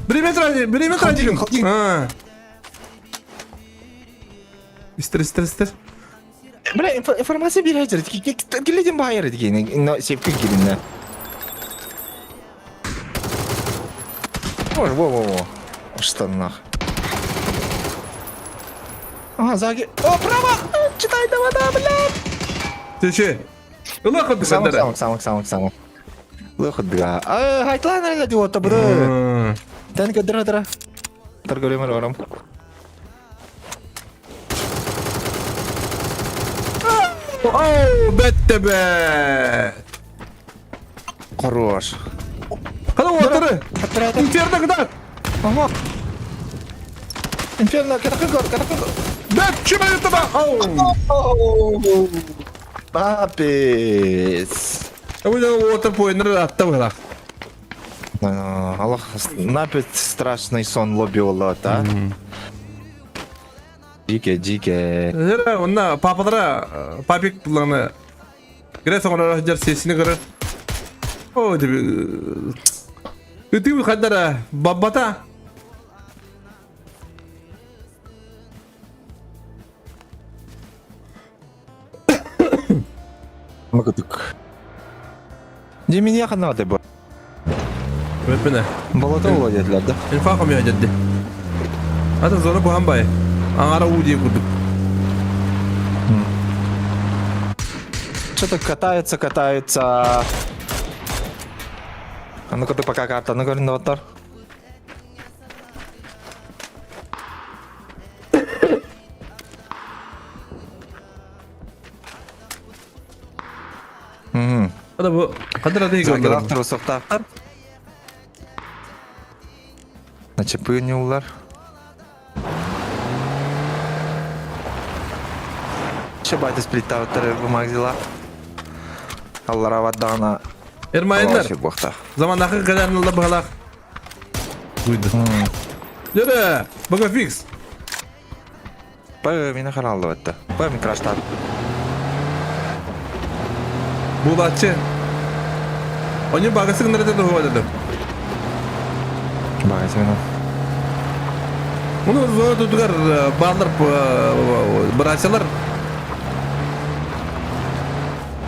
Бриметр, бриметр один. Истер, истер, истер. Бля, информация берәҗер. Киледен байыр дигән. Сепки килинне. Во, во, во. Что нах. Ага, заги. О, право! Читай давай, да, блядь! Ты че? Лохот Самок, самок, самок, самок, самок. Лохот, бля. А, хайтлан әле дип отты бу. Тән көдөрә тора. Торгөлемер барам. Оу, бетте бе! Хорош. Хана отыры. Инферно куда? Ага. Инферно, катакы гор, катакы гор. Бет, чума ютуба. Оу. Папис. Ой, отыр поинер атта бара. Аллах, напит страшный сон лобби да? Дике, дике. Зера, онна папалара папик буланы. Гре соңра жер сесini көрөр. О, деп. Үтү хадара бабата. Макутук. Димин ханады бу. Өпүнэ. Болото владелер да. Инфа хомя дедди. Ата зона кухан бай. Аңара уу дии курдук. Что-то катается, катается. А ну-ка ты пока карта, ну говори, доктор. Ата бу кадыр аты Загилар трусоктактар. Начепыни улар. Чебайте сплиттауттар бу магзила. Аллара ваддана. Эрмайындар. Заманахы кадарнылда багалак. Уйды. Жөрө, бага фикс. Бага мени харалды бетте. Бага мен краштар. Булатчы. Они багасы гыннар да хуа деді. Багасы гыннар. Муну зона тутугар баалар братьялар.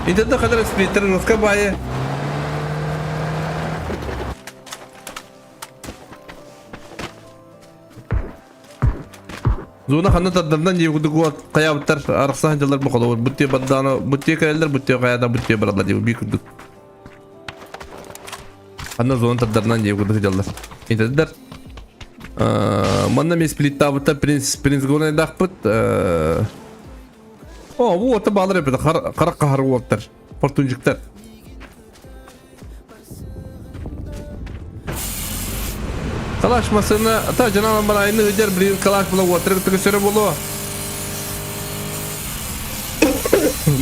Интернет кадar сплиттер руска байы. Зона ханна тардардан дии курдук уот хайаабыттар арахса сылдьаллар бу холобур буттуйа бардааны буттуйа кэлэллэр буттуйа хайаата буттуйа бараллар дии бии курдук. Ханна зона тардарынан дии курдук сылдьаллар. Итэрдэр манна мин сплиттаабыттар принц принц горнайдаахпыт О, бу уота баалар эбит харах хахар уоттар фортунчиктар. Калаш масына та жаналан барайны ыдьар билигин калаш була уоттары кытта көсөрө буолуо.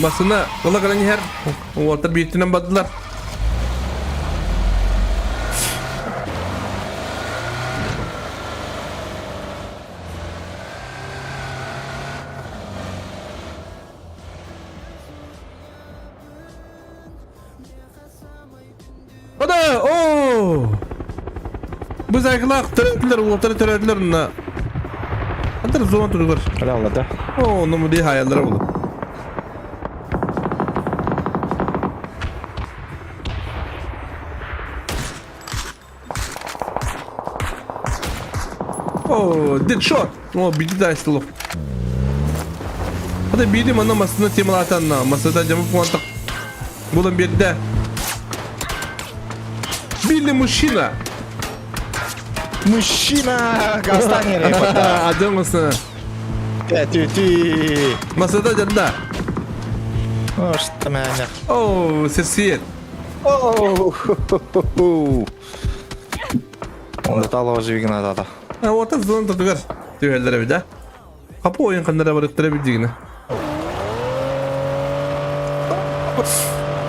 Масына ыла гынан иһэр уоттар бииртинэн бардылар. Ада, о! Бу зайкалаах төрөтүлэр, уолтары төрөтүлэр онно. Антар зона туругар. Кэлэ аллата. О, онно муди хаяллара булу. О, дедшот! О, биди дайстылов. Ата биди манна масына темалатанна, масыда жамы пуантак. Булан берді. Билли мужчина. Мужчина! Гастан эрэ Адым масына. Ти. Масыда жанда. О, что меня. О, сесиет. О, Онда тала живигин адата. Ота зон тутугар. Түһэллэр эбит, да? Хапы ойын ханнара барыктара бит дигинэ.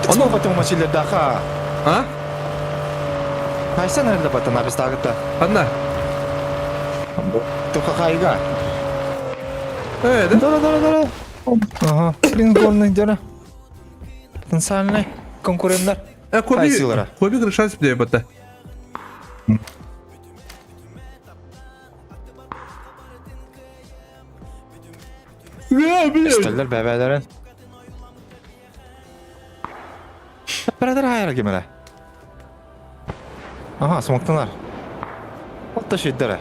Оно потом мочили даха. А? Хайсан эрэлэ батан абыстаагыта. Ханна? Тухахайга. Э, да? Дора, дора, дора. Ага. Принц дора. Потенциальный конкуренттар. Э, Коби, Хайсилара. Коби крышас бile бата. Эстэллэр бэбээлэрин. Бэрэдэр хайара кимэрэ. Аха, смоктанар. Отта шүйдэрэ.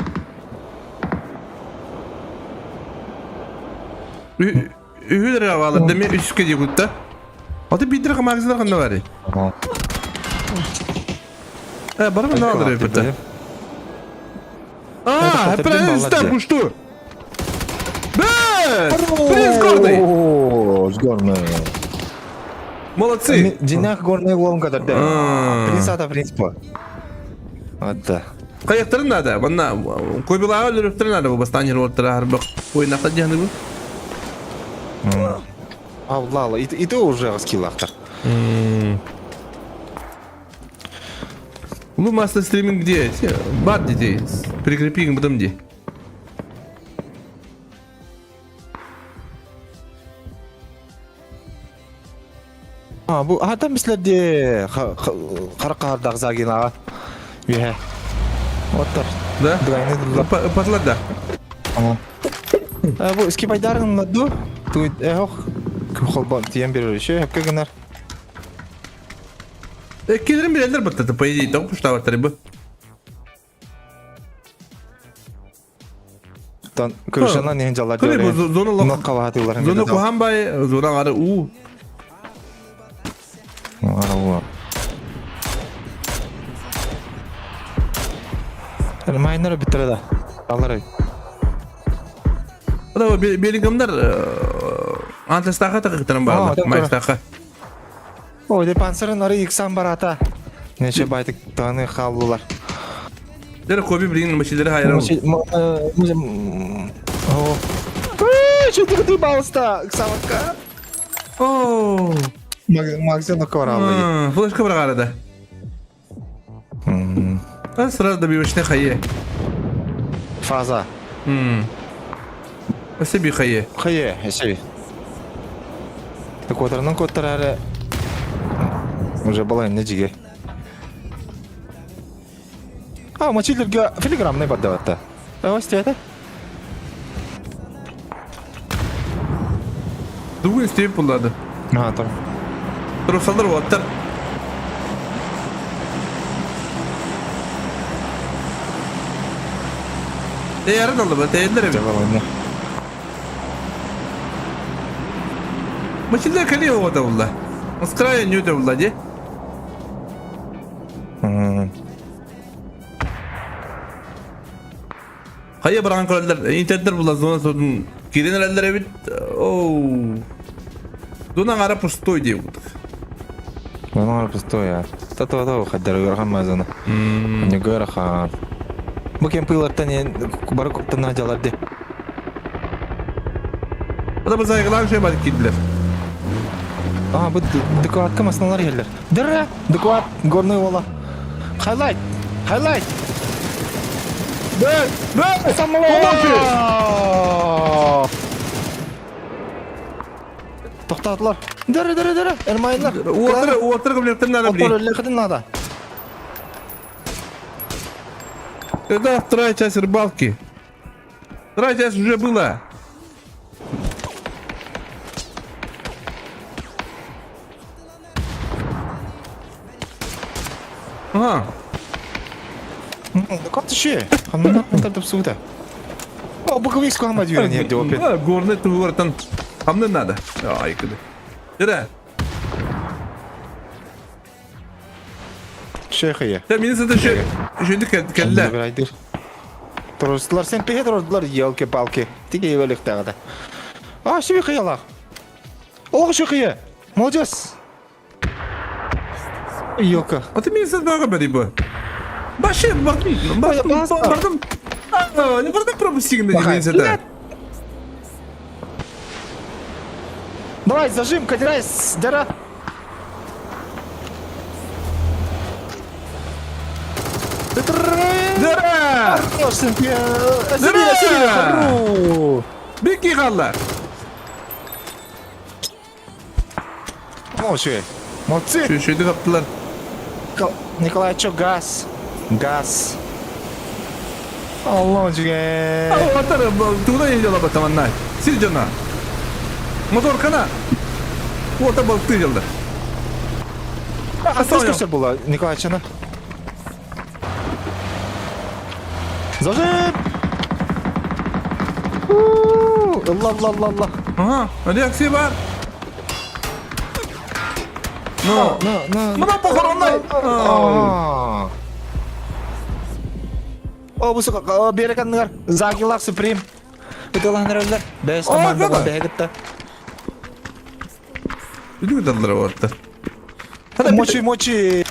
Үһүлэр авалар деме үскэ дигутта. Аты бидер магазиндар ханна бары. Э, барып на алыр бата. А, принц пушту. Бэ! Принц гордый. О, горный. Молодцы. Динах горный уолун кадар. Принц ата принц по. Атта. Каяктарын надо. Манна көбилага өлөрөптөр надо бу бастан жер оттара харбак. Ойнакта жаны бу. Алла, и, и ты уже скиллахтар. Улуу мастер стриминг где? Бар детей. Прикрепи к потом где. А, бу ата мислерде кара каардагы загинага. Үһэ. Оттар. Да? Двойны дылла. Патлар да. А, бу скипайдарын ладу. Ту эхох. Холбан тиен берер еще хепке гынар. Келерин билелер баттата, по идее, тоқ пуштабаттар бу. Тан крышанан нehen жалар Көре бу зона лох. Нокка Зона кухан бай, зона ары у. Ара Майнер биттер да. Алар. Ада белингамдар антастаха тагыктыран баалар. Майстаха. О, де панцирын ары иксан барата. Нече байтык таны халлылар. Дер коби билин машилери хайран. О. Что ты балста, Иксамакка? О. Магазин бар Флешка бар арада. А сразу добивочный хайе. Фаза. Спасибо хайе. Хайе, эсеби. Котарынан коттар әрі уже была не жиге. А, мочилерге филиграммный бардаватта. Давай это. Дугун степ булады. А, там. Трусалар оттар. Değerin aldı be, değerler evi. Мачилдер кали ода булла. Маскрая не булла де. Хайа баран көрөллөр, интернеттер булла зона сотун кирен эллер бит. Оу. Зона ара пустой деп будук. Зона ара пустой, а. Тата тата хаддар көрхан мазана. Не көрхан. Бу кем пылаттан бары коптан жалар де. Ада бу зайгылан шей бар кидлер. А, бу декуатка масналар келдер. Дырра, декуат горный ола. Хайлайт, хайлайт. Бе, бе, Самолет! Тоқтатылар. Дыры, дыры, дыры. Эрмайынлар. Уотыр, уотыр кымлектер надо Отыр бли. өлі надо. Когда вторая часть рыбалки? Вторая часть уже была. Ага. Как ты Хамна О, боковик хамма дүйрен ерде опять. Горный тугартан хамны надо. Ай, кыды. Дера. Шехия. Та мені це ще ще не кэллэ. Тұрыстылар сен пехе тұрыстылар, елки-палки. Тиге өлік тағыда. А, шеви қиялақ. О, шехия. Молодец. Елка. А ты мені це дорого бери бу. Баше, бардым, бардым, бардым. А, не бардым пропустигин Бахай. деген это. Давай, зажим, кадирайс, дара. Дара! Дара! Беки қалла. Молодцы. Молодцы. Шөйді қаптылар. Николай, чё, газ? Газ. Аллах жиге. Атар, туда не делала батаманна. Сир жана. Мотор кана. Ота балыкты делді. А что было, Николай, чана? Зажим! Allah Allah Allah Allah. Ага, реакция бар. Ну, На, на. мына похоронный. О, бу сука, береканнар. Загилар Суприм. Биталанралар. Бес команда бар бегетте. Бүдүг даллар отты. Мочи, мочи.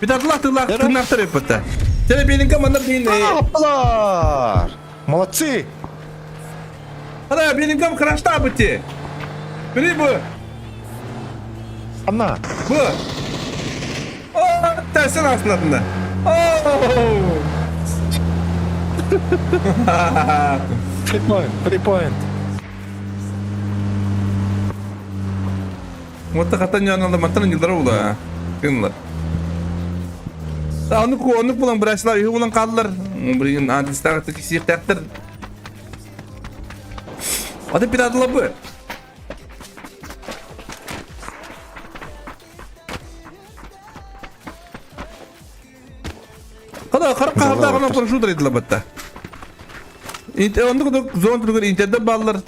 Битатлар тылар тыннактар өпөттө. Теле менин командам дейин. Аплар. Молодцы. Ана менин ком крашта бити. Бери бу. Анна. Бу. О, тәсен астында. О! Three point, three point. Мотта хатан янында маттан жылдары була. Кынлар. Оны оны булан браслар, үйі булан қалдылар. Блин, антистағы тікісиқтақтыр. Аты пидадыла бу. Қада қарап қағырдағына парашютер етілі батта. Онды зон түргір интернет баллар.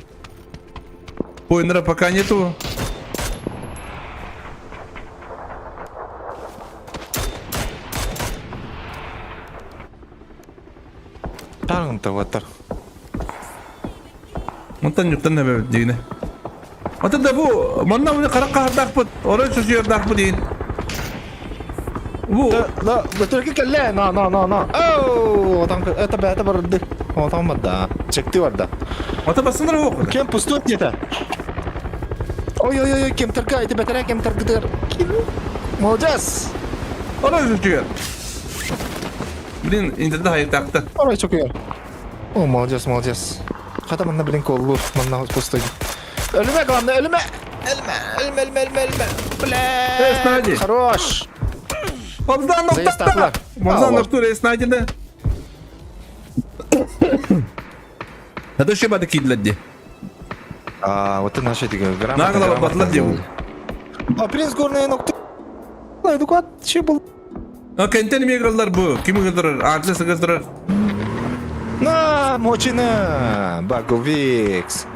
Поинера пока нету. Таргын таваттар. Онтан юктан нәбә дигене. Ата да бу манна уны карак каһардак бут. Орой сүзү бу дейин. Бу Да, да, да, только келле, на, на, на, на. Оу, там это это барды. О, там да. Чекти бар да. Ата басындар ок. Кем пустот где-то? Ой-ой-ой, кем торгай, тебя таря, кем торгдыр. Молодец. Орой сүзү. Блин, интернет хайыктакты. Орой чокуyor. О, молодец, молодец. Хата манна, блин, коллу, манна пустой. Ölüme главное, ölüme. Ölüme, ölüme, ölüme, ölüme, ölüme. Э, Бля. Хорош. Бабзан Заезд нокту. Бабзан нокту рейс найдены. Это еще бады кидләдди. А, вот ты наши эти грамотно. Нагло батлар дебу. А, принц горный нокту. Адекват, че был? А кентен мигралар бу. Ким гыдырыр? Атлас гыдырыр. На, мочина! Баговикс.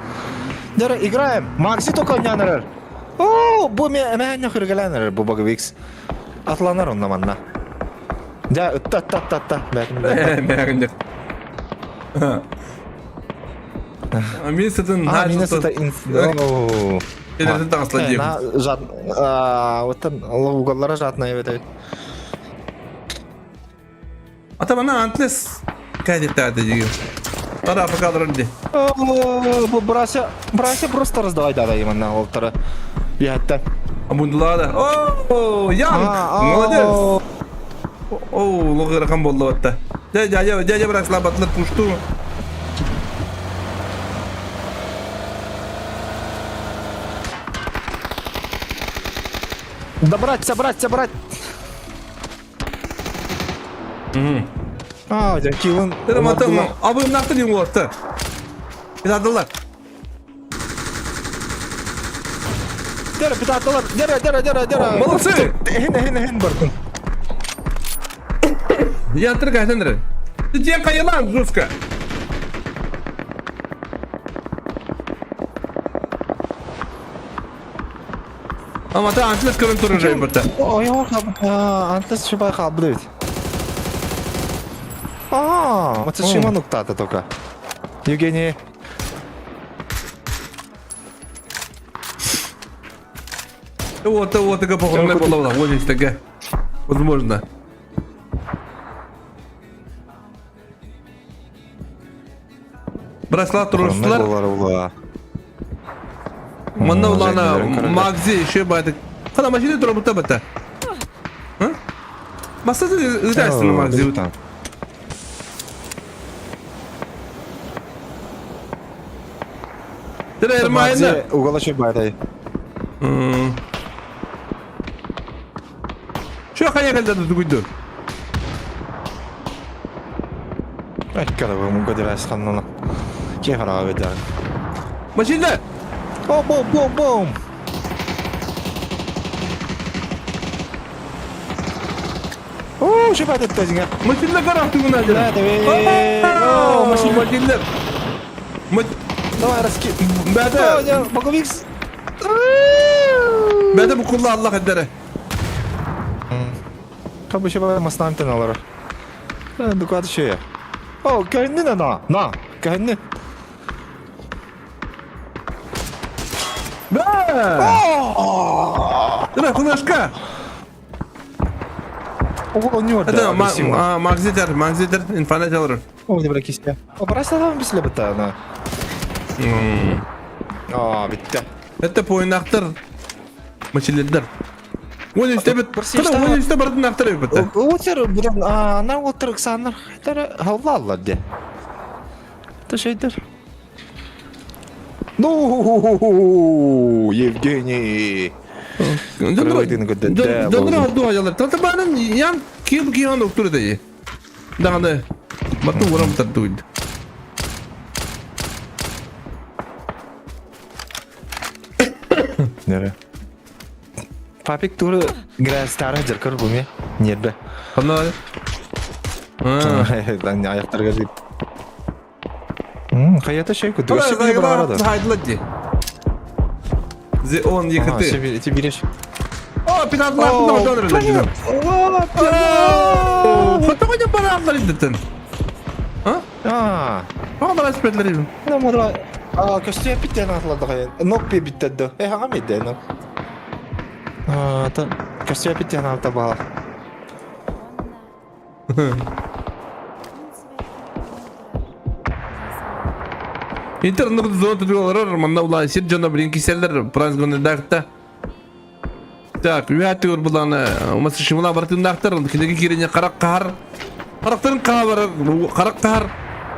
Дара, играем. Макси только нянырыр. О, бу ме мә хыргаланыр бу Баговикс. Атланар онна манна. Да, та та та та. Мәргәндер. Мин сытын А, мине сыта инс. Келерден тағысла дейм. На, жат, а, вот там уголлара жатная evet. Ата бана антлес кәдетті деген. Тара апакалар ди. Бу брася, брася просто раздавай да именно олтара. Я это. Амундулада. О, Янг! Молодец! О, лоғы рақам болды батта. Дядя, дядя, дядя брасла батлар пушту. Добрать, собрать, собрать. А, дьэ, килын Романтан абыымнаахтар диэн уолаттар. Петардалар. Дера, петардалар. Дера, дера, дера, дера. Молодцы! Эһин, эһин, эһин бардым. Янтыр кайтан Ты ден кайылан, жестко. Амата антлес көрөн турар жайбыта. Ой, антлес шыбай қалбы ведь. А, вот Шиман уктата только. Евгений. Вот, вот, такая похоронная была, вот здесь такая. Возможно. Браслат туруштулар. Манна улана Магзи еще байтык. Хана машина турабыта бата. Масса ытайсың Магзи. Там. Тире Эрмайна. Угол еще байтай. Чё хая калда тугуйду? Айккара муга дирас ханнана. Ке хараға бедер. Машина! О, бом, бом, бом! О, шипат етті Машина карах тугуна. Да, давай. О, машина. Давай, раски. Бәді. Боговикс. Бәді бұл құлла Аллах әддері. Кабы шипа маснам алар. Дуклад шея. О, кәһенне на, на, кәһенне. Да! Давай, кулашка! О, не Это магзитер, магзитер, инфанат алыр. О, не бракисте. О, брасла бисле бita на. А, битте. Это поинақтар. Мачилердер. Он үсте бит. Кара он үсте бардын актар бит. Отер будан анар отыр ксанар. Хайтар халлалар де. Это шейтер. Ну, Евгений. Дандра алду аялар. Тата банын ян кил киан доктор дейи. Даганы бату урам тартуйд. Нере. Папик туры грастары жыркыр бу ме. Нербе. Кандай? Аяқтарға жип. Хаята шей күтті. Хайдлади. The on ЕКТ. Ти берешь. О, пинат лапы на донор. Фото не баралар индетен. А? А. А, барас петлери. На мудра. А, көстө биттен атлады кайын. Нок пи биттеди. Э, хага мидде нок. А, та көстө биттен алта бала. Интернет зона түгөлөр, манна улан сир жона блин киселер пранс гонедакта. Так, үәтігір бұланы, омасы шымына бартындақтар, кенеге кирене қарақ қар. Қарақтарын қара қарақ қар.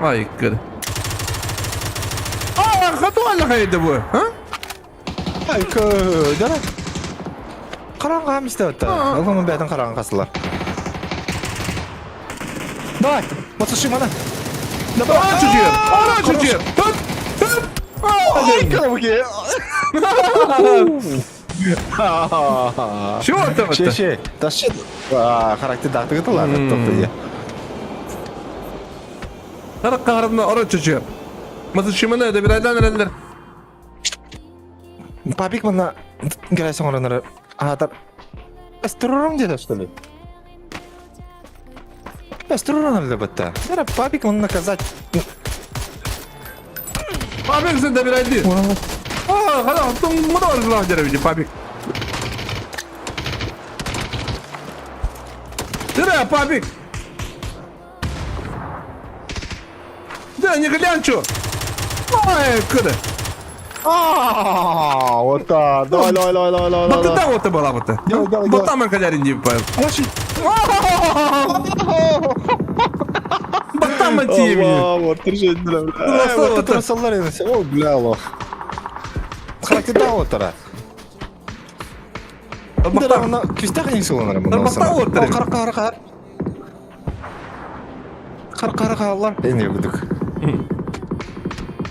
Ай, кір. А, хату алла қайды бұ, а? Ай, кө, дара. Қараңға істеп атты. Оғының бәтін қараңға қасылар. Давай, осы шымана. Давай, ара чүчер, ара чүчер. Тут, тут. Ай, кәуге. Чего там это? Ше, ше, ташчы. Характер дақтығы тылар, тоқты. Қарақ қарымна ара чүчер. Масы шымына да бір айдан әрелер. Папик мына грайсон оранары. Атар. Эстурурум деді, что ли? Эстурурум әлі бітті. Яра папик оны наказать. Папик сен да бір айды. А, қара, тоң мұны бар жылақ папик. Да, папик. Да, не глянчу. Ай, куда? А, вот так. Давай, давай, давай, давай, давай. Вот это вот была вот. Делай, делай, Вот там калярин не пал. Вот там тими. Вот держи, бля. Вот это саллар О, бля, лох. Характер вот тара. Бактар, күстәк ни солонар монда. Бактар вот. Кара, кара, кара. Хар-хара хааллар. Эне кудук.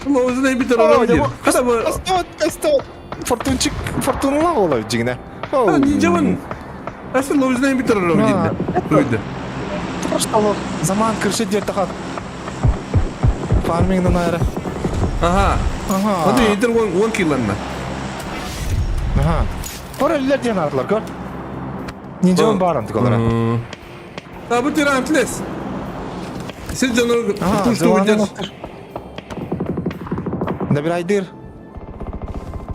Лоузун битер ороо диир. Хата бу Кастот, кастот. Фортунчик, фортуналаах ола дьигинэ. Нинжабын. Асы лоузун битер ороо диир. Туйда. Просто заман крыши диэр таха. Фармингдан айра. Ага. Ага. Аны интер 10 киланна. Ага. Пора лер диэн атлар көр. Нинжабын барам тиколара. А бу тирантлес. Сир дьону тустуу видер. Набирайдыр.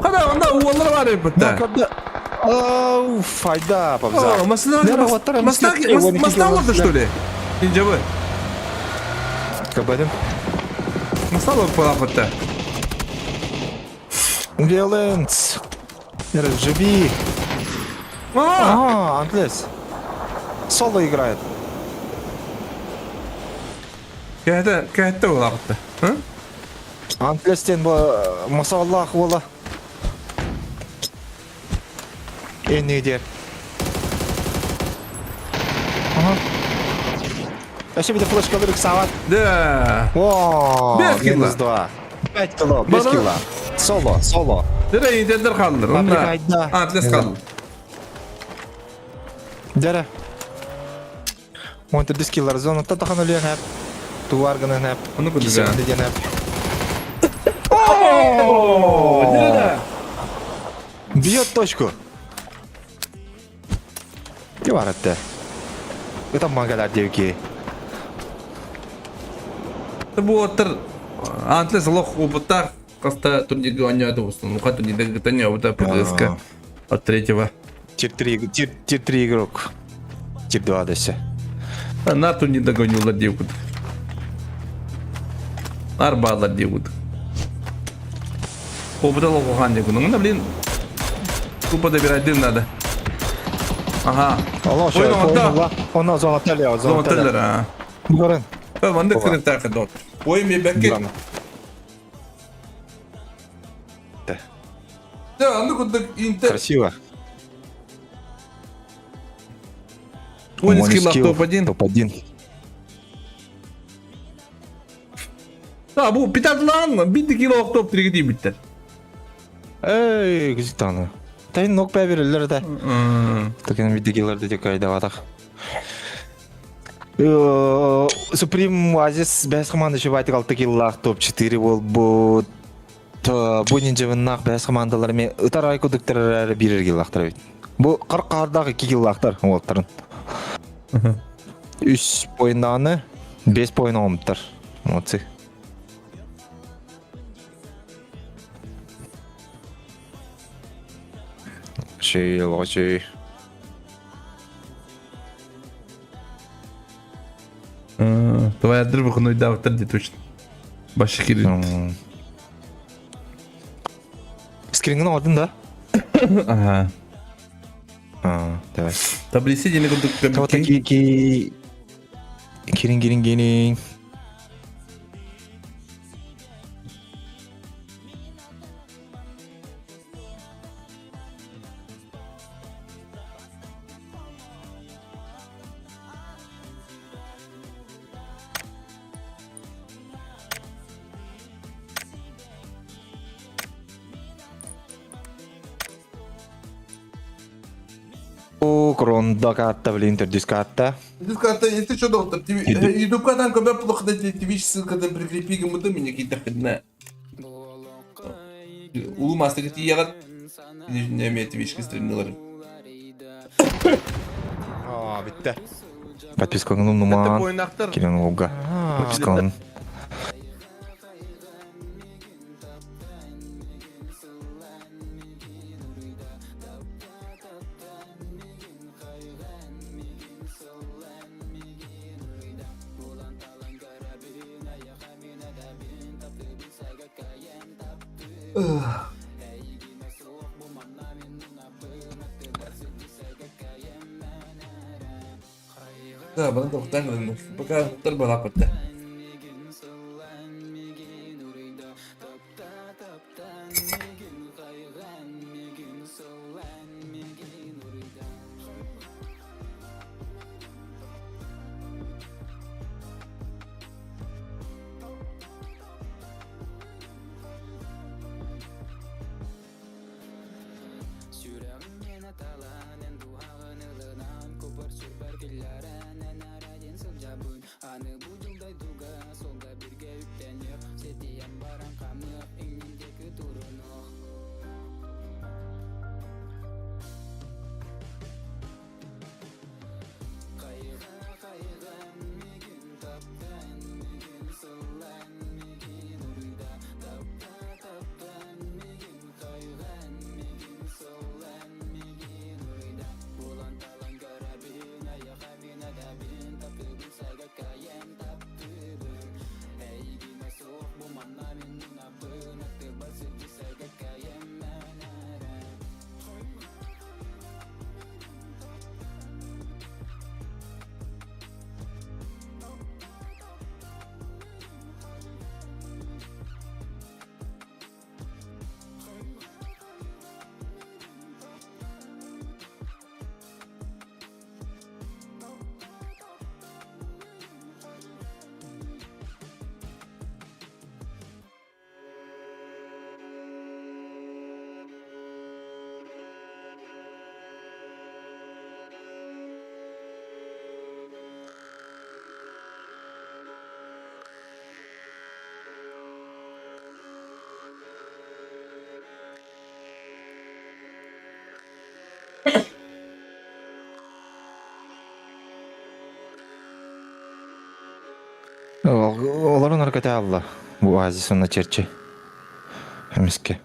Хада онда уоллар бар эбит. Оу, файда, пабза. Масна масна масна олорду что ли? Нинжабы. Кабадым. Масна олорду палапатта. Виоленс. Живи. А, Антлес. Соло играет. Кәһәтә, кәһәтә улаҕытта. Антлестен бу масаллах буола. Эннидер. Ага. Вообще бит флешкалар ыксаабат. Да. О, 5 килла. минус 2. 5 кило, 5 килла. Соло, соло. Дere интердер қалдыр. Онда Антлес қалды. Дere. 14 киллар зона татахан өлүөн хэп. Туар гынан хэп. Оны күдүгә. Кисен деген хэп. О, дere. Бьет точку. Не бар этте. Это магалар девки. Бу оттар Антлес лох опыттар Коста турнирге оняды болсын. Муха турнирге гытан опыта ПГСК от третьего. Тир 3, тир, тир 3 игрок. Тир 2 десе. На турнирде гонюлар девкут. Арбалар девкут. Опыта лохухан девкут. Ну, блин, тупо добирать дым надо. Ага. Алло, Ой, ну, Она зона теле, зона теле. а. Горен. Манды кырын дот. Ой, мне бәкке. Да, ну куда интер. Красиво. Ой, скилл топ-1. Топ-1. А, бу питатлан, битти кило топ 3 дейм биттер. Эй, күзүк Тайын нок бә берилер да. Такен битти киллерди тек айдабатак. Суприм Оазис бәс команда шыбайтык 6 киллах топ-4 болбут. Бу нинжебиннах бәс командалар ме ытар айкудуктар бирер киллахтар бит. Бу 40 кардагы 2 киллахтар олтарын. 3 поиннаны 5 поин омуттар. Молодцы. Шей, лочи. Твоя дырба хуной давтар де точно. Башы кирит. Скрингін алдың да? Ага. А, давай. Таблицы дене кудук. Тота ки ки Кирин кирин кирин. Кронда катта, блин, төрдүс катта. Карта, если что, доктор, YouTube-кадан көбө плохо Twitch ссылкадан прикрепи гмд меня какие-то ходна. Улу мастер тиягат. Не имеет Twitch стримнилар. А, битте. Подпискаңын нуман. Ойнақтар. Кирен луга. Подпискаңын. Да, бана тоқтан Пока тар бата. Олорон арката алла. Бу оазис онно черчи. Эмиске.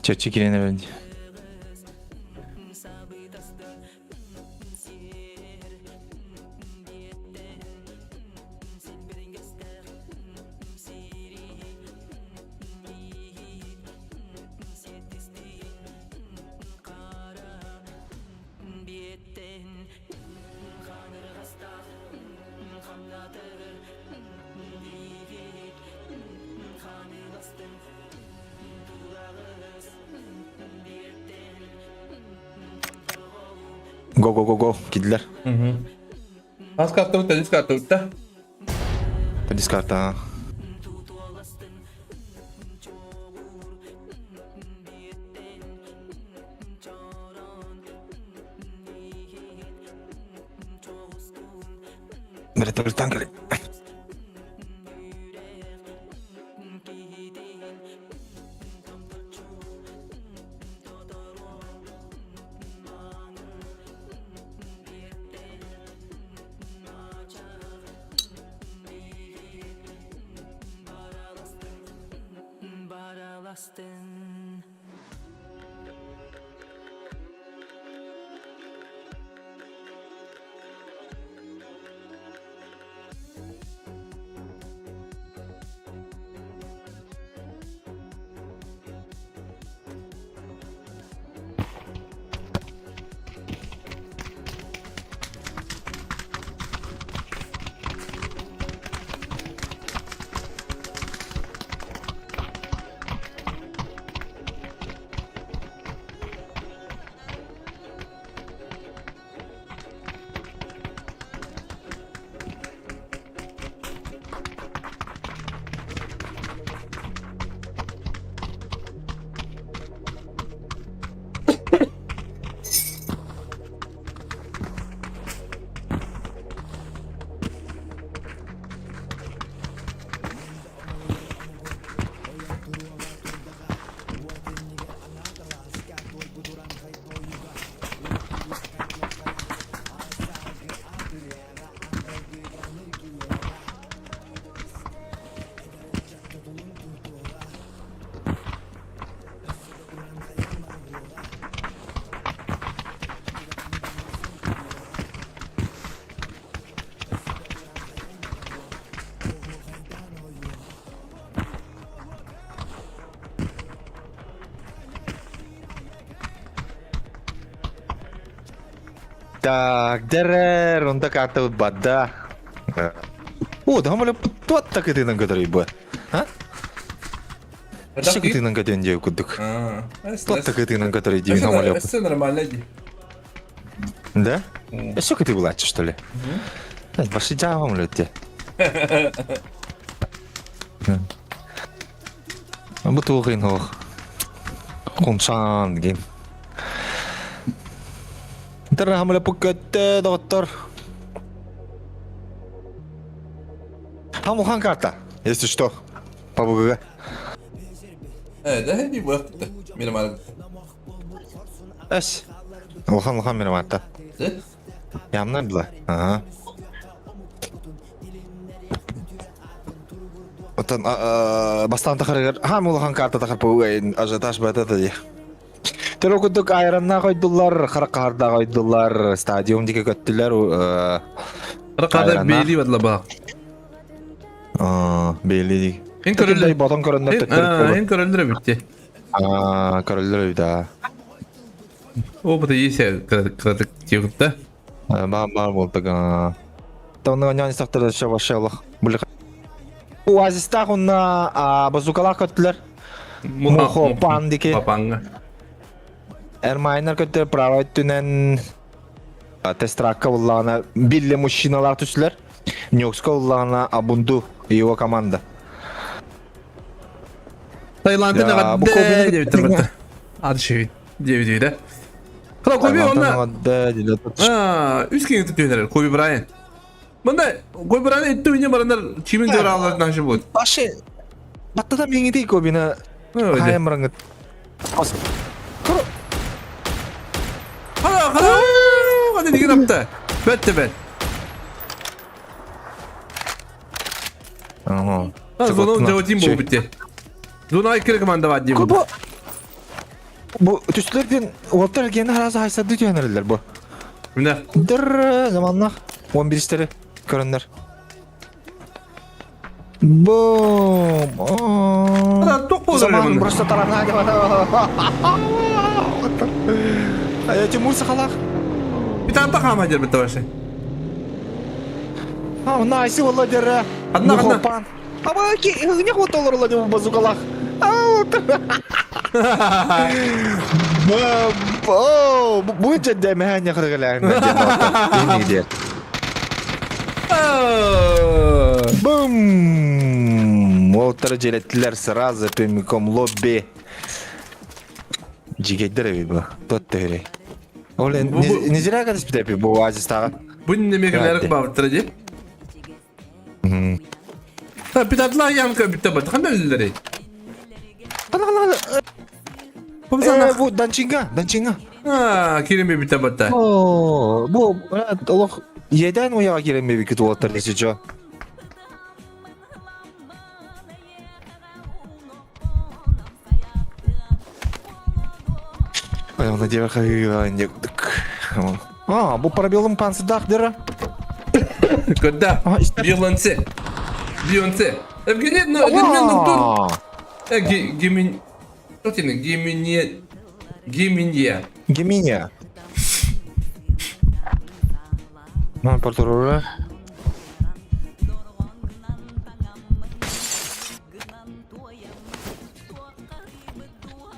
Чэрчи киирэн эрэр дии. Го го го го кидлер. Хас карта теннис карта utta. Теннис карта. Бere танкали. Так, дэрэр, онда карта бада. О, да хамале туат так ытынан көтөрүй бу. А? Өссө кытыынан көтөн диэ курдук. Туат так ытынан көтөрүй диэн хамале. Өссө нормально ди. Да? Өссө кыты булааччы, что ли? Баши жаабам эле Бу туох иһин Хунсан диэн. Тырахамыла пуккөттө доҕоттор. Хамухан карта, если что, по БГГ. Да, не бахта. Мирамар. Эс. Улахан улахан мирамарта. Ямна была. Ага. Оттон бастаан тахарыгар хаам улахан карта тахар ажиотаж бата дии. Төрө курдук айраннаах ойдулар, хараккаһардаах ойдулар, стадиум диэки көттүлэр. Хараккаһарда бейли бадла баа. Бейли дии. Ин көрөллөр. Ботон көрөннөр төттөрү. Ин көрөллөр эбитти. Көрөллөр эбит аа. Опыта есть кыратык тиэхутта. Баар баар буолтага. Тонна ньон сахтар еще вошел. Были Оазистах онна базукалаах көттүлэр. Мухо пан дики. Папанга. Эрмайнар көттүлэр право өттүнэн тестракка буллаҕына билле мужчиналар түстүлэр. Нюкска буллаҕына Абунду и его команда. Таиландын эҕэрдэ диэбиттэр батта. Ады диэбит Хала Коби онна үс киһи түһэнэр Коби Брайан. Мында Коби Брайан итти үйне баранар чимин дөр алар нашы будет. Башы баттата меңити Кобина хайым бараңыт. Хала хала хана деген апта. Бәтті бәт. Ага. Зона жауатин болуп битте. Зона айкыры команда бар дейм. Бу Бу түстүлэрден уолтар эргиэнэ араас хайсарды түһэнэрэллэр бу. Мына. Дыр заманнах 11-тери көрөннөр. Бум! Заман просто тарана А Тимур Сахалах. Питанта хама дер бит вообще. А, найс, والله дер. Одна, одна. Аба, не хватало деп базукалах. Бу дьэ мэһэн хырыгалаан Бум! Уолтар дьиэлэттилэр сразу прямиком лобби. Жигейдер эбит бу. Тот төһөрэй. Ол не зря катыспыт бу оазистаҕа. Бу немекелер бабыттара ди. Питатлар ямка битте бат. Ханна үллери. Хана Бу Данчинга, Данчинга. А, киреме битте батта. О, бу олох еден уяга киреме бикит уоттар десечо. Ой, он А, бу парабеллум панцирдах дера. Когда? Бейонсе. Бейонсе. Евгений, ну, Гермен тут. Гемин... Что тебе? Гемине... Геминье. Геминия. Ну, портурура.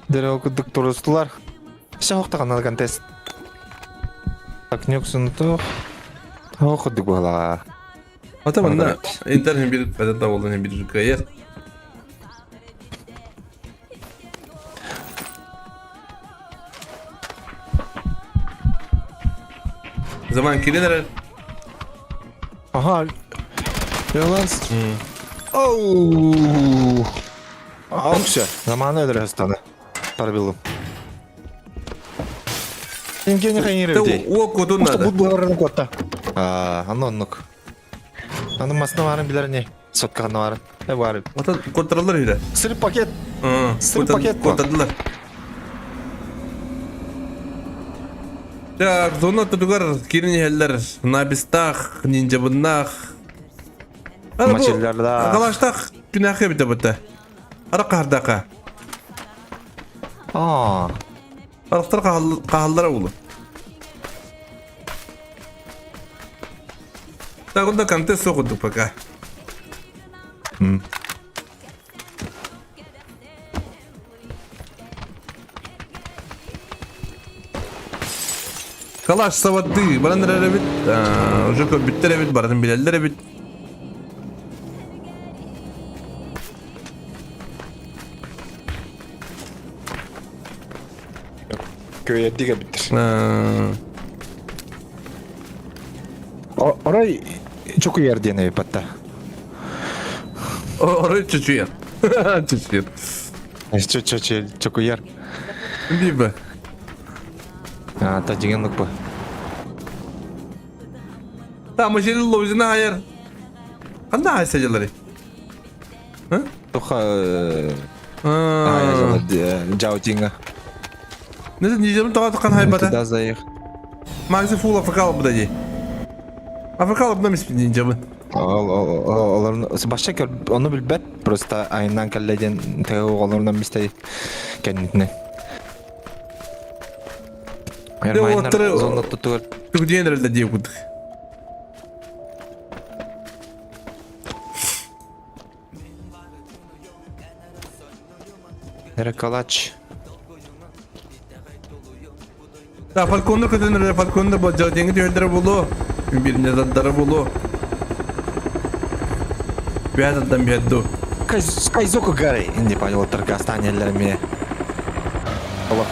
Дерево кудук турустулар. Шахоқтаған контест. Так, нюксун то. Ох, була. Ата манна интернет бир кадата болдан бир кайер. Заман киренер. Ага. Яланс. Оу. Ау, все. Заман өдірі астаны. Парбилу. Евгений Хайнирович. О, куду надо. Бут буларын котта. А, аны оннук. Аны масына барын билер не? Сотканы барын. Э бар. Ата контроллер үйрә. Сырып пакет. Сырып пакет. Контроллер. Так, зона тутугар кирин набистах, ниндзябыннах. Мачеллерда. Калаштах күнәхе бите бутта. Ара кахардака. А. Арахтар кахаллара улу. Так, онно контент суох курдук пока. Калаш савадды баран эрэр эбит. Уже көрбүттэр эбит, барытын билэллэр эбит. Көйэрдик эбиттэр. Орой чокуйар диэн эбиппатта. Орой чочуйар. Чочуйар. Чокуйар. Биба. Та дьиҥин лукпа. Та машина лозина хайар. Ханна хайса дьалары? Тоха Жаутинга. Не нижем тоҕо хан хайбата. Туда заех. Макси фул афыкал буда ди. Афыкал буда миспин нинджабын. Олорун башча ону билбэт просто айынан кэллэ диэн тыа оҕолорунан мистэй кэннитинэ. Уоттары зона тутугар Түгдиэн эрэлдэ дии курдук. Рекалач. Да, фалконнар көтөнөр, фалконнар бу дьиҥи түһэллэрэ буолуо. Биринэ дардара буолуо. Бэйэтинтэн биһэт дуу. Кайзоку гары инди пайлоттарга станеллер ме. Олох.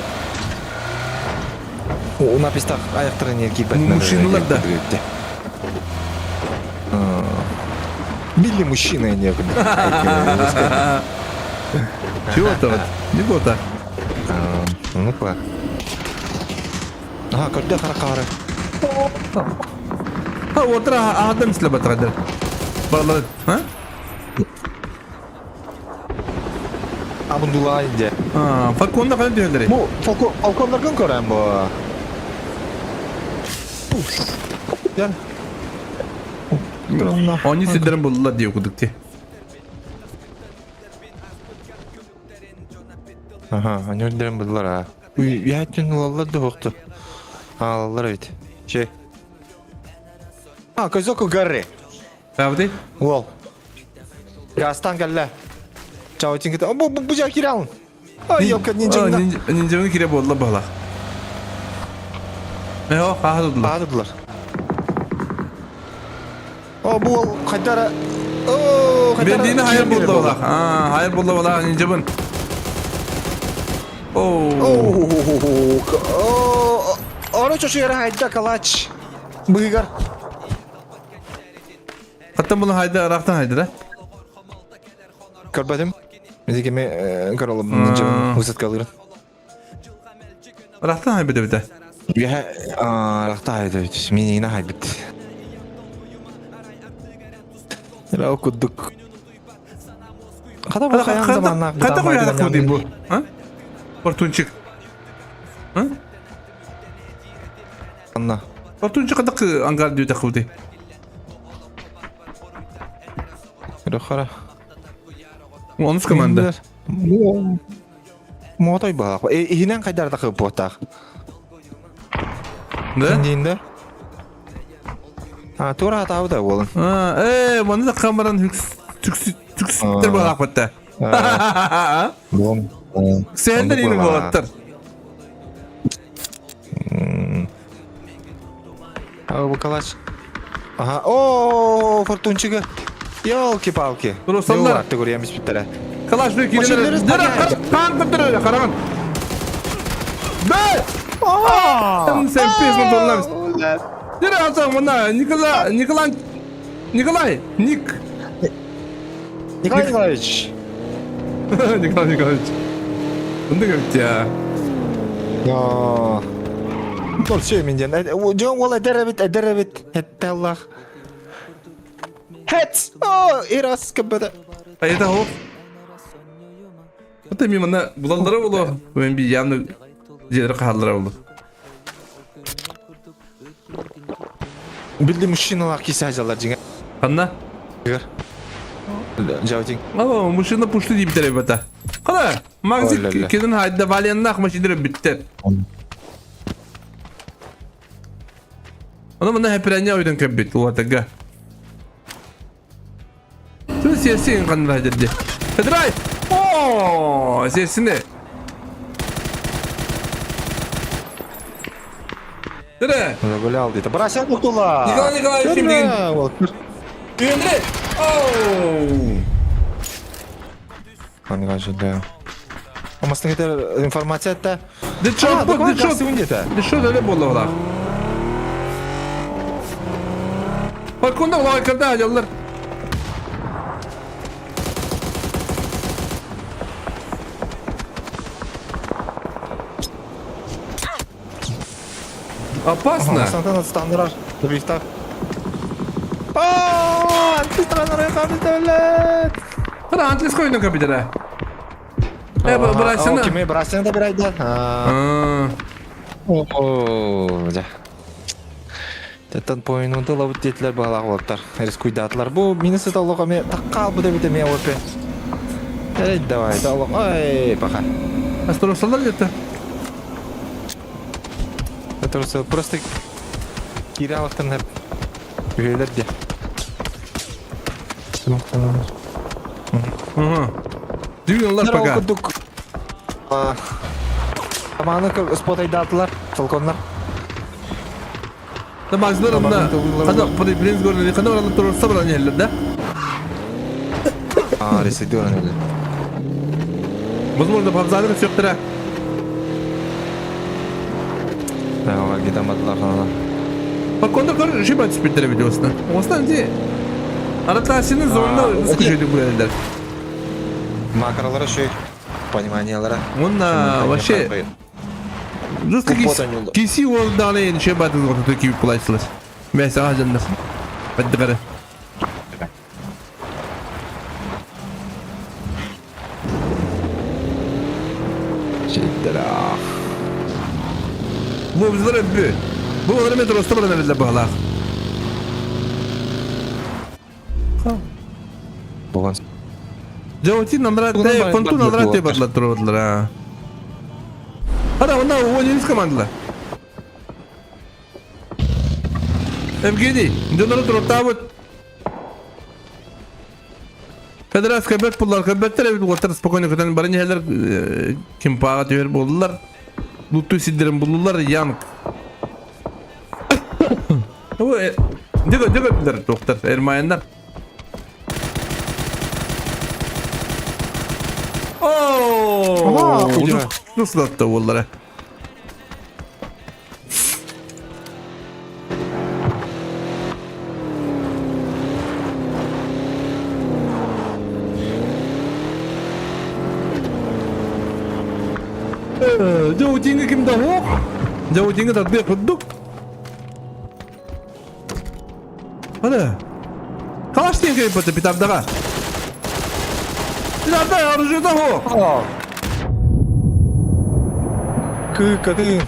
Уна пистах аяқтарын ерки Мужчиналар да. Били мужчины некуда. Чего это вот? Не вот Ну па. Ага, көрдө харакары. Ha, отра аһатым силе батырады. Балалар, ha? Абындулай де. А, фалконда кайда түһэллэрий? Бу фалконнаргын көрөн бу. Gel. Они сидерин булдулар дии курдук ти. Ага, они өндөрөн булдулар а. Уятын улаллар да хоқту. Алалар эбит. Че. А, Козоку Гарри. Правда? Уол. Гастан кэллэ. Чаутин кыта. Бу бу бу жа киралын. Ай, ёпка, ниндзя. Ниндзяны кире буолла баһалах. Эо, хаһа Аадыдылар. О, бу ол хайдара. О, хайдара. Бендини хайыр буолла балах. Аа, хайыр буолла балах ниндзябын. О. О, Оро чошуяра хайда калач. Быгар. Хаттан була хайда, рахтан хайда да? Көрбөтүм. Мизикеме көрөлөм ниндзябын высадка алырын. Рахтан хайбыт эбитэ. Я рахта хайда минина хайбит. Ра кудук. Хата бу хаян заманна. Хата хуяна куди бу. А? Фортунчик. А? Анна. Фортунчик кадак ангар дүйдэ куди. Рахара. Онус команда. Мотой баах. Иһинэн хайдар да кыппуоттаах. Да? Диинде. А, тура атаабыта буолан. Э, маны да камеран хүкс түкс түксүттер баах батта. Буом. Сендер ини болаттар. А, бу калач. Ага. О, фортунчига. Елки-палки. Русаллар. Ты говоришь, я биттера. Калаш бу кирилер. Қан көтөрөр, караган. Бе! Сен песни толнабыз. Дere асан мына Николай Николай Николай Ник Николай Николаевич. Николай Николаевич. Онда көптя. Я. Тол менден. Жон ол эдер эбит, эдер эбит. Хетте Аллах. Хет! О, ирас кыбыда. Айда хоп. Ата ми мына булалдара боло. Мен би явно жер калдыра боло. Билди мужчиналар кисе ажалар жиңе. Анна? Жаутин. Ало, мужчина пушты дип битер бата. Кара, магзи кеден хайда валеннах машидер биттер. Аны мына хәпрәне ойдан кәббит, улатага. сиэсин ханна дерди. Федрай! О, сиэсини. Дире. Загулял где-то. Бросай Тула! Николай Николаевич ким Андрей! Оу! Николай Амастың кетер информация это. Дечок, дечок. Дечок öyle буолла Balkonda улаҕа аjallar. Опасно. Сантан отстанырар. Добивтар. Ааа, антистранар компьютерлер. Хара антлис койну компьютера. Э, брасина. Кими брасина да бирайда. Аа. О, дьэ. Тэттэн поинунта лабыт диэтилэр баҕалаах уолаттар. Рискуйдаатылар. Бу минус это олох эмиэ таккаал бу эбит эмиэ опе. Эй, давай, да олох. Ой, пока. Астурусалар где-то. Это просто кииралахтан үһүөлэр де. Ага. Дүйүнлар пока. Курдук. Таманы спотайдаатылар, толконнар. Тамазлар онна. Хада принц горны хада оралып турса баран еллер да. А, ресейде оран еллер. Возможно, пабзаны сөктүрә. Да, алар гидамадылар ана. Балконда көр жиба түспүттер видеосына. Осынан де. Аратасины зорунда скучайды булелер. Макролары шөй пониманиялара. Онна вообще Жестко киси орданы неше батын орды киіп булайсылар. Мен сага жаннах. Баддыгары. Жиддерах. Бу bizlere бü. Бу олар мен ростор беле баалах. Болгон. Жаутин намрат фонтун намрат деп атлар туруп Хара, онда ойнайбыз командалар. Евгений, донору туруптаабыт. Федерация көбөт буллар, көбөттер эбит уоттар спокойно көтөн барын иһэлэр кимпаага түһэр буоллулар. Лутту сиддерин буллулар янк. Дего, дего билер доктор, эрмайындар. Оо! Nasıl attı onlara? Дьоутинга ким да хок? Дьоутинга тардыа курдук. Hadi. Калаш диэн кэйбэт питардаға. Питарда оружие хо. Кыкаты.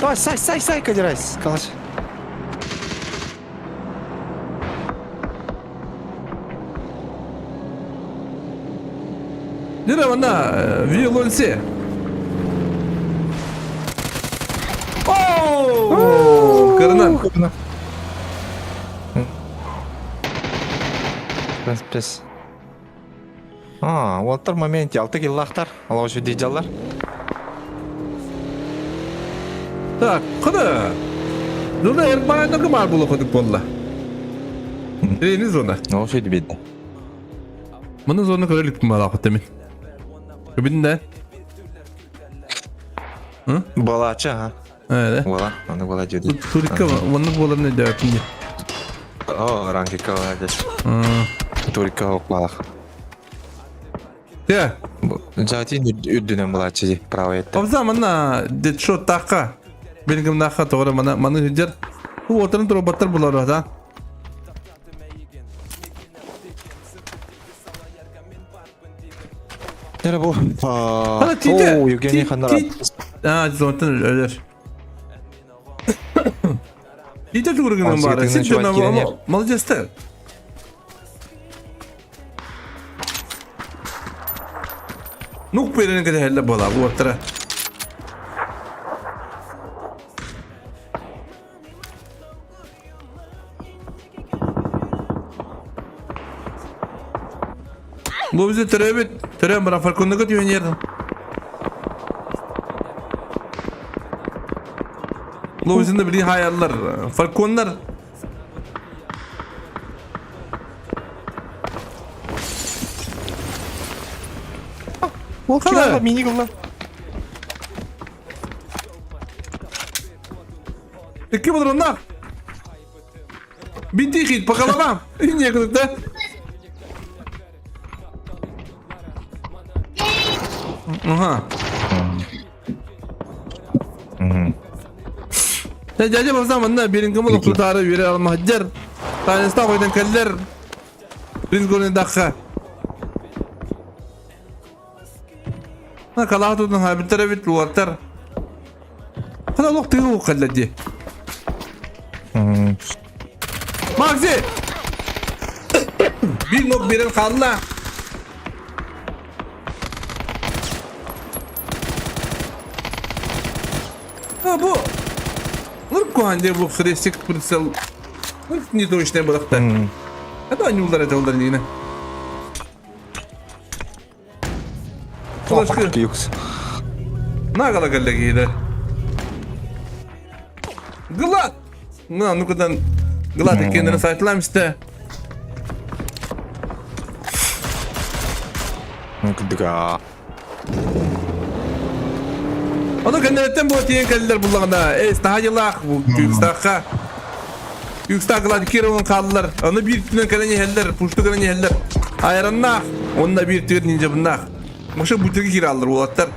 Давай, сай, сай, сай, кадирайс. Калаш. Дире вана виолонсе. О! Кырынан. Пес. А, уолаттар моменте алты киллахтар. Алға жүдей жаллар. Так, кыды. Зона эрбайна кымар болу кыдык болла. Рени зона. Ол шөйді беді. Мына зона көрелік мала кытымын. Көбүн да. Балачы, а. Э, Бола, аны бола жеди. Турикка вонны болар не деп. О, ранкика молодец. Турикка окпалах. Те. Жатын үрдүнөн булачы ди, право етті. Абза мана дечо така. Бенгим наха тоғра мана маны хиджер. Бу отырын роботтар булар да. Нере бу? Хана тите. О, Евгений Хандар. А, зонтын өлөр. Тите тугургунун бары. Сен молодец та. Нук берен кede хелле бола бу оттара. Лобзи төрөөбүт, төрөөн баран Фальконныга түһэн Лобзины били хаайаллар. Фальконнар Ол килалла мини гылла. Икки бодроннах. Бинти по головам. И некуда, да? Ага. Дядя Бавзам манна бириҥкэ молохтутаары үөрэ алмаһдьар. Тааныстаах ойдан кэллэр. Принц горный дахха. На калаха тутан хабиттар эбит уолаттар. Хана олох тыгы кэллэр дии. Макси! Биир нок биэрэн хаалла. А бу Нуркухан диye бу хрестик прицел не точный былахта. Это они удары это удары не. Флешка. Юкс. Нагала кэллэгиидэ. Глад! На, ну-ка Глад иккиэннэрин сайтылаам истэ. Кырдыга. Ону кэннэриттэн бу тиийэн кэллилэр буллаҕына, эй, таһаайылаах бу Күүкстаахха. Күүкстаах Глад Кировын хааллар. Ону биир түнэн кэлэн иһэллэр, пушту кэлэн иһэллэр. Айраннаах, уонна биир түгэн нинджабыннаах. Маша бутыгы киираллар уолаттар.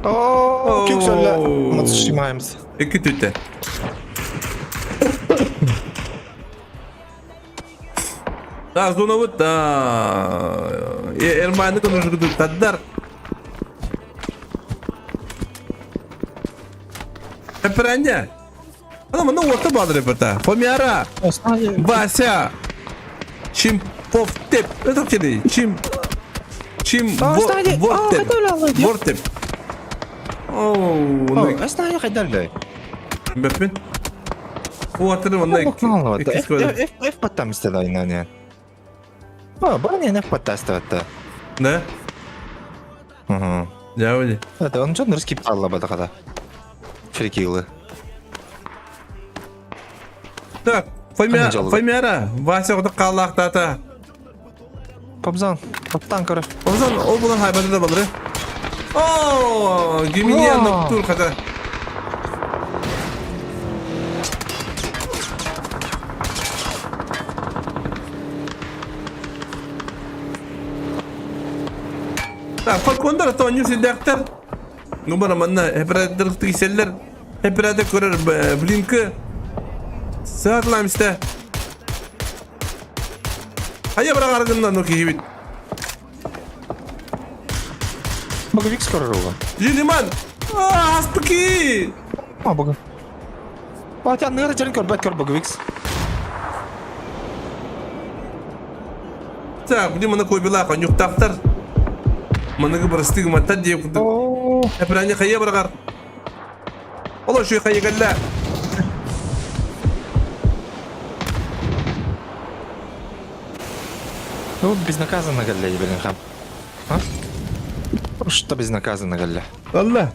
Оо, Күүксөллө. Матсышимаемс. Икки түтэ. Да, зонабыт да. Эрманы конушугу таддар. Эпрәнне. Ана мында орта баадыр эпета. Фомяра. Вася. Чимповтеп. Это кеди. Чим Чим Вортеп. Вортеп. Оу, Астана хайдар Бэппин. Уотыр онна F F паттам истеда инане. А, баны F паттастыбатта. Да? Угу. Дьэ, Это он что нырский палла бадахада. Фрикилы. Так, Фомяра, Вася оҕото хааллаахтаата. Пабзан, паптан көрө. Пабзан ол булан хайбата да балыры. О, гимине ноктур хата. Так, Фалкондар тоонньуу сирдээхтэр. Ну бара манна оператор тиксэллэр. Оператор көрөр блинкы. Саатылаам истэ. Хайа бара аргынна ну киһибит. Боговик скоро руга. Жилиман! А, аспыки! А, бога. Батя, ныр жерин көрбөт көр Боговикс. Так, где мана койбила конюктактар? Маныгы бырыстыгы маттар диye курдук. Эпране хайа барагар. Олор шуй хайа кэллэ. Ну, безнаказанно кэллэ блин хам. А? Что безнаказанно кэллэ? Алла.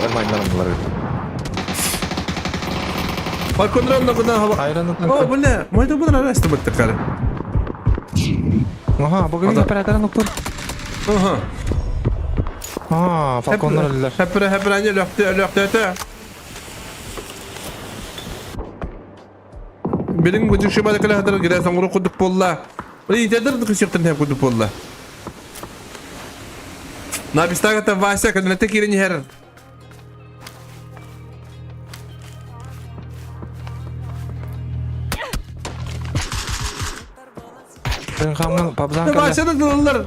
Нормально Балконран нагына хава. Айран О, бля, мой да буна раста баттакары. Ага, боговик оператор нуктур. Ага. А, фалконнор өллөр. Хәпрә хәпрә лөхтә лөхтә. Билин бу түшү бада кэлэ хатар гирэ соҥуру курдук буолла. Итедер кысыктан хэп курдук буолла. Набистагата Вася кабинетте киирэн иһэр. Вася да тылаллар.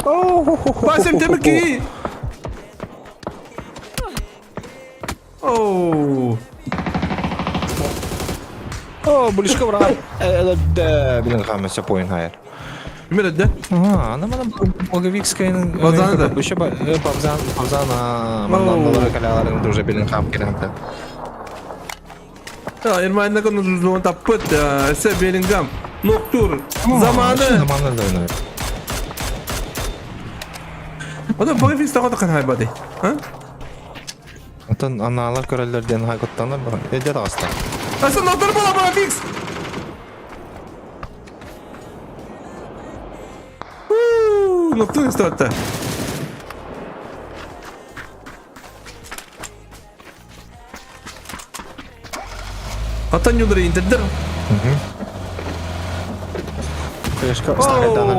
Вася темир Оу. О, булишка брат. Блин, хам все поин хайр. Ким эрэ Ага, аны мана Боговикскайның Базаны да. Еще Бабзан, Бабзан, манналары каляларын уже билин хам керенте. Ермайна кonu таппыт, Эсе Беллингам. Ноктур. Заманы. Заманы да ойнойт. Ода Боговикс тагы кан хайбады. А? Отон анаалар көрөллөр диэн хайготтанар бар. Эдэ таҕыста. Аса ноктур бола Боговикс. Ноктур истотта. Хатан юлары интердер. Флешка стакайданар.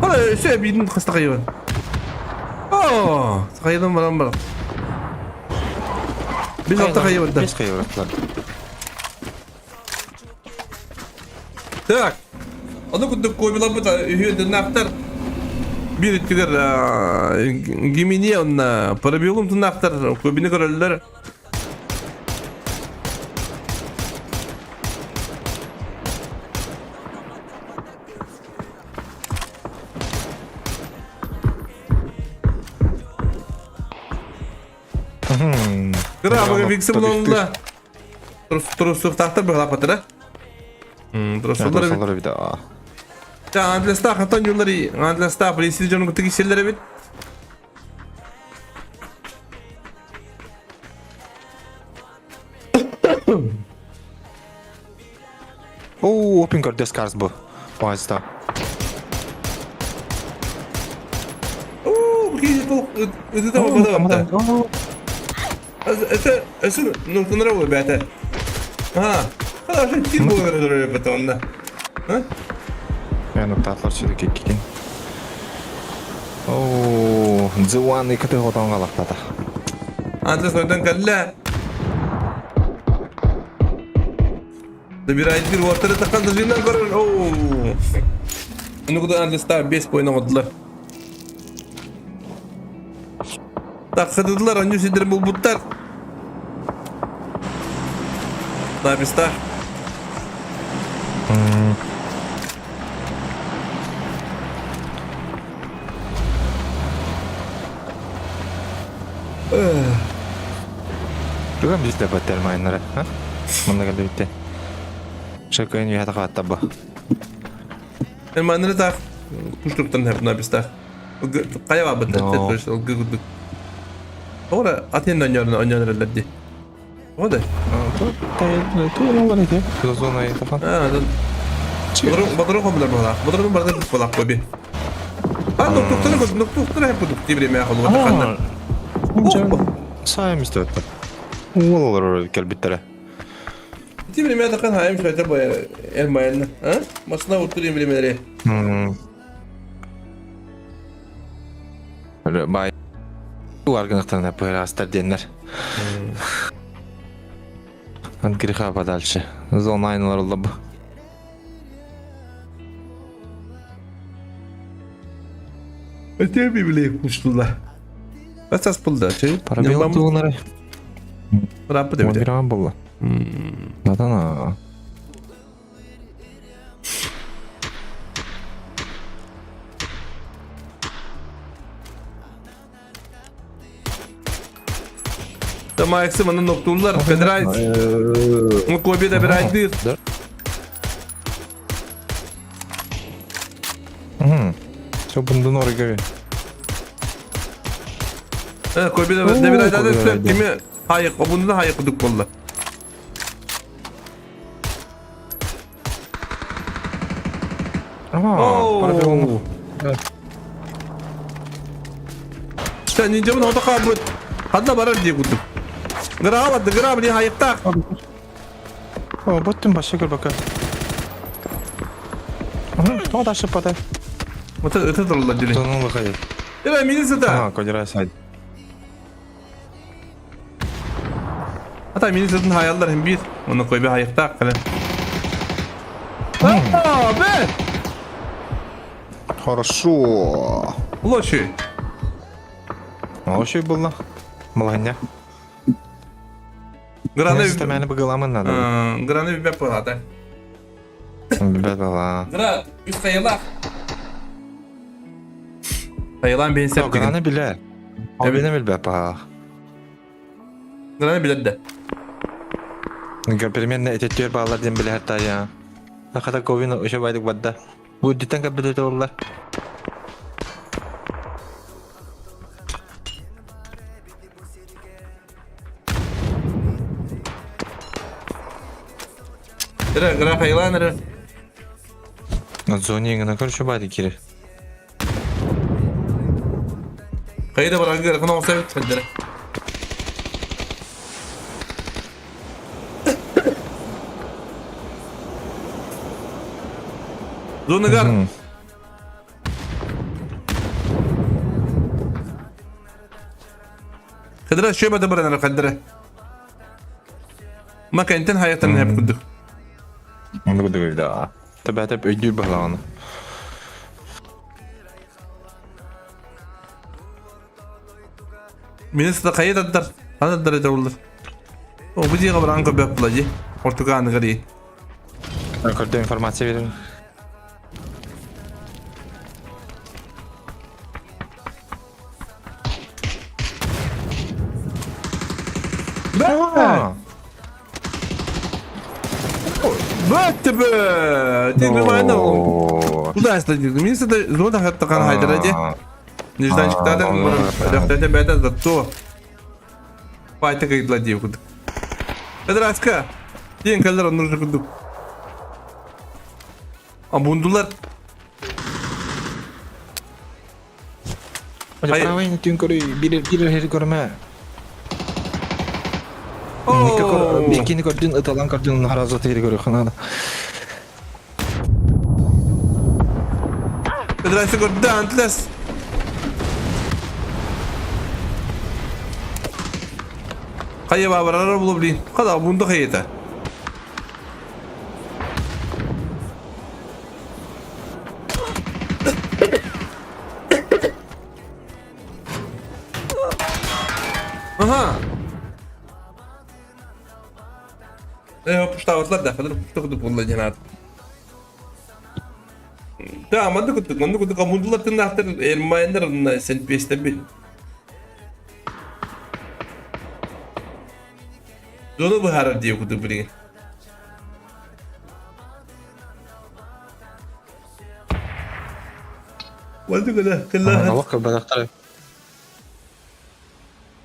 Hala өсө бирин хастакайбын. Оо, сакайдан баран бар. Биз алта кайыбын да. Бес кайыбын. Так. Ону курдук куобиларбыт үһүөн Биир өттүгэр Гимини онна парабиолум туннаахтар куобини көрөллөр. Кыра Викси булонла. Трусуктаахтар быһалааппатара. Трусулар Трусулар бит. Та андластаах хатан юллари андластаах полиция дьонун кытта киселлер эбит. Оо, опин көрдөс карс бу. Поезда. Оо, киһи толк ыты бада. Это это ну нравы бята. А, хорошо, тир было потом, да. А? Я татлар чыды кеккен. Оо, дзуаны кыты хотон галактата. Андрес ойдан калла. Добирает бир уоттары таққан дожинан көрөр. Оу. Ну куда Андрес та 5 поинт оңоддулар. Так, хыдыдылар, они сидер булбуттар. Написта. Бүгін біз де бәттер майнары, а? Мында келді бітті. Шөкөйін үйәті қатта бұ. Майнары так. Куштуктан хеп написта. Кая бабыт, No. гыгыдык. Ора атен оньорна оньорна ди. Ода. Тууралар эти. Зона етафан. А, Батыры хомлар бала. Батыры барды бала коби. А, нуктуктары код, нуктуктары хеп кудук тибре мә холуга таканнар. Сайым истөттө. Уолалар келбиттере. Тибре мә такан хайым шөйтә бу элмайны. А? Машина утырым билемелери. Бай. Уаргынықтан пырастар деннер. От греха подальше. Зона айналар олды бу. Өте биле куштулар. Асас булды, чей? Парабел туғынары. Рапы деп. Модиран болды. Натана. Тамайксы маны ноктулар, Федерайт. Ну коби да бирайдыр. Все бұнды норы көбе. Коби да бирайдыр. Кими хайык, обунда хайык дук болду. Парабел. Sen ninjamın orada kabul. Ханна барар дии курдук. Гыраабат, гырааб не хайыктаах. О, боттун башы көр бака. Тоға ташы пата. Өтө өтө турулар жүле. Тоның лықай. Эра мини сыта. А, кодира сайд. Ата мини сытын хаяллар hem bir. Оны кой бе хайыктаах кале. А, бе! Хорошо. Лоши. Лоши было. Маланья. Граны Граны... Мәні бұғыламын надо. Граны бе палата. Билбэт балаа. Гра, үс хайылаах. Хайылаан биһин септигин. Граны билэр. Обина билбэт баҕалаах. Граны билэр да. Примерно этеттүөр баалар диэн билэр таайа. Хата Ковин өшө байдык барда. Бу үрдүттэн кэлбит оллар. Эрэ, Гра хайылаан эрэ. Зоне гына көршө байды кире. Хайда барарга ырахан оҕусса эбит хайдара. Зонагар. Кыдыра шөбө да баранара каддара. Ма кэнтен хаятан хеп курдук. Онду курдук да. Тэбэтеп өйдүүр баһылаҕаны. Министр хайа тардар? Хана тардар это олар. О, бу дьиэҕэ баран көрбөт була дии. Ортука аныгар дии. Көрдө информация берин. Бә! Бәтті бе! Тек нормально ол. Куда астадыр? Министр зона хаттақан хайдара де. Нежданчиктардан бұрын бәді зато пайта кайдла деп кудук. Кадраска. Ден калдар нужно кудук. А бундулар. Правый түн көрүй, бир бир хер көрмө. Бикини көрдүн, ыталан көрдүн, харазы тери көрү ханада. Кадраска көрдү, антлас. Хайа бабарара булу блин. Када бунду хайыта. Аха. Э, пуштабытлар да, хадыр пуштагы булла жанат. Да, манды куттук, манды куттук, мундулар тыннахтар, эрмайындар, сен пестен бил. Зону быһаарар диye курдук билигин. Манды кына, кылла. Аллах кылбадахтар.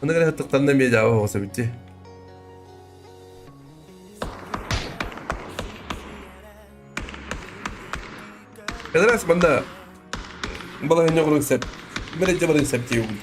Маны гына хаттыктанна эмиэ дьааба оҕосо битти. Кыдырас манда балаһынньа оҕуруҥ сеп. Мэрэ барың сеп диэбин.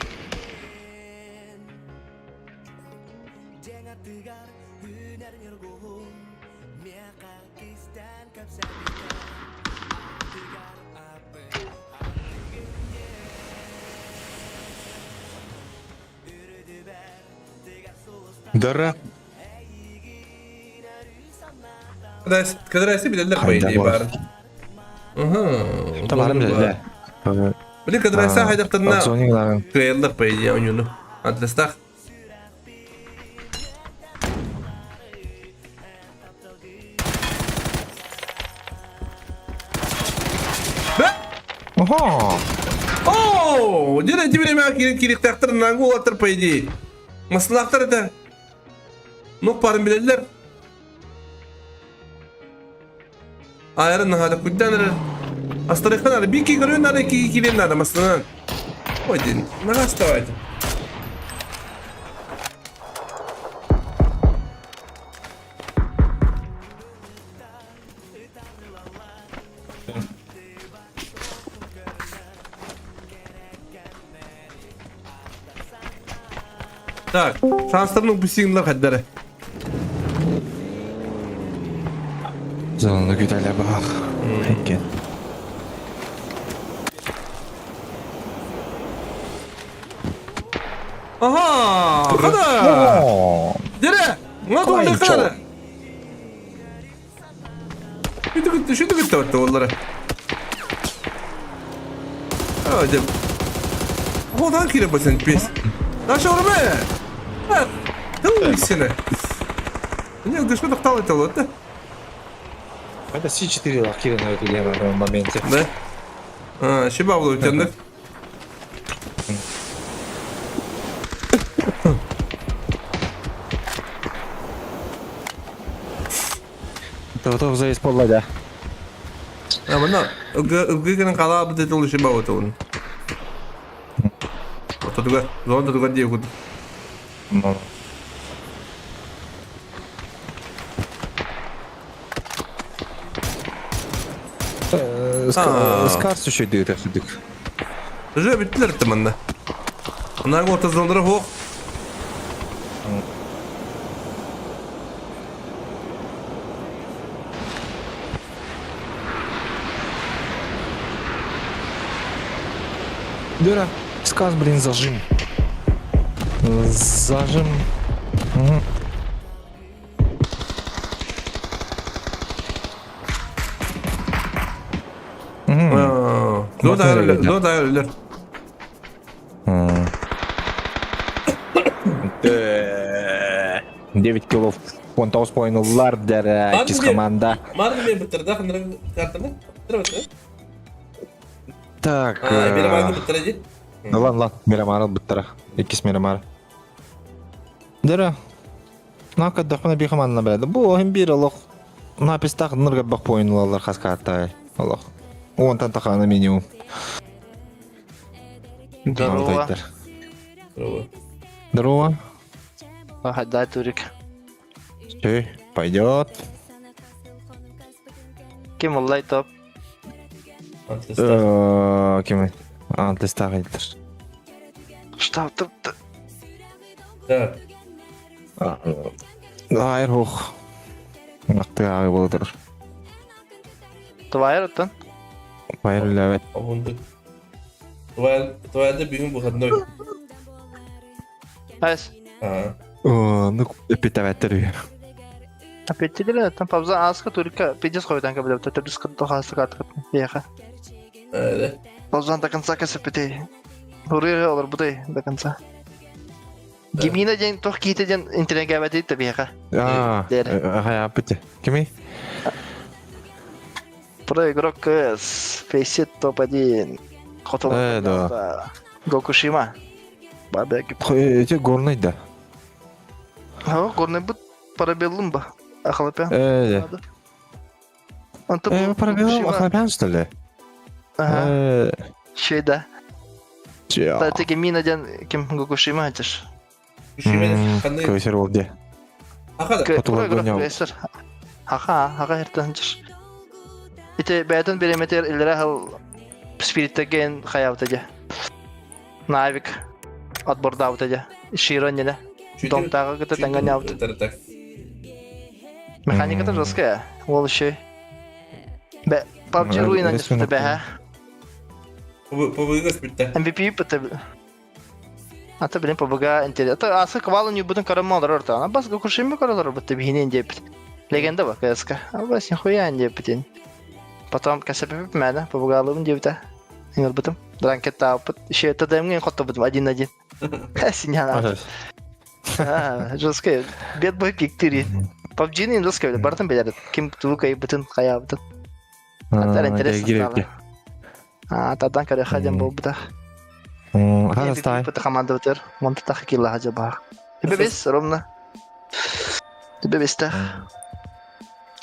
Дара. Кыдырасы билэллэр по идее баар. Аха. Табарым билэллэр. Били кыдырасы хайдахтарына кыайаллар по идее оонньууну. Атластаах. Ого! О, дьэ ити время кириктээхтэр нангу улаттар по идее. Маслаахтар это. Ну парын билэллэр. Айрын наһаа куйдан эрэр. Астарыхха наада, биир киһи көрүөн наада, икки киһи киириэн наада массыынан. Ой диэн, наһаа оставайте. Так, шанстарын упустилар хаддары. Зонаны күтәлә бах. Икән. Ага, хада! Дере! Мына туган кара. Шүтү күттү, шүтү күттү отто оллара. А, деп. Одан кире басын пес. Наша орме. Тыл сені. Не, дышма тоқтал ете болады да. Это С4 лакированная в моменте. Да? А, щиба буолу теннер. Тоҕо заезд буолла да. А, манна ылгы гынан халаабыт этил щиба отун. Отодуга, зона тутуга дии кут. Скарс үчүгэй үрдүк. Уже бүттүлэр да манна. Манна отозонлара суох. Дыра, сказ, блин, зажим. Зажим. Угу. Зо да өлөр. 9 килов 19 поинылар дәрі кис команда. Марын мен бітірді, қандырың картаны? Бітірі Так. Мирамарны бітірі дейді. Лан, лан, Мирамар бітірі. Иккис Мирамар. Дөрө. Нака дахмана би командана бәді. Бу оһин бир олох. Напистах нырга бак поинылар хаскаттай. Олох. Онтан тахана минимум. Здорово. Здорово. Здорово. Ага, да, Турик. Все, пойдет. Ким оллай топ? Ким? Антистах айтыр. Что топ? Да. Айр хух. Мактыга агы болотур. Твайр оттон? Твайр үлэбэт. Обунду. Твайрда бүгүн выходной. Айс. Аа. Ну, эпитәбәттер үе. Апеттилер там пабза аска турика пиздец хойдан кабелеп төрдүс кыттохасы каткат. Еха. Э. Пабзан до конца кесепетей. Урыга олар будай до конца. Гимина ден тох кийте ден интернетке бәтей табиха. Аа, ага, аппете. Кими? Про игрок КС, Фейсит топ-1. Хотол. Э, да. Гокушима. Бабеги. Эти горный да. Ха, горный бут парабеллум ба. Ахлапян. Э, Онто э, парабеллум Ахлапян, что ли? Ага. Э. Шей да. Ча. Та мина ден ким Гокушима айтыш. Көсөр болду. Аха да. Көсөр. Аха, аха эртенчиш. Ите бәйтен береметер илре хал спириттеген хаябыта же. Навик отбордаабыта же. Широ нене. Домтагы кыта таңга нябыт. Механика жесткая. Ол еще. Бе, PUBG руина не спыта бе, ПБГ спитте. MVP пыта. Ата билин ПБГ интересно. Ата асы квалы не будем карамалар орта. Ана бас гокушими каралар бытты бихинен деп. Легенда ба КСК. А бас нихуя не деп. Потом КСП мәне ПБГ алым деп та. Иңер бытым. Дранкет таапыт. Еще ТДМ-ген хотто бытым один на один. Синяна. Жесткая. Бед бой пиктири. PUBG не жесткая, бартын билер. Ким тулука бытын хая бытын. Атар интересно стало. А, тадан каре хадем был бытах. Хада стай. Быты команда бытыр. Монты тахы килла хажа бах. Тебе бес, ровно. Тебе бес тах.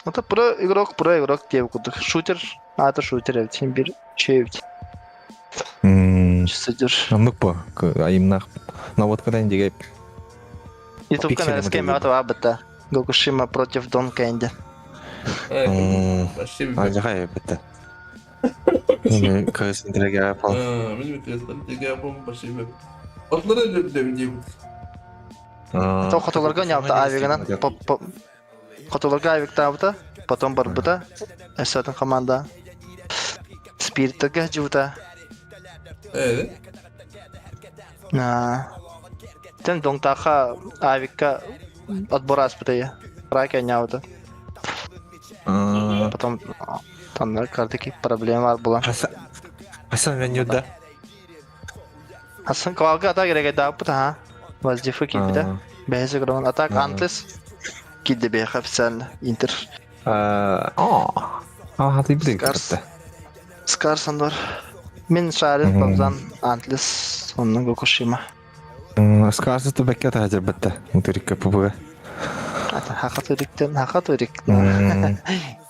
Это про игрок, про игрок деп кудук. Шутер, а это шутер, тем бир чевт. Чисто Оннук по, айымнах. Наводкадан диге. Ютуб канал с кем это абыта. Гокушима против Дон Кэнди. Ажахай битте. Мен көз интерге апал. Мен көз интерге апал башым. Отлары дөм То хотоларга не авто авигана. Хотоларга авик табыта, потом барбыта. Эсатын команда. Спиртага жута. Э. На. Тен донгтаха авика отбор аспытая. Рака не авто. Потом там картики проблема была. Хасан мен да. Хасан квалга ата керек да пыта ха. Воздифы кипита. Бәһесе грон атак антлес. Кидде бех официально Интер. Аа, хатыйбыт Скарс. Скарс андар. Мин Шарин, Бабзан, Антлес, онно Гокушима. Скарсы тубекке таһажырбытта. Мутурикка пубуга. Ата хакатуриктен, хакатурик.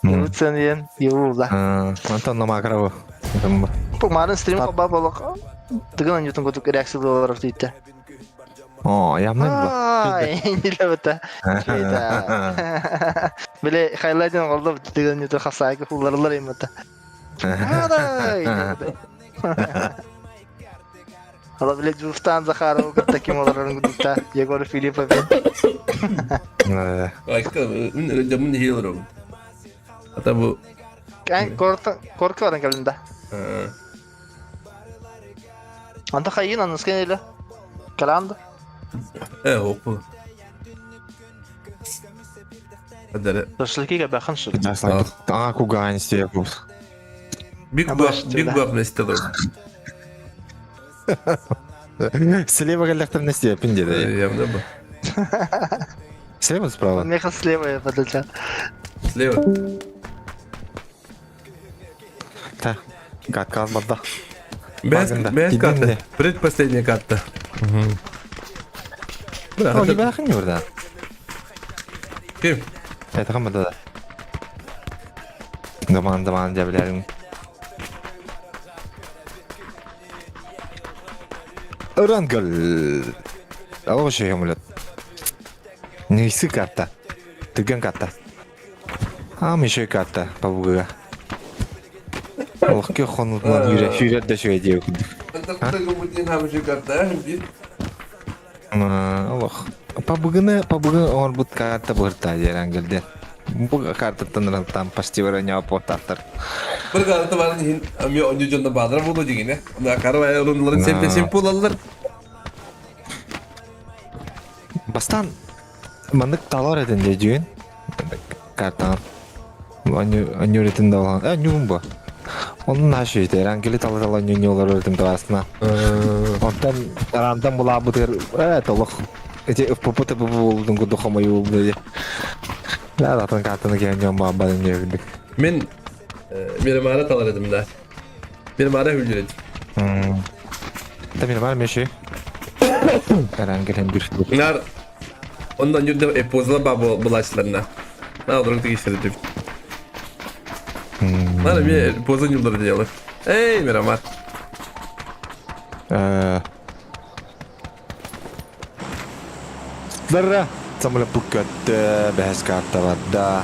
Юуцен иен, юула. Антон намакарабы. Бу марын стрим хоба болок. Тыгын анютын кутук реакция долларов дейті. О, ямнай бу. Ай, нилебете. Биле хайлайден олду тыгын ютун хасайгы хулларлар имата. Адай. Ала биле Джуфтан Захаров таким олорорун кудукта Егор Филиппов. Айка, мин жамын хилером. Ата бу Кан корта корка баран кэлинда. Анда хайын аныскан эле. Каланды. Э, опа. Адара. Шашлыки бахан шул. А, кугань степу. Биг бах, биг бах местелер. Слева галляхтар не степень деди. Явно бы. Слева справа? Меха слева я подожди. Слева. Та. Катка барда. Без, без карта. Предпоследняя карта. Бра, бахын не бурда. Ким? Это хамада. Заман заман дәбілерің. Рангл. Алға шей хамылет. Несі карта? Түген карта. А, еще карта, пабуга. Олықке хонутынан үйрә, сүйрәт дә шөй дип. Олох. Пабуганы, пабугы орбут карта бырта дерангелде. Бу картаттан там почти вороня потаттар. Бір карта барын хин ами оню жонда бадыр болду дегене. Онда карва орунларын семпе семп болалар. Бастан мандык талар этин де жүйін. Картан. Аню ретин да алған. Ә, нюм бу. Onun нашы ите, рангели тала тала нюню олар өртім тавасына. Онтан рандам була бутыр, э, толық. Эти ФПП ТП болдың куду хомай болду. Да, датын картаны келген жон бабадым деп билдик. Мен Мирамара талар едім да. Мирамара хүлдір едім. Та Мирамара меши. Рангелен bir. Нар ондан жүрді эпозла ба булачыларына. На олар тегиштерди. Нар ми поза нюлдар дело. Эй, Мирамар. Лара самыла пуккат бәһәс карталарда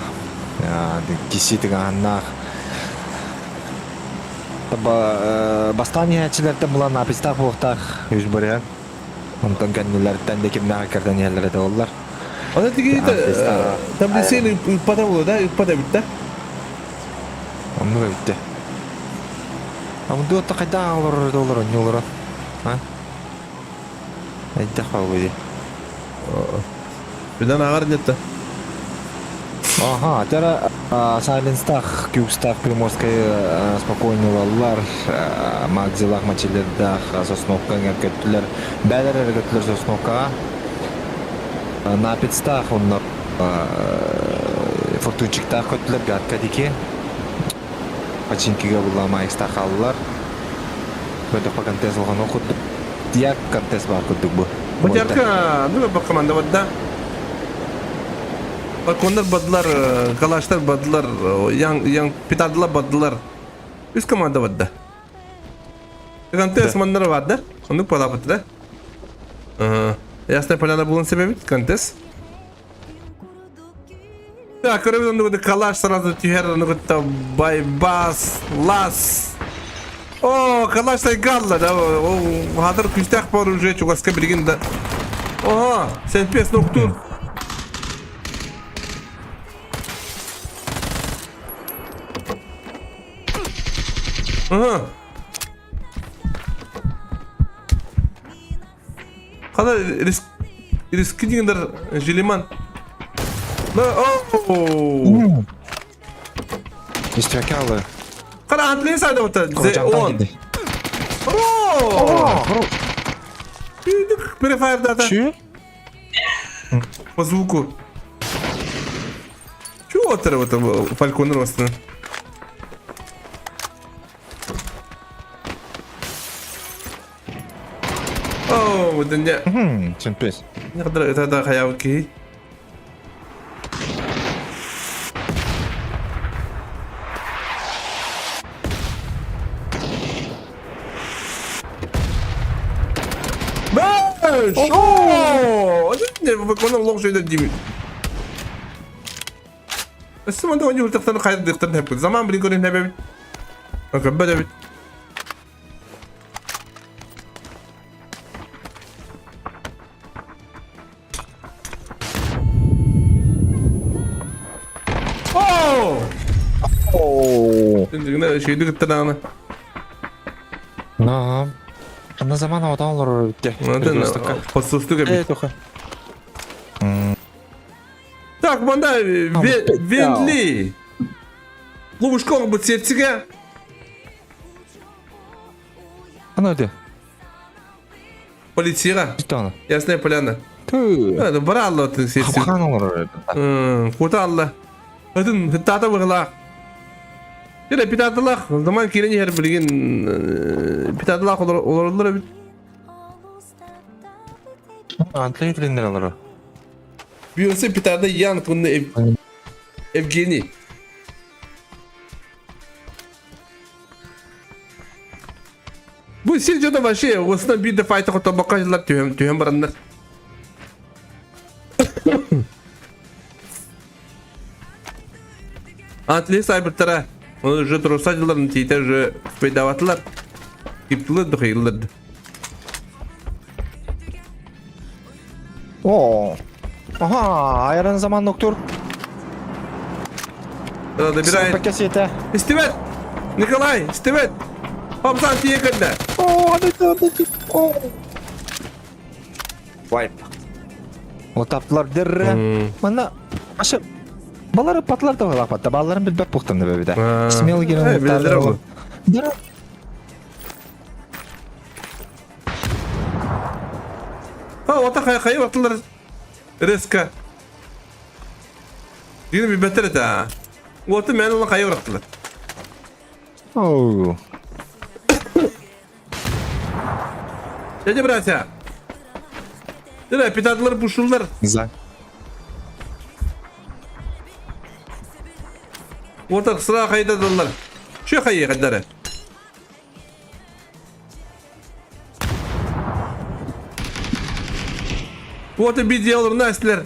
киси тыгааннаах бастаан иһээччилэртэн булан апистаах буохтаах үс барыһан онтон кэннилэриттэн да кимнээх кэрдэн иһэллэрэ да буоллар Ана тиги таблицени ыппата була да ыппата бүттэ. Оннук эбиттэ. Амдуотта хайдах олорор да олорон олорон. А? Айдах баҕа Бидан ағар нетті. Ага, тара Сайленстах, Кюкстах, Приморская спокойно лаллар, Магдилах, Мачилердах, Сосновка көттүлөр, бәлер көттүлөр Сосновкаға. Напицтах, онна Фортунчиктах көттүлөр, Гатка дики. Пачинкиге була Майкстах аллар. Бөдөх контест алған оқыды. Дияк контест бар күддік бу. Бутярка, ну бу команда бадда. Балкондар бадылар, калаштар бадылар, яң яң петардылар бадылар. Үс команда бадда. Контест маннары бадда. Онды палапыты да. Ясная поляна булын себеби контест. Так, көрөбүз онды калаш сразу түһэр онды байбас, лас. О, калаш галла, да, хадыр күстәк бар уже чугаска билген да. Ага, сен пес ноктур. Ага. Када риск риски дегендер Желиман. Да, о! Истракалы. Кара антлей сайды вот он. О! Префайр дата. Чү? По звуку. Чу? Вот это фальконер бастын. Оо, бу дьэ. Чемпес. Нехтер это хаябыт киһи. Бэш! Оо! Фальконер лох жойда деймін. Өссө манна оонньуу ылтахтарын хайдыахтарын сөпкүт. Заман билин көрүн эбэбит. Көрбөт эбит. Оо! Оо. Түндүгүнэ шүйдү кыттанааны. На. Ана заман отан олорор эбитте. Подсустук эбит. Э, тоха. Так, манда Венли. Лубушков бу сердцеге. Ана өте. Полицияға. Житаны. Ясная поляна. Түү. Бара алла атын сердце. Хапхан олорор эбит. Кута алла. Атын тата быгылаах. Тире питатылах. Заман кирен иһэр билигин питатылах олороллор эбит. Антлей тренер олорор. Бүйөнсө питарда Ян кунна Евгений. Бу сир дьоно вообще уосна биир да файта хотобокко дьыллар түһэн түһэн бараннар. Антли сайбыттара оны уже туруса дьылларын тиитэ уже выдаватылар. Киптылыр духыйлыр. О. Аха, айран заман доктор. Добирает. Пакесете. Истибет! Николай, истибет! Хомсан тиийэ кэллэ. О, о. Вайп. Отаптылар дерре. Манна аша балары патлар да лапатта. Балларын билбеп буктан да бебиде. Смело келен. Билдер ол. А, ота хай хай вактылар. Резко. Дигин билбеттер это. Оты мен оны кайы бырактылар. Оу. Дядя братья. Дядя, питадылар, пушулдар. За. Ота сыра хайдадылар. Чө хайы хайдары? Ота видеолар настилер.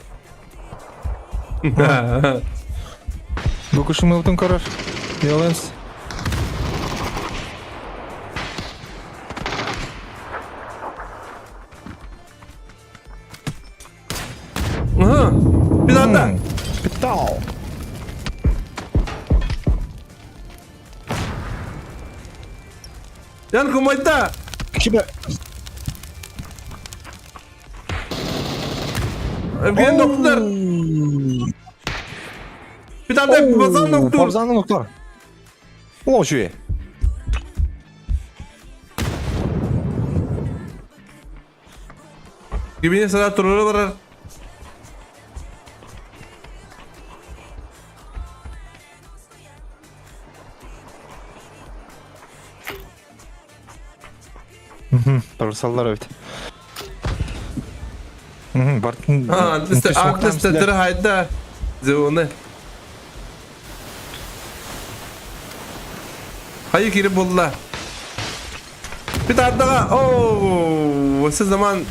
Бу кушумыбытын көрөр. Виоленс. Ага. Пиданда. Питал. Янку майда. Кичибе. Евген доктор. Пиданда базан доктор. Базан доктор. О, жүйе. Кибине сара турары барар. Парусаллар эбит. Бартын. Антистер хайда. Зеоны. Хайы кирип болла. Питардага. О, осы заман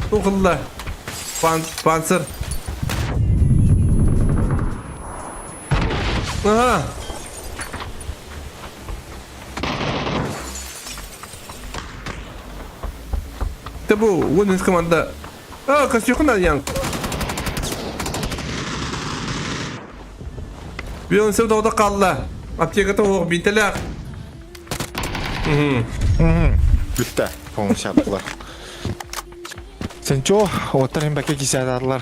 тухылла. Панцир. Ага. Табу, вон из команда. А, Костюхна Янг. Бион севда қалла. Аптеката оқ бинтелер. Бүтті. Полностью аттылар. Сен чо, оттар имбәкке кисе атадылар.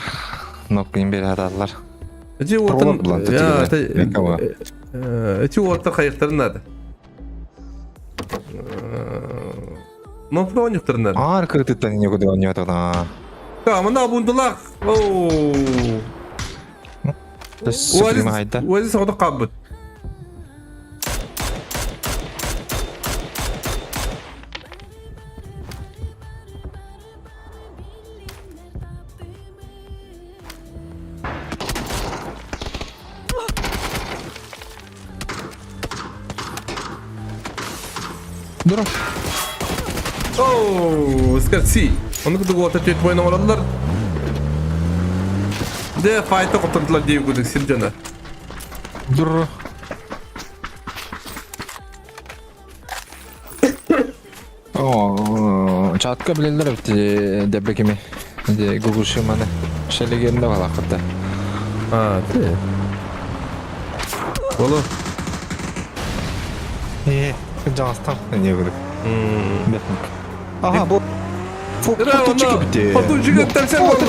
Нокка имбер атадылар. Эти Пролог булан, Я, тетигелер. эти оттар қайықтарын надо. Но прониктарын надо. Ар кыртыттан не куда не атана. Да, мына бундулақ. Оу. Уазис Уазис соҕотох хаалбыт. Дура. Оу, скорси. Ону кытта уота түөрт буойан оҥороллор. Дэ, файта хоттордулар диэбит курдук сир дьоно. Дур. О, чатка билэллэр эбит дэбэ кими. Де Гугушиманы. Шелегенде балакыта. А, ты. Болу. Э, жаңастан не көрүк. Ага, бу Фоточки бите. Фоточки тәрсен болду.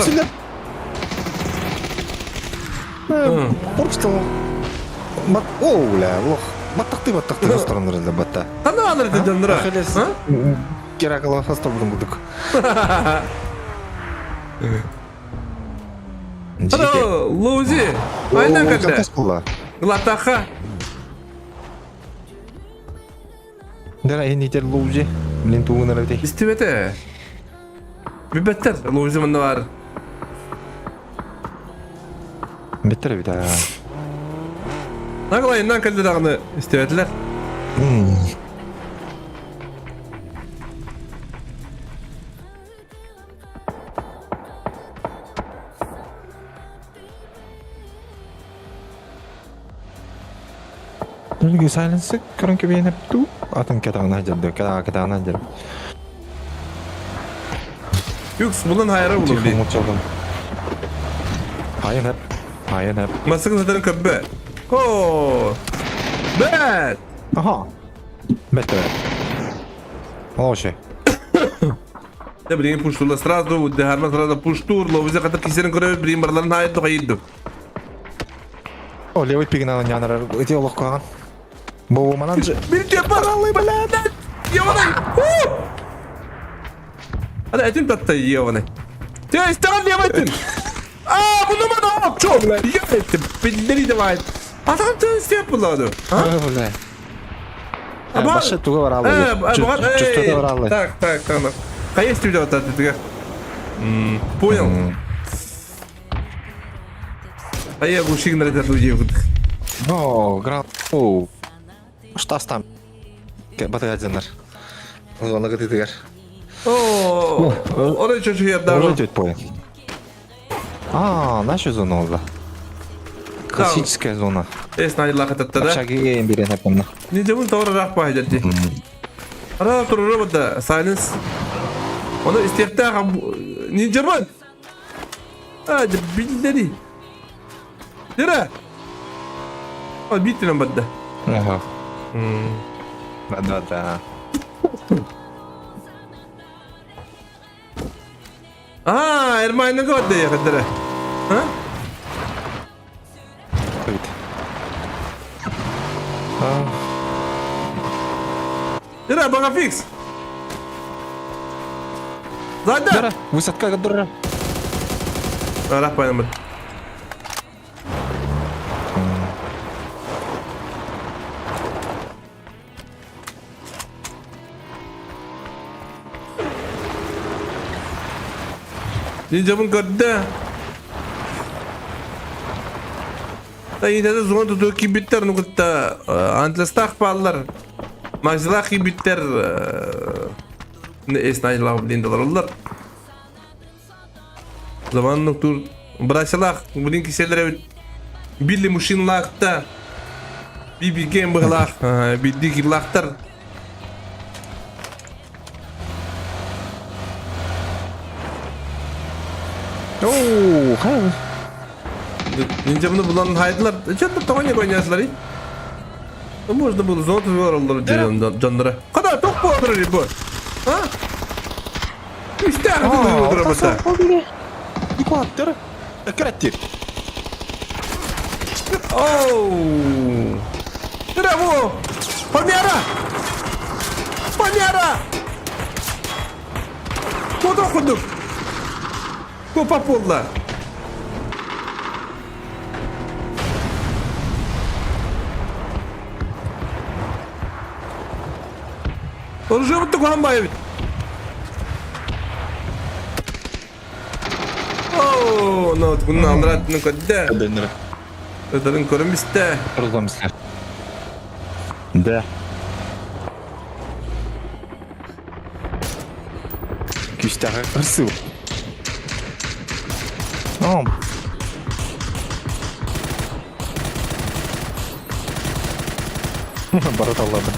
Просто Бат, о, бля, лох. Баттахты баттахты бастырындыр батта. Қандай алыр дедендір? Геракл хастабудың кудук. Ана, Лузи, айна кәлді. Глатаха. Дара эн итер Лузи. Блин, тугунар бите. Истибете. Бибеттер, Лузи мында бар. Беттер бит. Наглайынан кэллэ даҕаны истибэтилэр. Нүлгү сайленсы көрөн кэбиэнэп туу атын кэтаҕына дьэрдэ кэтаҕа кэтаҕына дьэр. Юкс булан хайра булur дии. Хайын хэп. Хайын хэп. Масыгын сытарын көббө. О! Бэт! Аха. Бэт бэт. Олоше. Да билигин пуштурла сразу, дыхарма сразу пуштур, ловузе катар кисерин көрөбүт, билигин барларын хайдду хайдду. О, левый пигнал нянар, эти олох куһаҕан. Бу манан же. Бир тепа! Блядь! Ёбаный! Ана этим татта ёбаный. Ты истаган левайтын! А, буну мана оп, чо, блядь? Ёбаный, биллери давай. А там ты степ буладу. А? Бля. Башы туга баралы. Чувство баралы. Так, так, так. Кайы студия атат Понял. А я гушигнер этот людей. О, гран. Оу. Штастам. Батыгадзенер. Зона гытытыгар. О, орой чочу ярдагы. Орой төт поян. А, наша зона олда. Классическая зона. Эс найла кататта да. Общаги берен хапымна. Не жабын товар рах бахайдерди. Ара туруру бада silence. Оны истиэхтээх Нинджерман! А, дьэ биллэри. Дэрэ! А, биир барда. Ага. Да-да-да. А, Эрмайна барда я дэрэ. А? Бит. Дэрэ, бага фикс. Зайда! Дара, высадка дара. Рах байнамыт. Ninjamın көрдө. Та инде зона туту кибиттер ну кытта антластах баалар. Макзилах кибиттер эс найдылах блин доллар. Заманның тур брасилах блин киселер билли мужчиналаахта биби кем быһылаах бидди киллаахтар Оу, хай. Нинджамны булан хайдылар. Что-то тоҕо не ойнаасылар Можно было зона олороллор дьонноро. Хада тох буолар бу. А? Үстээх буолар Экватор. Кратир. Оу! Браво! Помяра! Помяра! Куда курдук? Копа буолла. Оружие куһаҕан баайа эбит. Оо, ну гунна алраатыны көрдө. Көрдөннөр. Ödарын көрөн бистэ. Көрдөн Да. Күүстээҕи ырсыы. О. Бары таллады.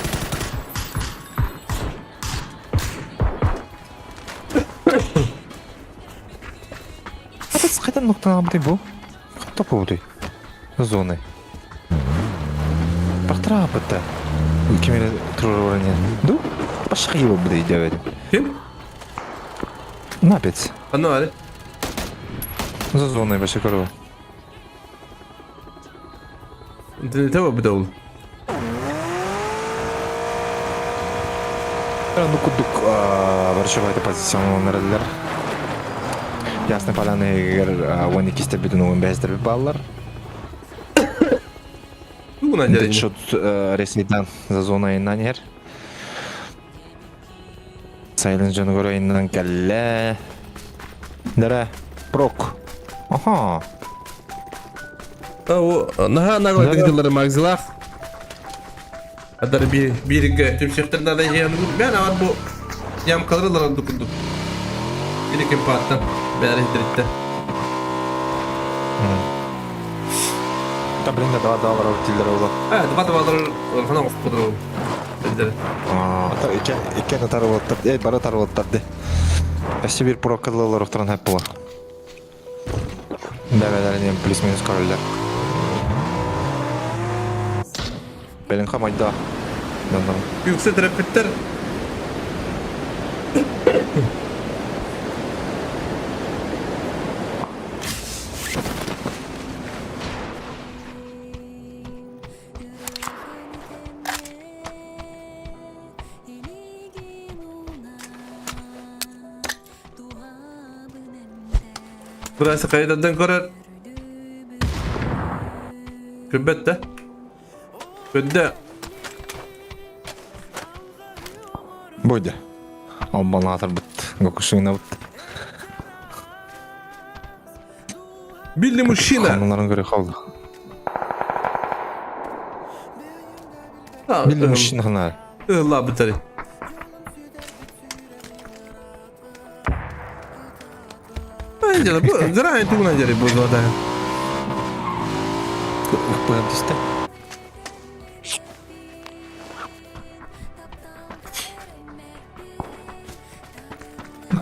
Қайдан ноқтан албытай бұл? Қайда бұлдай? Зоны. Бақтыра бітті. Кемере тұрыр орын. Ду? Башқа ебі бұдай деп едім. Ким? Напец. Ханна бары? За зоной баша көру. Интернете бу ол. Ну кудук баршыбайды позиционалар. Ясный поляны егер 12 бүтүн 15 тербит баллар. Тугуна дьэрин. Дэдшот ресмитан за зона иннан ер. Сайлен жонугар иннан кэллэ. Дара прок. Аха. Наһаа наглай дыллары магзилах. Адар би бирге түмсөхтөр нада иһэн мен ават бу ямкалары дукунду. Или кем паттан бәрі хитиритте. Та блин, да да бар тилдер ола. А, два два хана оф Билдер. Аа, та икен икен тарылыттар, э бары тарылыттар де. Өссө бир прокадлалар охторон хэп була. Бәбәләренен плюс-минус короллар. Белин хамайда. Дандан. Юкса терапевттер. Burası kayıtlardan көрөр. Күббэт да. Көддө. Бойда. Омбалаатар бит. Гокушуйна бит. Билли мужчина. Ханларын көрө қалды. Билли мужчина ханар. Ла битари. Ай, бу зря тугуна дьэри бу да. Быһым түсті.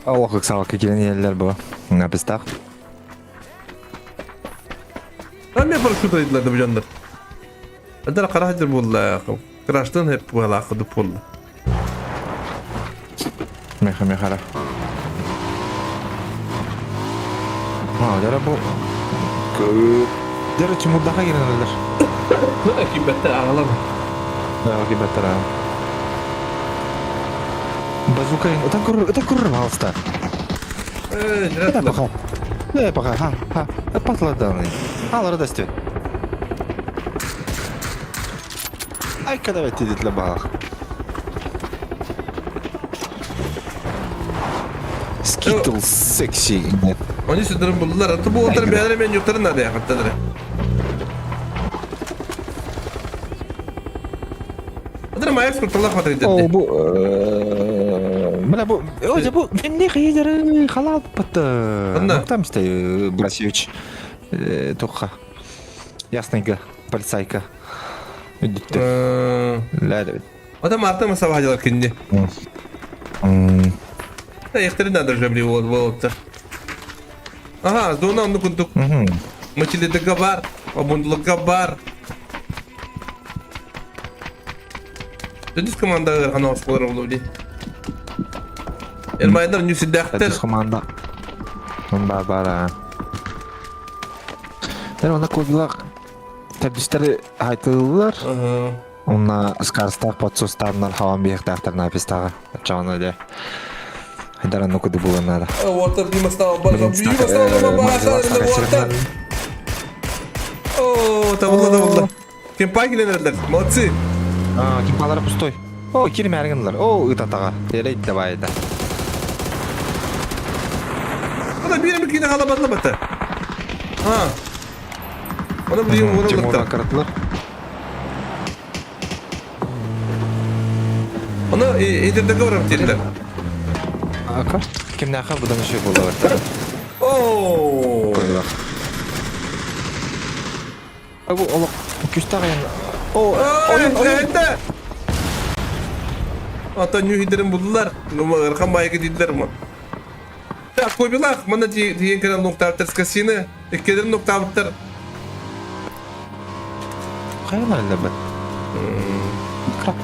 Аллах ыксалка келен еллер бу. Напистах. Мен парашют айдылар бу жандар. Адар карахадыр булла. Краштан хеп була кыды пул. Меха мехара. А, дара бу. Дара чумурдаха келен Кибетте ағалам. Да, кибеттер. Базука, это кур, это кур, пожалуйста. Э, пока. Э, пока, ха, ха. Патладаны. Алар дасты. Ай, когда вы тидит лабах. Skittles секси. Они сюда булдылар. Аты бу отыр бәле мен юктарын да яктадыр. Адыр майыр скурталах батыр О, иде. бу Бля, бу, ой, бу, мен хейдер халал бат. Анна. Там сте Брасевич. Тоха. Ясненько, полицайка. Үдүттө. Ля, Адам арта масаба хадылар кинди. Яхтарын да жабри вот вот. Ага, зона онду кунтук. Мачилидыга бар, обундлыга бар. Дүдүс команда хана осколар болду ди. Элмайдар нюсидахтер. Дүдүс команда. Ба бара. Тэр она кодилах тәбдистер айтылар. Онна скарстах подсоставнар хаван биехтахтар напистага. Чауна де. Хайдара ну куды было надо. Уотер бимастава бар, бимастава бар, О, табылды, табылды. Кемпай келенерлер, молодцы. А, кемпалар пустой. О, киримээр гыннылар. О, ытатаҕа. Эрэй давай да. Ана биир эмит киинэ халабатла бата. А. Она билигин уора Тимура ылыттар. каратылар. Аны интернетке барам дииллэр. Ака. Кимнээхэ будан үчүгэй буолла Оо. Бу олох күстээх айан. О, ойун, ойун. Ата ньүһүйдэрин булдулар. Ыарахан баайга дииллэр ма. Так, Кобилах, манна тиийэн кэлэн нуктаабыттар скасины, иккилэрин нуктаабыттар. Хайа эллэбит? Крап.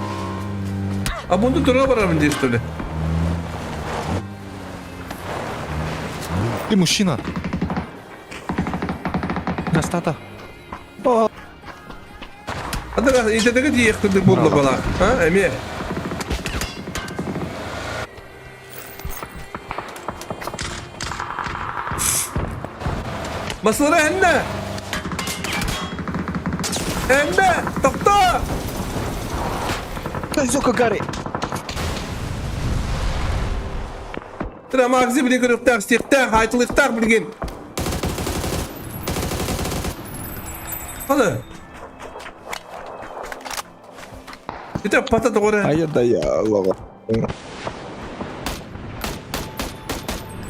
А бунду тура барабын дии что ли? Ты мужчина. Гастата. Ата интернетке тиийэх курдук буолла бала. А, эмиэ. Масалара эннэ! Эннэ! Тохтоо! Сука, Гарри! Тыра Макси билин көрүөхтээх, истиэхтээх, айтылыахтаах билигин. Халы. Ити пата тоҕо Айа да я лоҕо.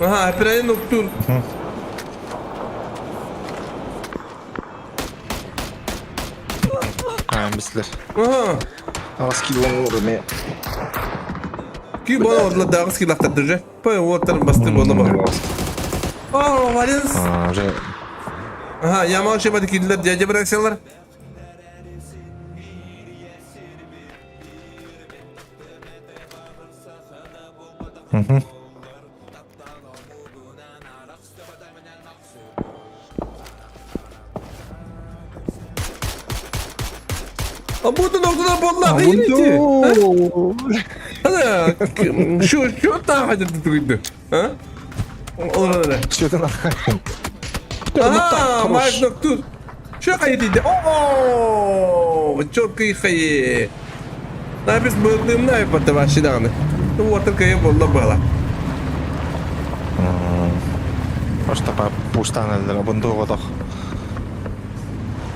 Аха, операйын уктуур. Хаан бислер. Аха. Аҕыс кило оҥорор ме. Ки бола орла даҕыс килахтардыр же. Пой уоттар басты бола бар. О, Валенс. Уже Аха, Ямал шебады кирлер дядя быраксалар. А будто ногтана болла, идите. Hadi şu şu daha hadi tutuydu. Ha? Olur öyle. Что-то нахуй. А, Майк Ноктур. Şu kaydı. Oo, çok iyi kayı. Nefis bıldığım ne yaptı başlayağını. Water kayı болла бала. Просто пустан элдер бунду отох.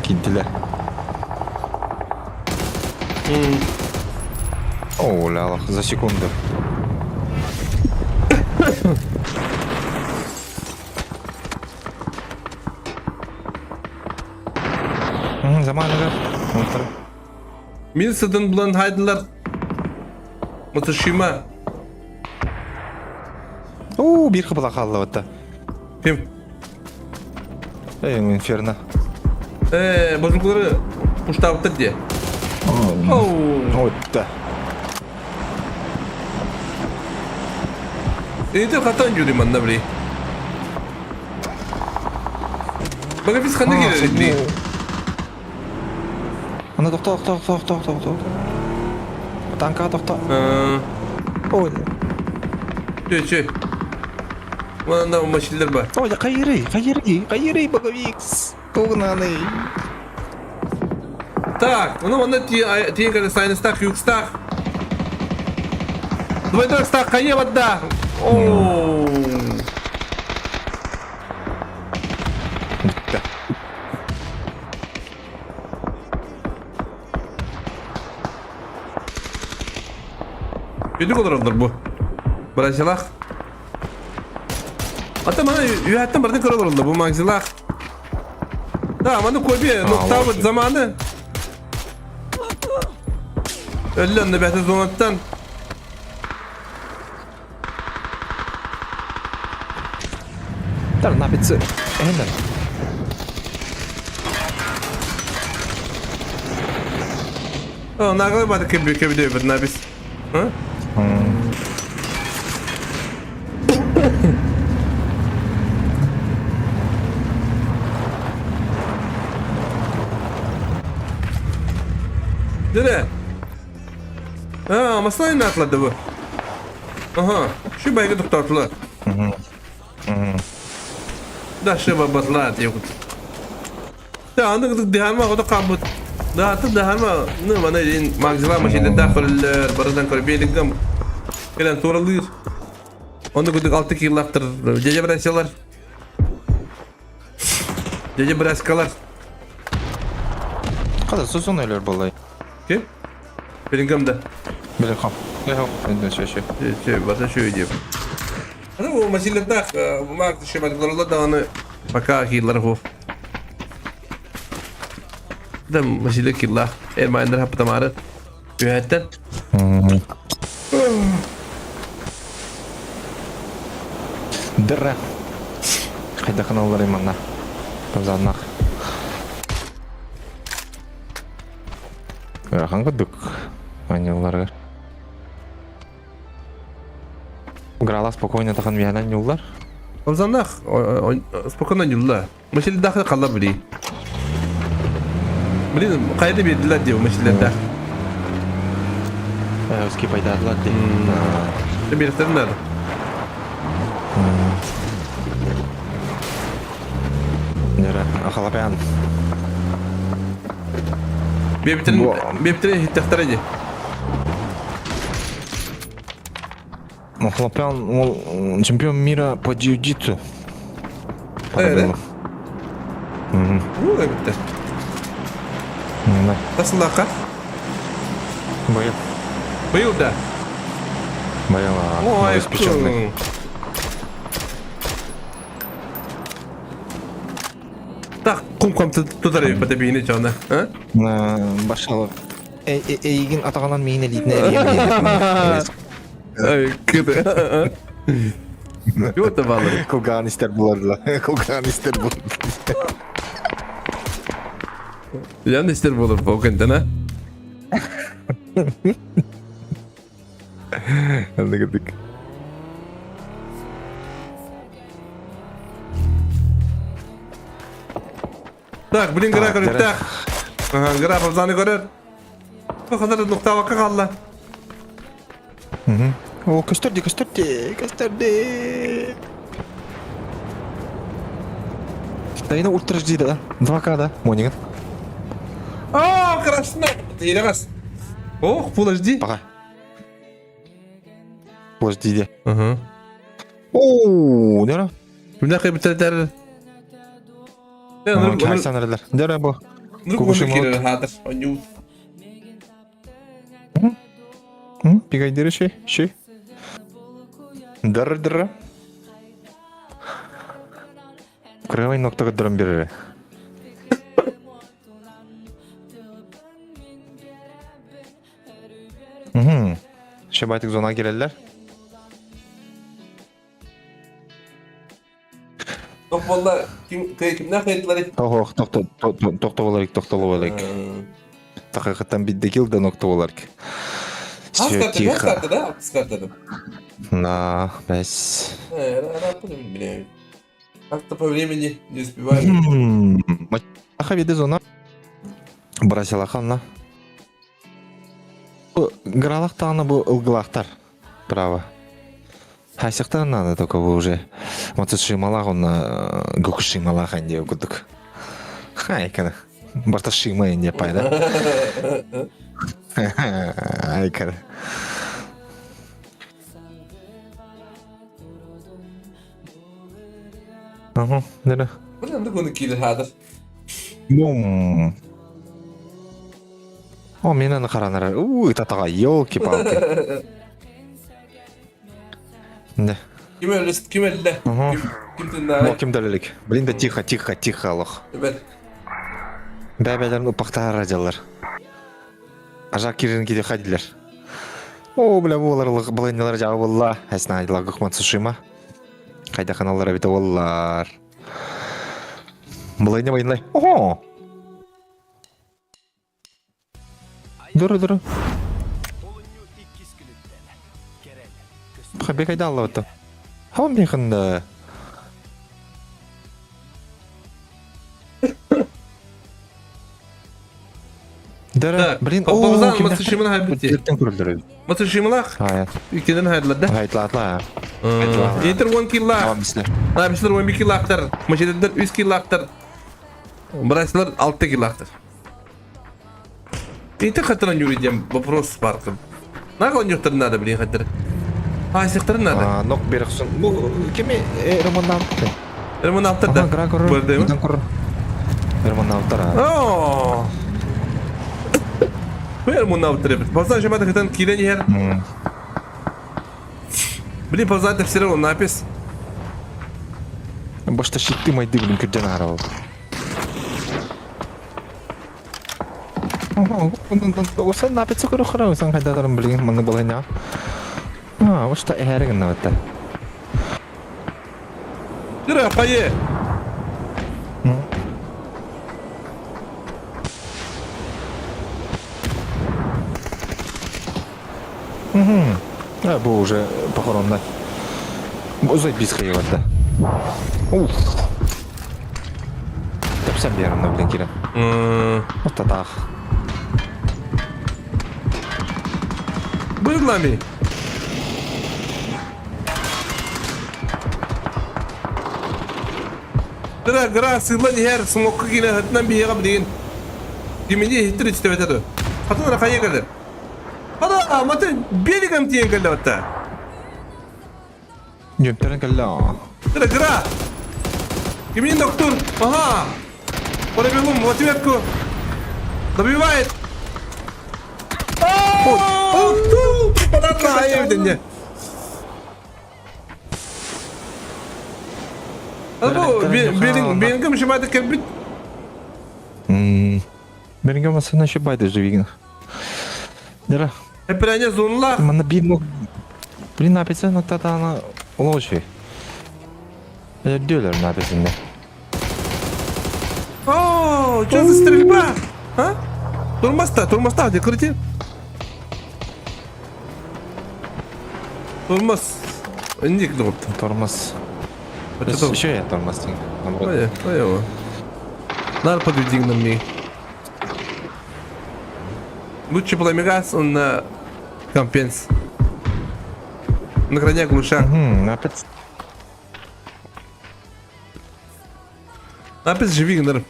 Киддилер. О, лялах, за секунду. Заманыгар. Мин сыдын булан хайдылар. Мутушима. Оо, биир кыбыла хааллыбыта. Ким? Эй, инферно. Э, божуклары пуштабыттар дии. Оу. Ой, да. Эти хатан жүрүм манна били. Бага биз ханна кирер дии. Ана тохто, тохто, тохто, тохто, тохто. Танка тохто. Ой. Чө, чө. Манна машиналар бар. Ой, кайырый, кайырый, кайырый, Боговикс. Тугнаны. Так, ну манна тиен кэлэ сайныстаах, юкстаах. Двойной хайа бадда. Оо. Да. Бүдүк олороллор бу. Бырачалаах. Ата мана үһэттэн бардын көрө олороллор бу Макзилах. Да, маны Коби ноктаабыт заманы. Өллө онно бэхтэ зонаттан. Тар напицы. Энер. О, наглый бады кеби кеби дөйбүт набис. А? Дere. А, маслайын атлады бу. Ага, şu байга тоқтатылар. Да, шеба батлар диye. Да, аны кызык диханма ода кабыт. Да, аты даһама, ну, мана дин магзила машинада көрүллэр, барыдан көрбедигим. Кэлэн туоралыыр. Онно кудук алты киллаптыр. Дядя братьялар. Дядя браскалар. Kada созон өлөр болай. Ким? Билингем да. Билихам. Билихам. Енді шеше. Че, бата шөй деп. Ана ол машинада маг шебадларла да аны пока киллар хо. Да машина килла. Эрмайндер хапытамары. Үһәттен. Дырра. Хайдахан олар иманна. Павзаннах. Ыарахан курдук оонньуулларыгар. Грала спокойно тахан миэнэ оонньууллар. Павзаннах спокойно оонньууллар. Машинадахы қалла били. Блин, қайда бердилер деп машинада. Өске пайдадылар деп. Беректерин надо. Нера, ахалапян. Бебитерин бебитерин хиттахтара ди. Хлопян, ол чемпион мира по джиу-джитсу. Э, Уу, эбиттер. Тасылака? Быйыл. Быйыл да. Быйыл, новоиспеченный. Так, кум-кум тутар эбит бейне чана. Башалык. Эйигин атаҕынан миин элиитинэ эрийэн Ай, кыды. Кого-то баллы. Кулгаан истер буларла. Кулгаан истер булар. Ян истер болар бокентен, а? Андыгыдык. Так, блин, гра көрүктэх. Ага, гра Рамзаны көрөр. Ханар нуктабакка хаалла. О, көстөрдү, көстөрдү, көстөрдү. Дайна ультра HD да. 2К да. Мониган. О, красно. Тиирэгас. Ох, Full HD. Пока. Full HD де. Ага. Оо, нера. Мына кайбытар. Хайсан эрэлэр. Нера бу. Кукушимот. Хатыр. Оню. Пигайдыры ши, ши. Дыр-дыр. Крылай ноктага дырым берere. Мгм. Шебайтык зона киреллер. Тоқ болла ким кимнәх кайытлар? Ох, тохто тохто боларик, тохто боларик. Тақиқаттан бидде кил да нокто боларик. Все тихо. да? Қысқартады. На, бәс. Как-то по времени не успеваем. Аха веде зона. Бросила ханна. Гралах тағына бу ылгылахтар. Право. Хайсыктан надо только вы уже. Мацушималах он гокушималах анде кудук. Хайкана. Барта шима инде пайда. Айкана. Ага, да. Блин, ну куны килер хадыр. Бум. О, мен аны қаранар. Уй, татаға, елки-палки. Да. Ким өлүст, ким өллө? Ким тыннаа? Ким дөлелик? Блин, да тихо, тихо, тихо, лох. Эбет. Бәбәләрен упактар радиолар. Ажак кирин киде хадилер. О, бля, болар былайнылар жағы болла. Әсна айдыла гөхман сушима. Қайда ханалар бит олар. Былайны байнлай. Ого! Дұры, дұры. Бек айда алла бітті. Хавам бейхінді. Дәрі, блин, о, Матсушиманы хайбытти. Матсушималах. Иккенен хайдылар да. Хайтлатла. Интер 1 киллах. Абисler 12 киллахтар. Машинадыр 3 киллахтар. Браслар 6 киллахтар. Ити хатыран юри диэн вопрос бар. Нага оонньуохтарын наада блин хатыр. Аасыахтарын наада. Нок берехсун. Бу кими Романавты? Романавтар да. Көрдүм. Романавтар. Оо. Романавтар эбит. Базар жемата хатан киирэн иһэр. Блин, базар тепсире он напис. Башта щиты майды блин кырдьан аһарабыл. Осан напится көрө сан хайдатарын билигин манны балайна. А, вот что эһэри гыннабытта. Дыра, хайы. А, бу уже похоронно. Узай бис хайыбатта. Уф. Тапсам берем на блин кирен. Вот татах. Быдлами. Дыра гра сылан иһэр смокка киирэн хатынан биһиэхэ билигин кимини иһиттэр истибэтэ дуо? Хатын эрэ хайа кэлэр? Ада, матын берегом тиийэн кэллэ батта. Ньүөптэрин кэллэ. Дыра гра! Кимини доктор? Ага! Пробегум в ответку. Добивает. О, Попадает на Бу Белингем шибайды кэлбит. Белингем асына шибайды живигин. Дера. Эпрәне зонлах. Манна бир мог. Блин, написано татана лоши. Дөлөр написано. О, что за стрельба? А? Тормозта, тормозта, где крути? Тормоз. Инник доҕоттор. Тормоз. Еще я тормоз. Ой, ой, Нар подведиг на мне. Лучше пламегаз, он на компенс. На крайняк глуша. Напец. Напец живи, нар.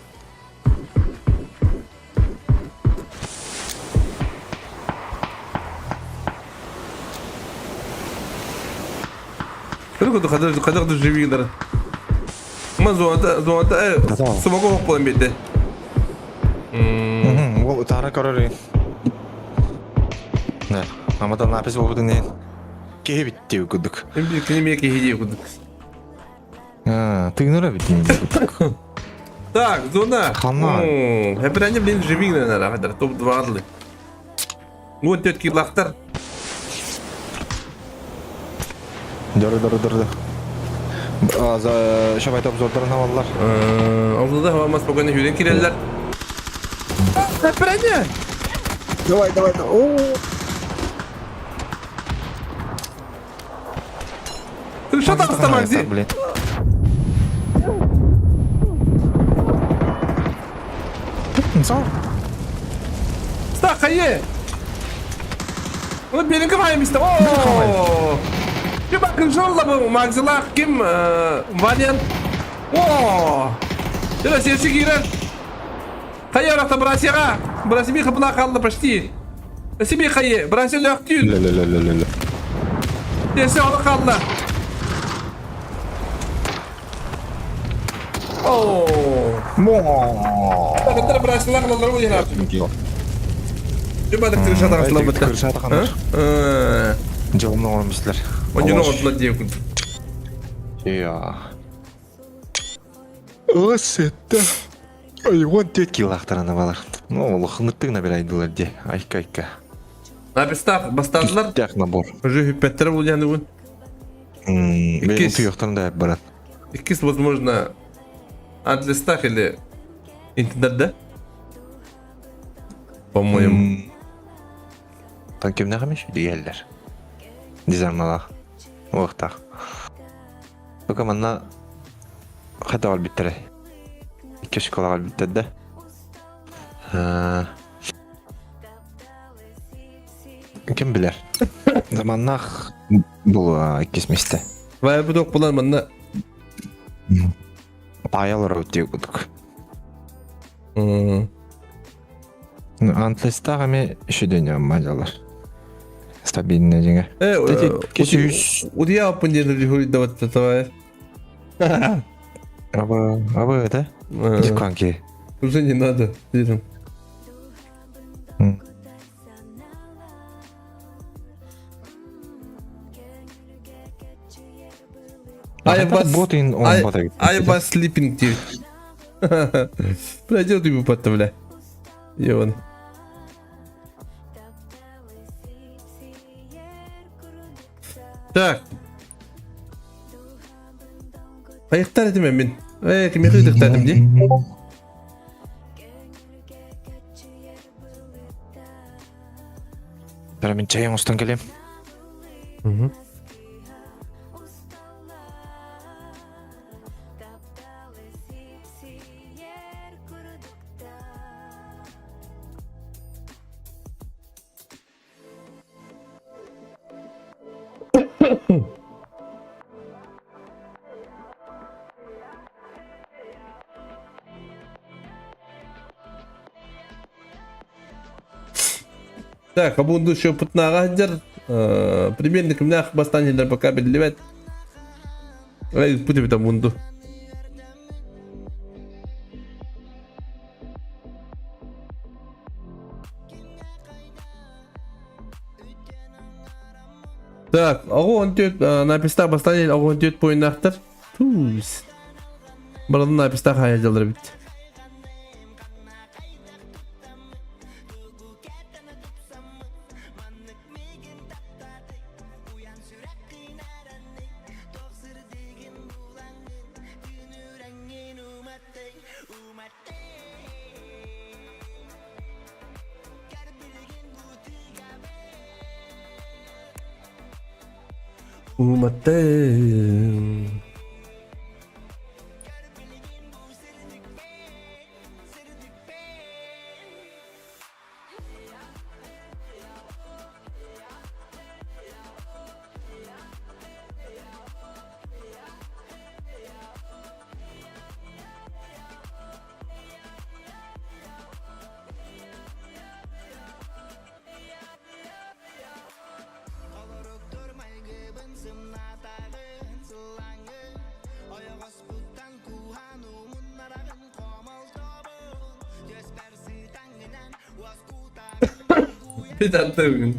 Хайдах да живи гынар. Ма зоната, зоната, сумаго хопполан биэрдэ. Ол таара көрөр. Да, амата напис буолбутун иһин киһи битти курдук. Кини эмиэ киһи дии курдук. Тыынара битти курдук. Так, зона. Хана. Хэпрәне блин живи гынар, хәдер топ-2 адлы. 14 килахтар. Дөрө дөрө дөрө. За шабайт обзордарын алалар. Обзорда хавамас спокойно хүрен киреллер. Хэпрәне! Давай, давай, давай. Ты что там с Макси? Блин. Ста, хайе! Оны беринки хаймисте. О! Ким акынжолла бу Макзилах ким Ванян. О! Дела серчи кирер. Хайе орақта Брасияға. Брасими хыпына қалды почти. Сими хайе. Брасия лөктүн. Ле-ле-ле-ле-ле. Десе оны қалды. О! Мо! Тагытыр Брасиялар лалар уйнар. Жумадык тырышат ағасылар бітті. Тырышат ағандар. Жолымны оңырмызлар. Онжуну оңырдылар дие күн. Я. Осетті. Ой, он тет килахтарана балар. Ну, лохыныттың набирайдылар де. Айка, айка. Напистах, бастадылар. Тях набор. Уже хүппеттер бұл яны бүгін. Мен тұйықтарын да барат. Иккис, возможно, адлистах или интернет, да? По-моему. Там кимнех эмеш диэллэр. Дизармалах. Уохтах. Только манна хата албиттер. Икки школа албиттер да. Ким билэр? Заманнах бул иккис месте. Вай бу док булар манна. Паялар өтө кудук. Антлестаах эмиэ үчүгэй мадьалар. Стабильный дьиҥэ. Э, Киси үс. Утуйа аппын диэн хуйдабат давай. Абы, абы это? Диканки. Уже не надо, дедом. I was, I, I was sleeping dude. Бля, делай ты потом, бля. Ебаный. Так. Хайықтар этим мен. Э, кимехи ыдыктадым ди. Бара мин чай оҥостон кэлиэм. Так, абунду еще пытнага сылдьар. Примерно кимнээх бастаан иһэллэр пока биллибэт. Ыппыт эбит Амунду. Так, оҕо 14 напистаах бастаан иһэн оҕо 14 пуойуннаахтар. Туус. Барылын напистаах хаайдалар эбит. Уматтым. Bir бүгүн.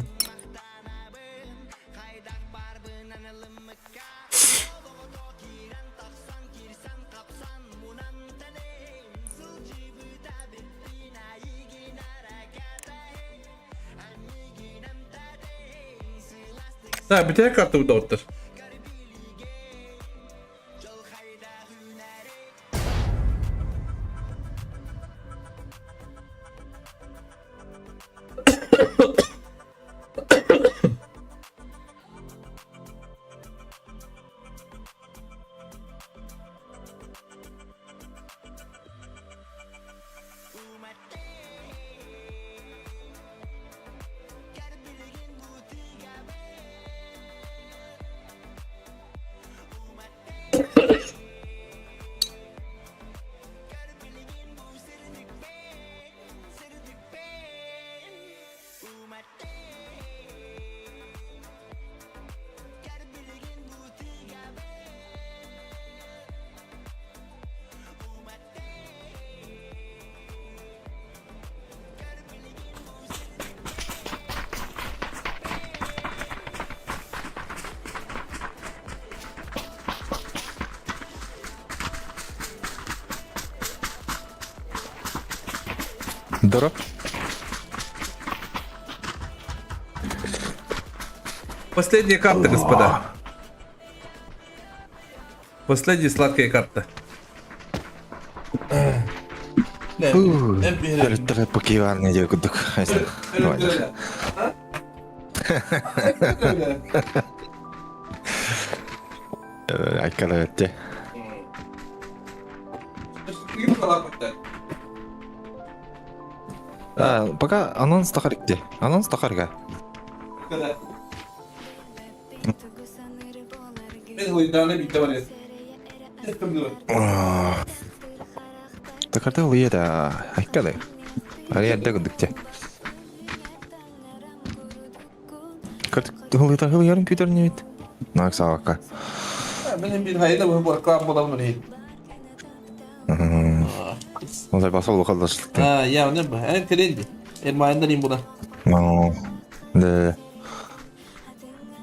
Так, бүтэ карта доҕоттор. Здорово. Последняя карта, господа. Последняя сладкая карта. Төрүттэр покиварный диye курдук. Айкала өттө. Пока анонс тахарикте. Анонс тахарга. Такарда улуйа да айкала. Ария да курдук те. Хылыйарын күүтэр небит. Наак саҕакка. Мен bir hayda bu barka bulamın iyi. Ондай баса улахалдашлык. Ha ya ne bu? En krendi. Ermayından in buna. Да.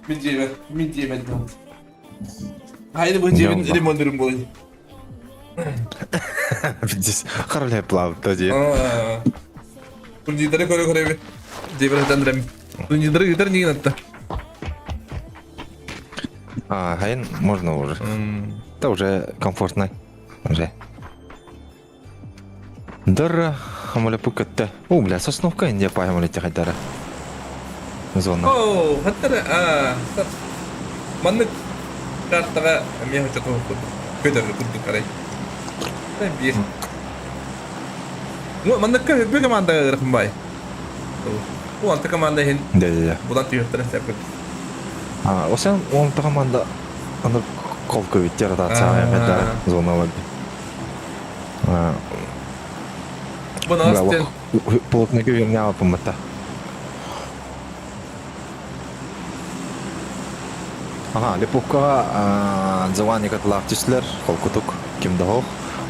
Min cebe, min cebe. Haydi bu cebin limon bu. Здесь Харли плавает, дии. Турнирдары көрө көрөбүт. Дебир хатан Турнирдары гитар нигин атта. А, хайын можно уже. Это уже комфортно. Уже. Дыр, амуля пукатта. О, бля, сосновка инде паймали тихайдара. Зона. О, хаттара, а, маннык картаға эмиэ хочоту көтөр курдук арай. Биир. Ну, манныкка хөббө команда ырахын бай. Бу анта команда иһин Да-да-да. булан түһүөхтэрин сөп. А, осен он команда аны колко виттер да цаа зона лобби. А, Бу настен плотно көйөрнө алпыммата. Ага, Лепухкаға Дзавани катылаах түслер, холкутук, ким да хоох.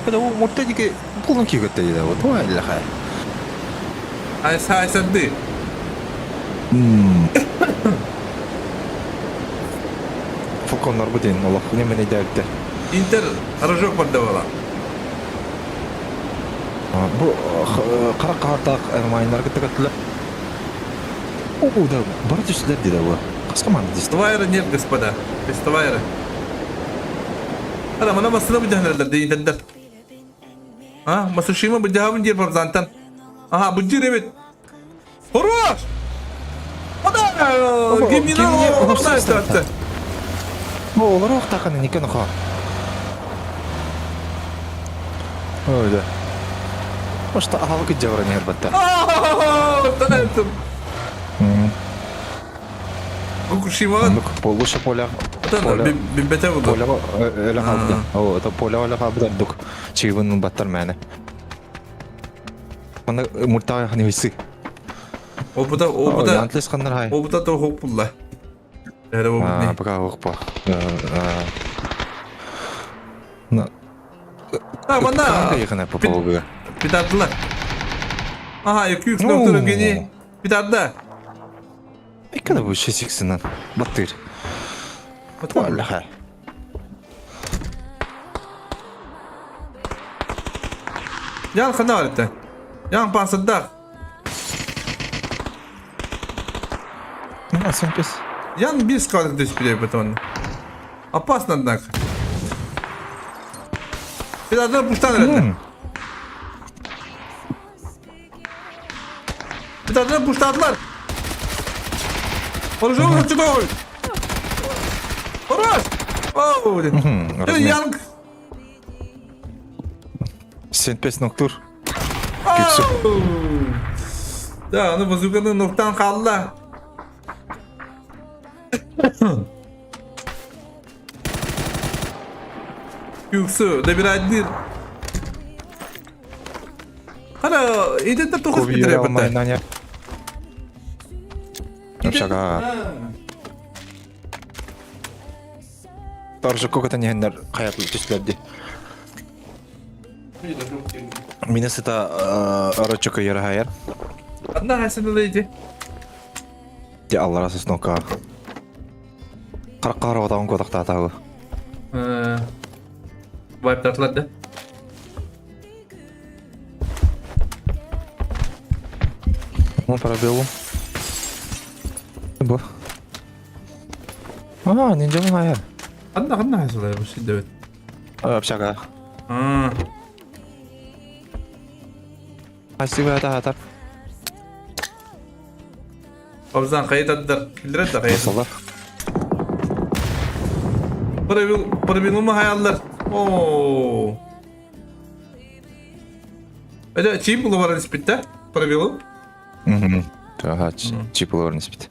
Это ол мурта дике полный күйгөттө диде вот. Ой, лахай. Айса айсады. Фолконнор бу ден олох немене дәлтер. Интер рожок бардавала. Бу кара картак майндар кытыгытлы. О, да, бар түслер диде бу. Кыска маны дисти. Твайра нет, господа. Без твайра. Ана мана масына бу жахнерлер дейин А, Масушима бу жахабын жер барзантан. Ага, бу жер эбит. Хорош! Ада! Гимнина! О, олар оқтақаны некен оқа. Ой, да. Может, ағалы күт жавра не арбатта. Танайтым. Фукушима. Полуша поля. Бимбете буду. Поля өлө қалды. О, это поля өлө қалды дук. Чигибин баттар мәне. Мана мурта хани виси. Опыта, опыта. Янтлес ханнар хай. Опыта то хоп булла. Эре А, пока хоп. На. А, мана. Кайхана по полуга. Питардылар. Ага, 200 нөктөрө гени питарда. Иккада бу шесиксинан. Баттыр. Валлаха. Ян хана барытта. Ян пансадда. А, сен пес. Ян бис кадр түспүлей бетон. Опасно, однако. Питарда пуштан эрелер. Питарда пуштадылар. Хорошо, чудой. Хорош! Оу, Янг. Сен пес ноктур. Да, ну базуканы ноктан қалды. Күксü, да bir один. Хана, иден тухас битире битте. Общага. Таржы көкөтөн нехеннер каятлы түслерди. Минес это рочока ярахайар. Одна хасыны лейди. Де аллара соснока. Караккара отагын кодактаатагы. Вайп татлады. Ну, пробелу. Бу. А, нинжа хайар. Одна одна хасыны бу шидебет. Общага. А. Спасибо, это атар. Абзан кайытаддар. Килдирет да кайыт. Салар. Пробил, пробил хаяллар. О. Это чип булар испитте? Пробил? Угу. Ага, чип булар испит.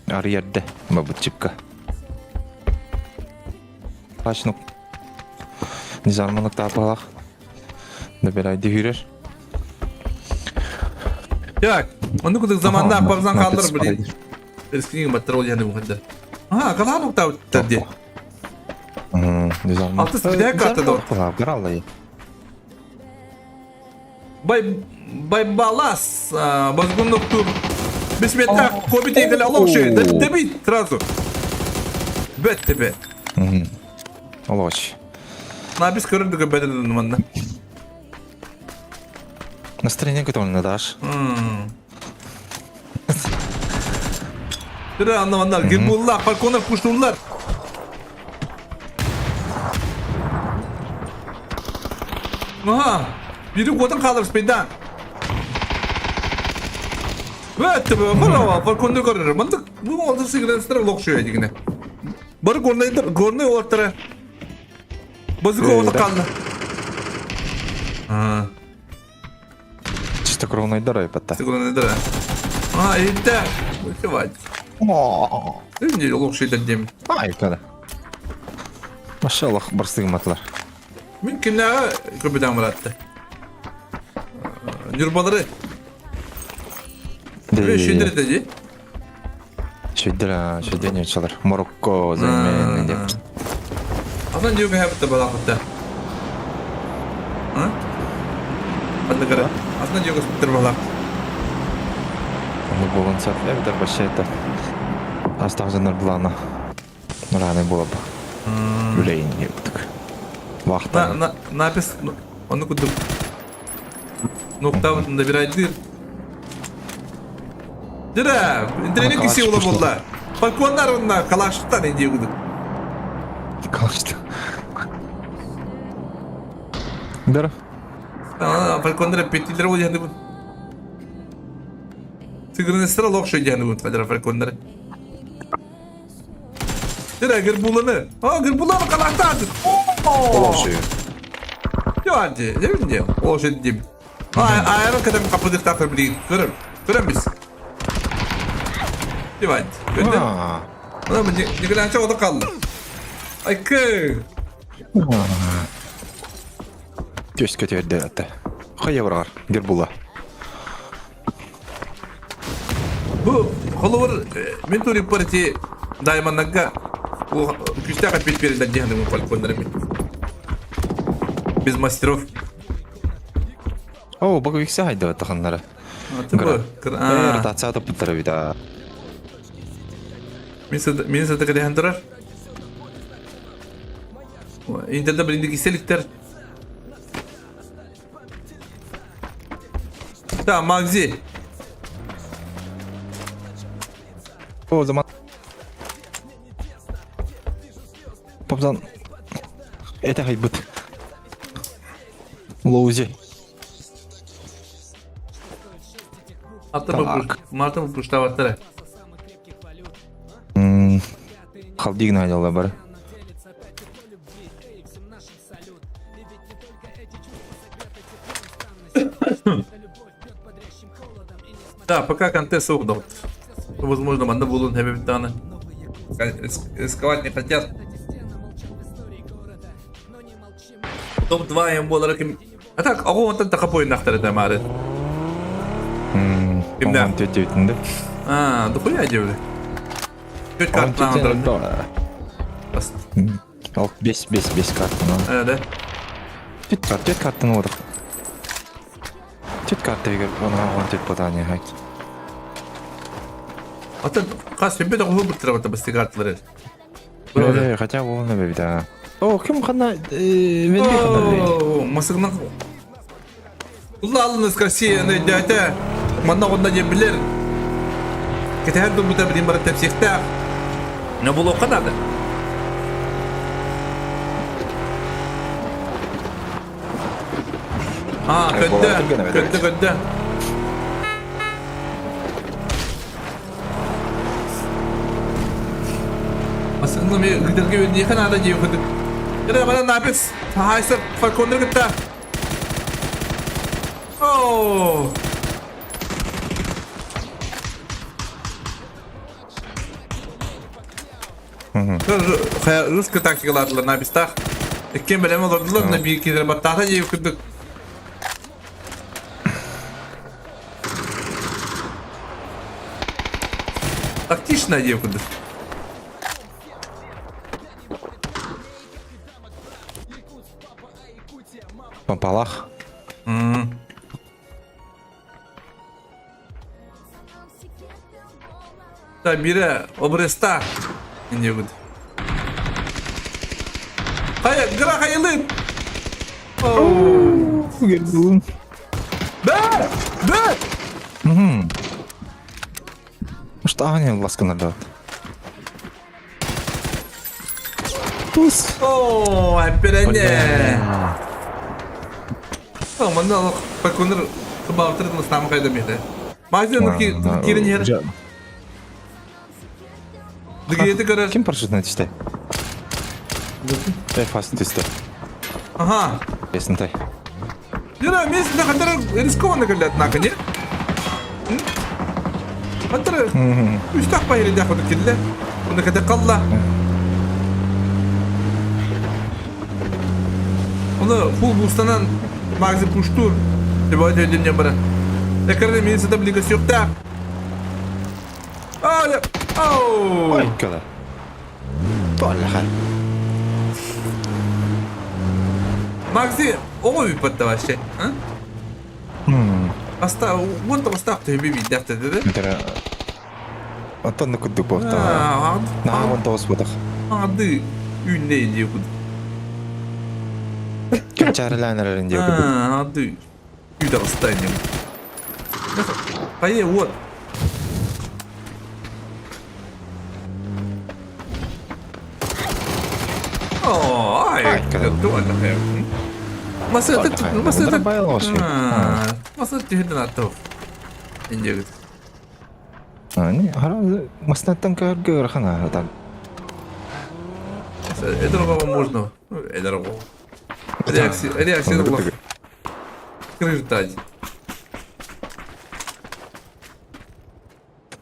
Ар yerде бабыт чипка. Пачнук. Низарманык тапалах. Добирай дегюрер. Так, Оннук кудук заманна аппабзан хааллар блин. Рискини баттар ол яны бухаддар. Ага, калаан уктаабыттар дии. Алтыс бүтэһик карта доо. Граллай. Бай Байбалас бозгуннук тур. Бисмиллах, Коби тегеле аллах шөй. Дебит сразу. Бет тебе. Олоч. На бис көрүндүк беден манна. Настроение көтөҕүлүнэ даш. Түрө анна манна гирбуллар, балконнар пуштуллар. Аха, бири куотан хаалар спейдан. Өттө бө, браво, балконда көрөр. Мындык бу олды сигренстер локшуя дигине. Бар горнайдар, горнай олортара. Базыка ота қалды. А. Чистокровныйдар айпатта. Чистокровныйдар. А, иттэ. Хватит. Не лучше дем. Ай, када. Машаллах, барсыгыматлар. Мин кимнәгә көбедән баратты. Нюрбалары. Шүдер ди. Шүдер, шүдер нечалар. Марокко займен деп. Асан диюга хэбитте балакытта. А? Анда кара. Асан диюга спиттер балак. Ну болон сап, эбитер башта это. Астах жанар булана. Раны була бы. Үлейин дептик. Вахта. На, на, напис, ону кудук. Ноктавытын набирайдыр. Дира, интернет киси ула болла. Балконнар онна калаштан инде кудук. Калашты. Дара. Фальконнар петтилер ол яны бу. Сигренестер лох шой яны бу, фадра фальконнар. Дира гырбуланы. А, гырбуланы калаштан. Олох шой. Йоанди, не Олох шой дим. А, аэро кадам капыдыктафы блин. Көрөм. Көрөм биз. Йоанди. Көрдү. Ана бу Николаевич ода калды. Айкы. Төс көтөрдө ата. Хайа барар, гербула. Бу холовор мен тури парти дайманнага күстә капит берилер дигән бу балконнар мен. Без мастеров. О, бага виксе хайда таханнара. Гра. Ротация топтара бита. Мен сәдә кадәһән торар. Интерда бер киселиктер. Да, Магзи. О, заман. Попзан. Это хайбыт. Лоузи. Мартын пуштаваттара. Халдигна айдалла бар. Да, пока контест угдал. Возможно, манда булун хэбибтаны. Рисковать не хотят. Топ-2 им было ким. А так, ого, онтон такапой нахтар это мары. Кимде? Тетя А, дохуя дебли. Чуть карт на Ал бес бес бес картаны. Э, да. Тет карт, тет картаны одық. Тет карта егер оны алған тет подание хайт. Ата қас бе дагы бу тырабата бас карталары. Э, хотя оны бе да. О, ким хана мен би хана. Масыгынан Улла алыныз Россия нөйдөтө. Манна онна диэн билер. Кэтэһэр дулбута билин бары тэпсиэхтээх. Но булуохха наада. А, көттө, көттө, көттө. Масыгынан мен ыытарга үөрдиэхэ наада диэн курдук. Эрэ манан напис хаайсар фалконнары кытта. Оо! Русская тактикалаатылар напистаах. Иккиэн бэлэм олордулар, на биир киирэр баттаата дии курдук. Отлично диye курдук. Помпалах. Да, бире обреста. Не будет. Хайа, гра хайылын. Да! Да! Может, Аня ласканар Тус. О, әпперәне. Манна олох пакуныр кыбаалтыр мыстаамы кайда мете. Магазин кирин ер. Дыгети көрөр. Ким парашютный түсті? Эй, фаст түсті. Ага. Бесінтай. Юра, мен сізді қандар рискованно келді однако, не? Қандар үстақ па ерінде ақыды келді. Оны кәде қалла. Оны фул бустанан магазин пуштур. Деп айтып өйден бара. Экраны мен сізді білігі сүйікті. Ау! Ой, када. Туаллаха. Макси, оҕо бүппэт вообще, а? Баста, уонта бастаах төһүбү биирдээх да? Метра. Оттон курдук буолта. Наһаа уон тоҕус буотах. Ады үүннэ диye курдук. Кэмчаарылаан эрэрин диye курдук. Ады үйдэ баста диye. Хайа, вот. Ай, Маснаттан көргө ырахан там. Эдерого можно. Эдерого. Реакция, реакция была. Крыждать.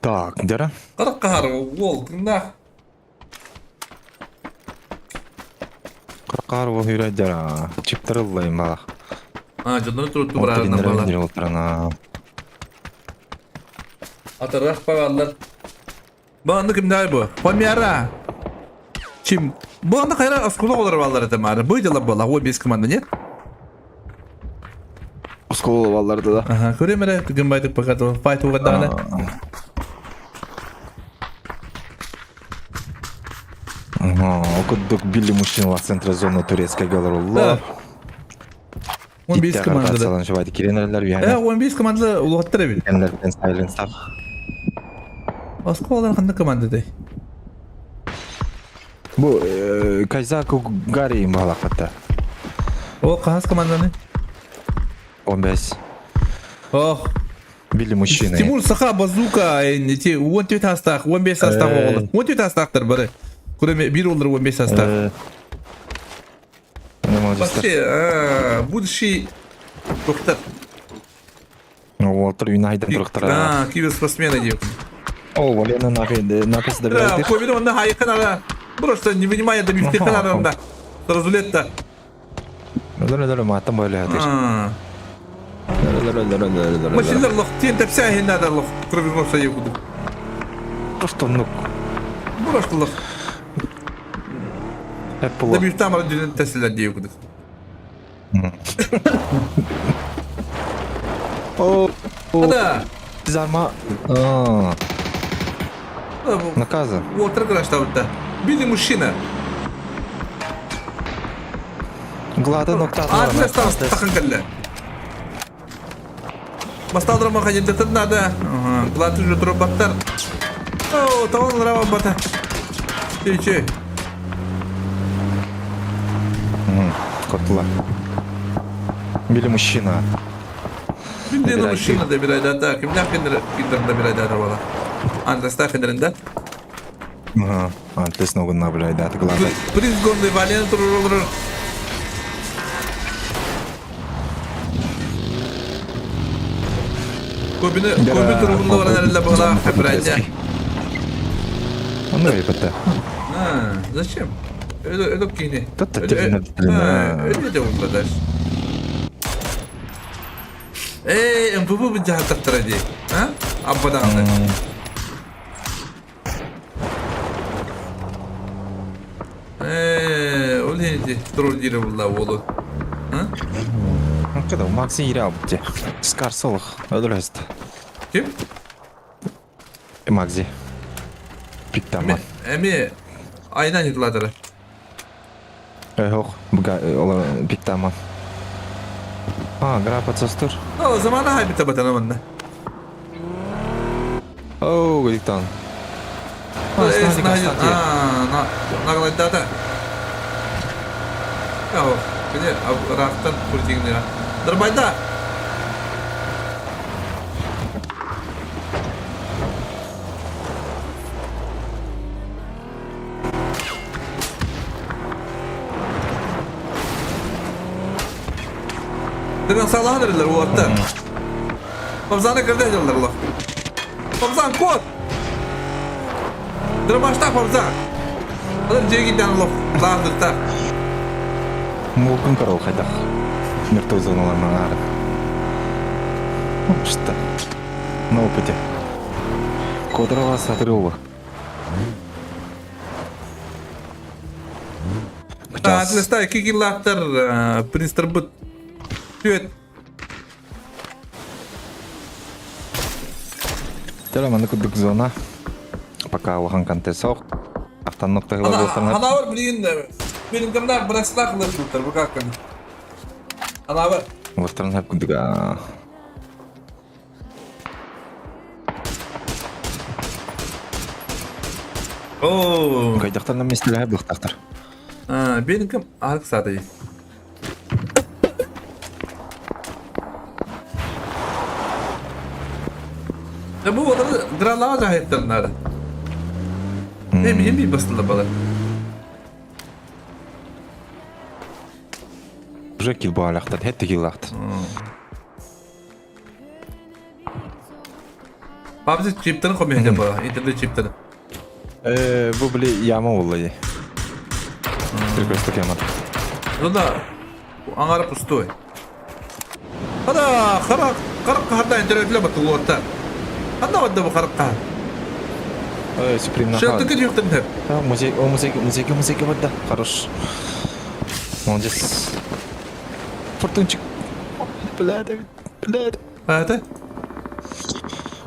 Так, дера. Каркар, волк, на. Каркар ол хүрэ дера. Чиптырыллайым балах. А, жодон туруту барарына бала. Олтырына. Атарах багаллар. Бу кимдәй бу? Помяра. Чим? Бу аны кайра осколок олар баллар это мары. Бу дела була. О без команда, нет? Осколы балларды да. Ага, көрем эрэ, түгэн байтык пока то файт угаданы. Ага, окудук Билли мужчина центра зоны турецкой галерулла. 15 команда. Да. 15 команда улуаттар бит. Осколалар кандай команда дей? Бу Кайзаку Гарри балакатта. О, кахас команданы? 15. Ох. Билли мужчина. Тимур Саха базука эти 14 астах, 15 астах оғылы. 14 астахтар бары. Кроме бир олар 15 астах. Вообще, будущий доктор. Уолтер Юнайтед доктора. А, киберспортсмен деп. О, Валена напис Да, көбіне онда хайқын ара. Просто не вынимая да бифтехын аранда. Сразу летта. Дөрө маттан бойлы хатыр. Машиналар лох, тен тапса хиннада лох, кроме мопса ебуду. Просто ну. Просто лох. Да бифтам ара тәсілер дейбуду. О, Да. Зарма. Наказа. Уолтер Граштаутта. Били мужчина. Глада ноктата. А, тахын кэллэ. Басталдыра маха жентетер надо. Глады же баттар. О, таван рава бата. Че? Котла. Били мужчина. Били мужчина да бирайда да. Кимдер киндер киндер да бирайда да бала. Андреста киндеринде. Ага, антлес ногун набирайда глада. Приз гонды вален турурулур. Көбүнө көбү тургунда баран эле була хабирайда. Аны репетте. А, зачем? Это кини. Это Это де улладаш. Эй, МПП бу жаһаттар ди. А? Аббадан. Ол иһин ити тролль диирэ булла уолу. Когда Макси ире албыт Скарсолох өлөрөст. Ким? Макзи. Пиктаман. Эми айынан хитладыра. Ох, пиктаман. А, грапа цостур. О, замана хайбита батана манна. Оу, гыйыктан. Наглайдата. О, кини ыраахтан курдигнера. Дарбайда! Дыран салаан эрэллэр уоттар. Бабзаны кырда дьаллар олох. Бабзан кот! Дырбаштаах бабзан. Алар дьиэгиттэн олох лаардыктар. Мулкун корол хайдах. Мертвый зоналарынан аарын. Что? На опыте. Кодорова сатырылба. Атлеста икки киллаахтар принцтербыт түөт Теле манны курдук зона. Пока улахан контент суох. Ахтаннок тыгыла буолтарына. Анаабар билигин билингамнар бырастаах ылар бу как Анаабар. Уластарын хап курдук. Оо. Кайдахтарна местелэһэ буохтаахтар. Билингам арык саатый. Да бу олары гралаға жаһайттар надо. Эми эми басылды бала. Уже кил буалахтар, хетте киллахт. PUBG чиптерин комментте бала, интернет чиптерин. Э, бу били яма болла Перекресток яма. Ну да, аңара пустой. Хара, хара, харак хата интернетле батылуатта. Ханна бадда бу харак кахар. Э, Суприм на Шелтык юктым деп. Музей, о, музей, музей, музей бадда. Хорош. Молодец. Фортунчик. Бля, Давид, бля. А это?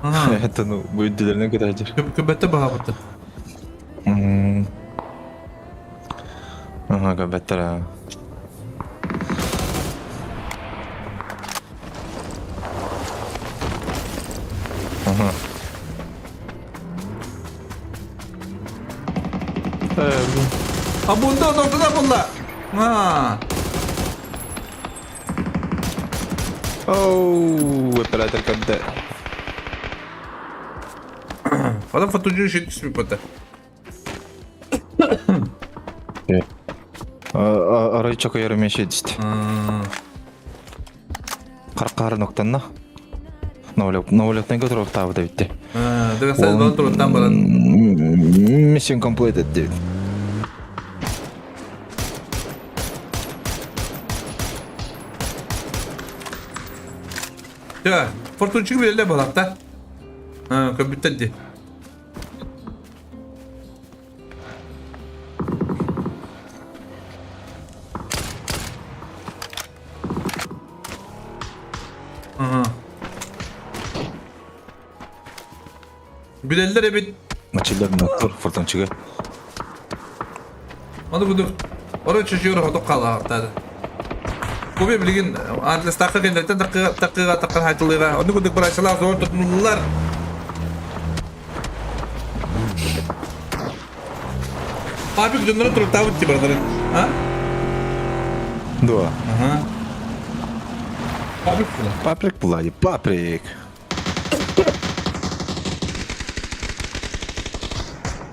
Ага. Это, ну, будет дилерный куда-то. Көбөттө баһабыты. Ага, көбөттөр. Ага. А бунда нокта булла. А. Оу, оператор КД. Адам фотожу шетис бата. Арай чока ярымеше дисти. Каркар ноктанна. Новолеттен көтөрөк табы да битти. Деген сайын бана туруттан баран. Mission completed дейт. Я, фортунчик биле балакта. Көбүттен ди. Ага. Билеллер эбит. Мачилер мотор фортунчига. Аны күдүк. Орой чөчүөр хотук хаалаахтаады. Куби билигин Атластаахха кинилэртэн таккыга таккан хайтылыга. Ону курдук бырачалаах зор тутунуллар. Папик дьоннору туруктаабыт ти бардарын. А? Да. Ага. Папик була. Паприк була, паприк.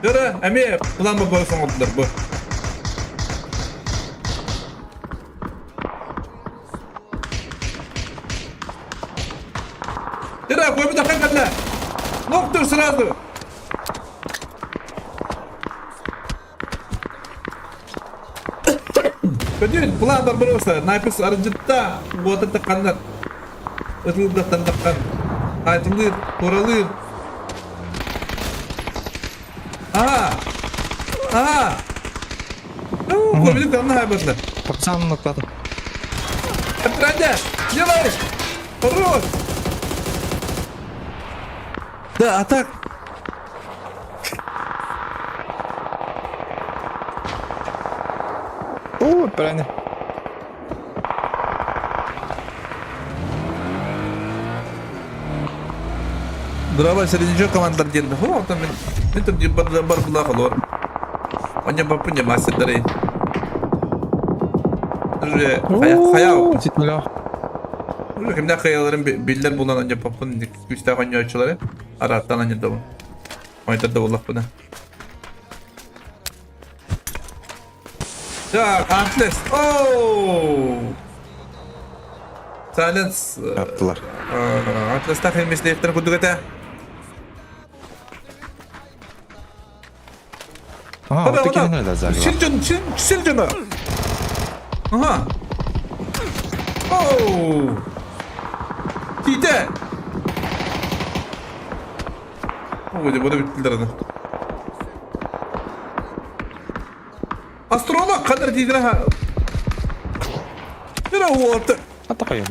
Дөрө, эми план бу оҥордулар бу. Дөрө, койбут акан кэллэ. Ноктур сразу. Көтүн, план Барбаросса, Найпес арыдьытта, уота тахханнар. Ытылдаттан таххан. Айтылыыр, туоралыыр. Аа! Аа! Көбүлүк данна хайбатылар. Пацан ноктады. Отрадя! Делай! Хорош! Да, а так... О, правильно. Драба среднячок командар диэн хо там мен там бар бар була холор. Оня бапыня мастердары. Уже хая Титнуля. Уже кимде хаяларын биллер булан оня папын күстә коньячылары. Араттан оня да. Ойдар да буллах буна. Так, Антлес. Оу! Silence. Yaptılar. Атластах эмислеевтер курдук этэ. Ага, вот такие надо Сил дьон, сил дьоно. Ага. Оу! Тиитэ! Ой, буду бүттүлэр Астролог қадар дейді Мира уорты. А такая.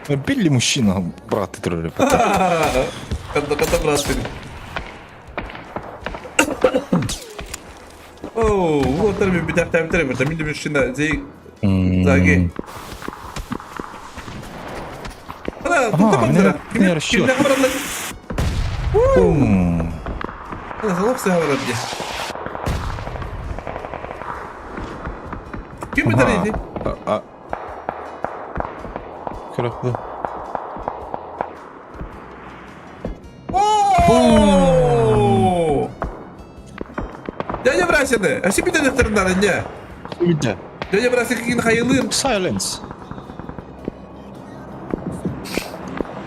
Билли мужчина, брат, ты тролли. Қанда қанда брат ты. Оу, уоттар мен битақ тәбітер бір. Мен де мужчина зей заги. Ана, тут бандера. Меня расчет. Залог говорит. Ким это дейді? Көрөкпү. О! Дядя Брасины, а себе дядя не? Үйде. Дядя Брасин какие хайылыр. Silence.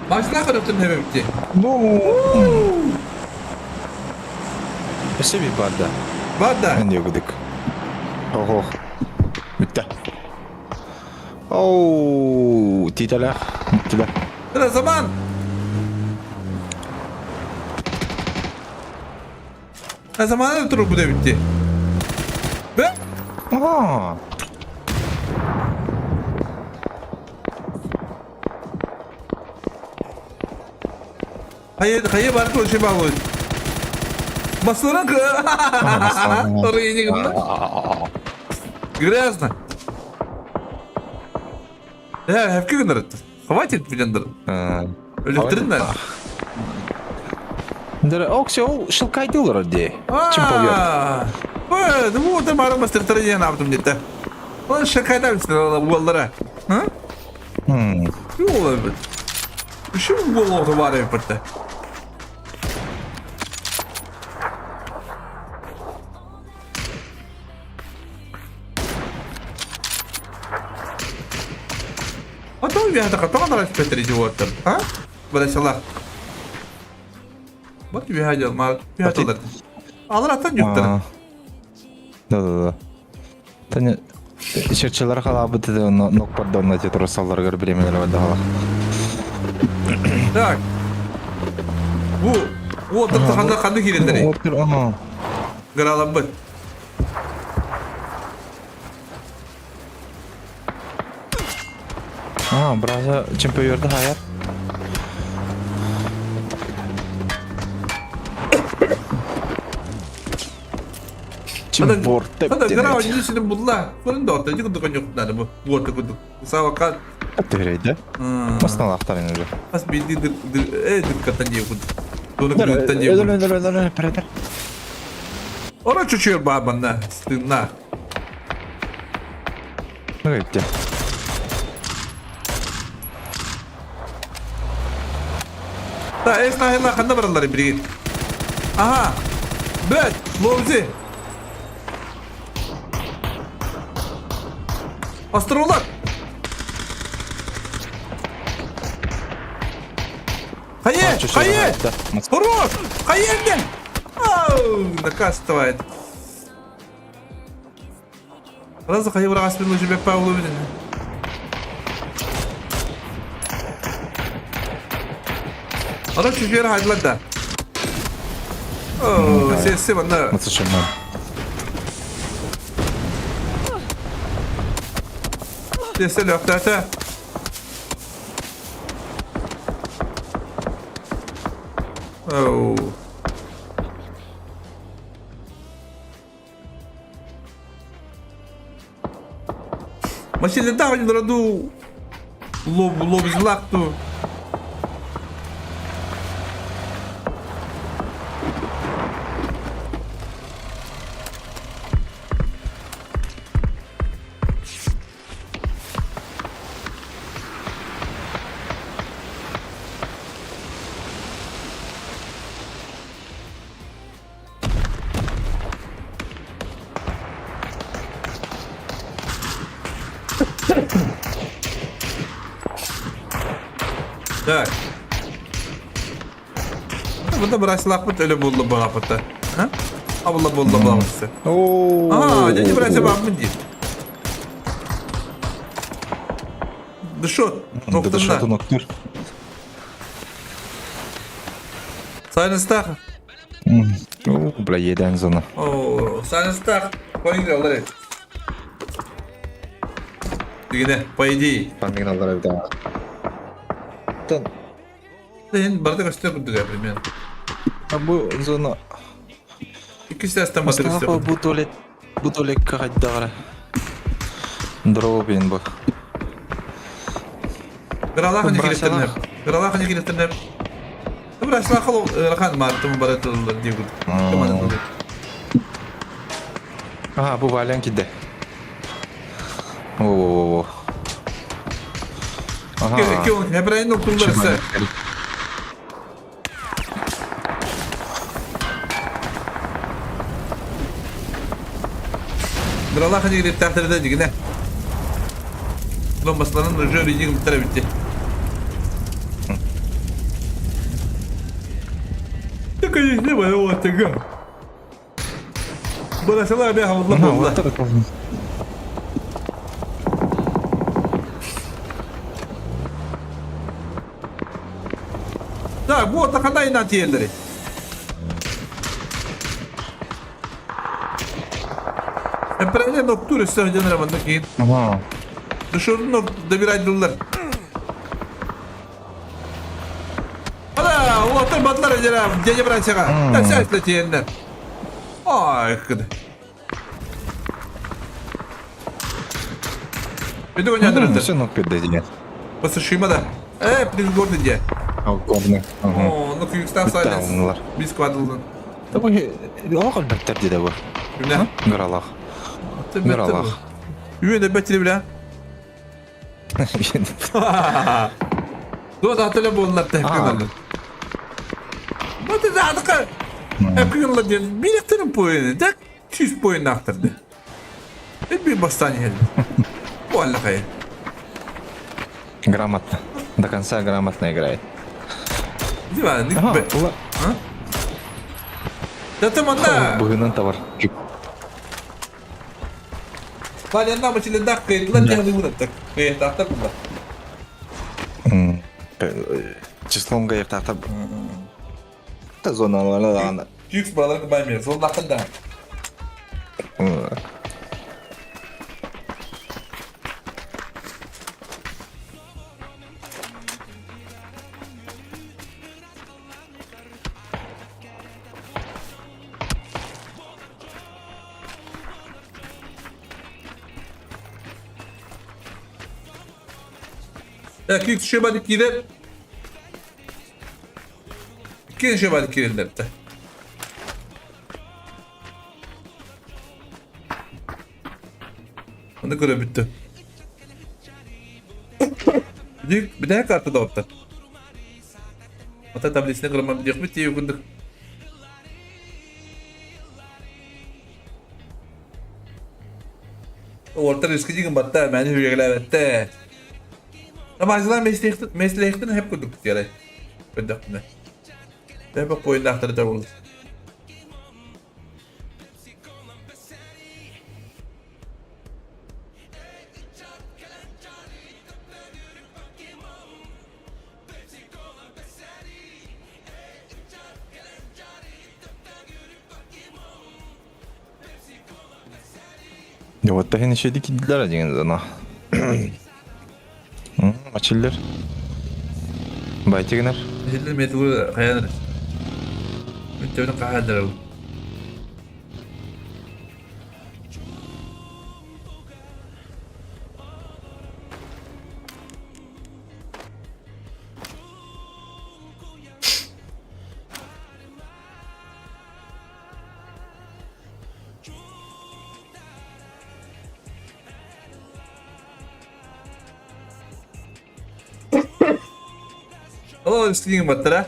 Машина көрөптүн себепти. Ну. Спасибо, бада. Бада. Мен өгүдүк. Ого. Бүтті. Оу, тителер. Бүттүлер. Мына заман. Ha zamanı da bu da bitti. Ve Ага. Hayır, hayır var bu şey bağlı. Basılan kı. Oraya ne gidiyor? Грязно. Я, хәпке гыныр. Хватит блендер. Өлөктөрүн Дere, оксе ол шылкайдылар де. Чем повер. Ой, ну вот там арам мастер не наптым где-то. Он шылкайда уоллара. А? Юу бэ? Şu уоллары бар эппетте. А то я так то надо Петр идиоттар. А? Барасалар. Бат bir мал. Bir Алар аттан юктар. Да, да, да. Таня Черчелер халабы деди, нок пардон, эти турасаллар бремелер бар Так. Бу О, таханда қанды кирендер. Оптер, ага. Гыралабыт. А, браза чемпионерді хайар. Чемпор Хада гырау несini булла. Көрүн да орта, жигү дүкөн жок бу. Орта күдүк. Сабакка. Терейді. Масналақтарын уже. Ас билди дыр э дыр катан жеп күдүк. Доны күдүктен жеп. Өлө, өлө, Ора чучур бабанна, стына. Өйтті. Та эс нахила ханда баралар бирге. Ага. Бет, ловзи. Астролог. Хайе, хайе! Хорош! Хайе, Ау, накастывает. Сразу хайе врага спину тебе Павлу виден. Ана чүжер хайдылар да. О, сесі мында. Nasıl şunlar? Тиэстэ өлөөхтөөтө. Оу. Машина да дуу лоб лобзлах дуу. Так. Бunda бырасылаахпыт өлө буолла балапыта. Абыла буолла балапыта. Аа, дядя братья бааммын диир. Дышот. Дышот ноктур. Сайныстаах. Оо, бля, иэдээн зона. Оо, сайныстаах. Поиграл, Дигине, по идее. Панныгын аллар эбит Тан. Сен барда көстөр курдук примерно. А бу зона Иккис тестен батыр Мустафа бу туалет бу туалекка хайдаҕара. Здорово, блин, бу. Кыралаах киреттенер. Кыралаах киреттенер. Бырасылаах ыарахан маартым бара тыллар диэбит. Аа, бу Валян кидде. Во-во-во-во. Ага. Хебрайын октулар ise. Кыралаах киреттахтарда дигине. Бомбасларын уже ридигим битти. Да, конечно, вот так. Бырасылаа бэһ олла буолла. Так, вот ханайна тиэллэри. Эппэрэнэ ноктур өссө дьонор манна киин. Ага. Душурун добирать дыллар. Ала, улаттар батлар дьэ, дядя братьяга. Так сядь тиэннэр. Ай, кыды. Иду не Все ног передадили. Посушима да. Э, плюс горный де. Горный. О, ну күйүкстан сайленс. Бис квадрылдан. Тобой олох өлбөттөр диде бу. Күнә. Гыралах. Гыралах. Үйен өбөттүр биле. Дуо да боллар тәпкәнәләр. Бу да адыка. Әпкәнәләр дигән билеттерин поены. Так 100 поен актырды. Bir бастан geldi. Bu alakayı. Грамотно. До конца грамотно играет. Değil mi? Ага. Zaten onda. Быгынан товар. Валенна мачиле дак кыйдылар диэн ыгыраттак. Кыйытаахтар була. Числом кыйытаахтар. Та зоналарда даҕаны. Түйүкс балалар баймер. Сол лақында. Кик шебadi кирер. Икки шебadi киреллер. Оны көрө бүттү. Bir kartı da orta. Ата таблицine кыраман диэх бит тиэ курдук. Орта риски дигин батта, мәни хүргеләбәттә. Тамазылар меслехтин хеп курдук диярай. Көддөк. Тэбэ койын ахтары да болды. Вот тахин еще дикилер деген зона. Мачиллер. Байтигинер. Мачиллер метлу хаяныр. Мүттөбүн хаһаадырабын. Ол үстүгүн баттара.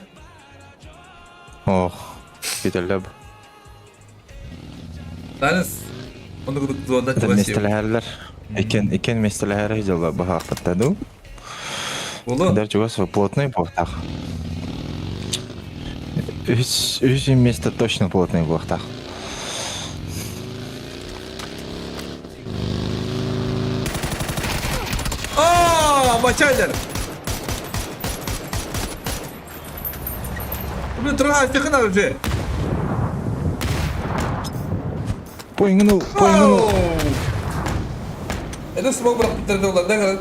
Ох, кителлэб. Таныс оны кудук зонда Это чугас местелэһэллэр. Икен икен местелэһэр дьылла баһаахпытта дуу. Болу. Дэр чугас плотный буолтах. Үс үс место точно плотный буолтах. Аа, мачайлар. Блин, трага, тихо уже. Пойнгну, пойнгну. Это смог брат подтвердил, да?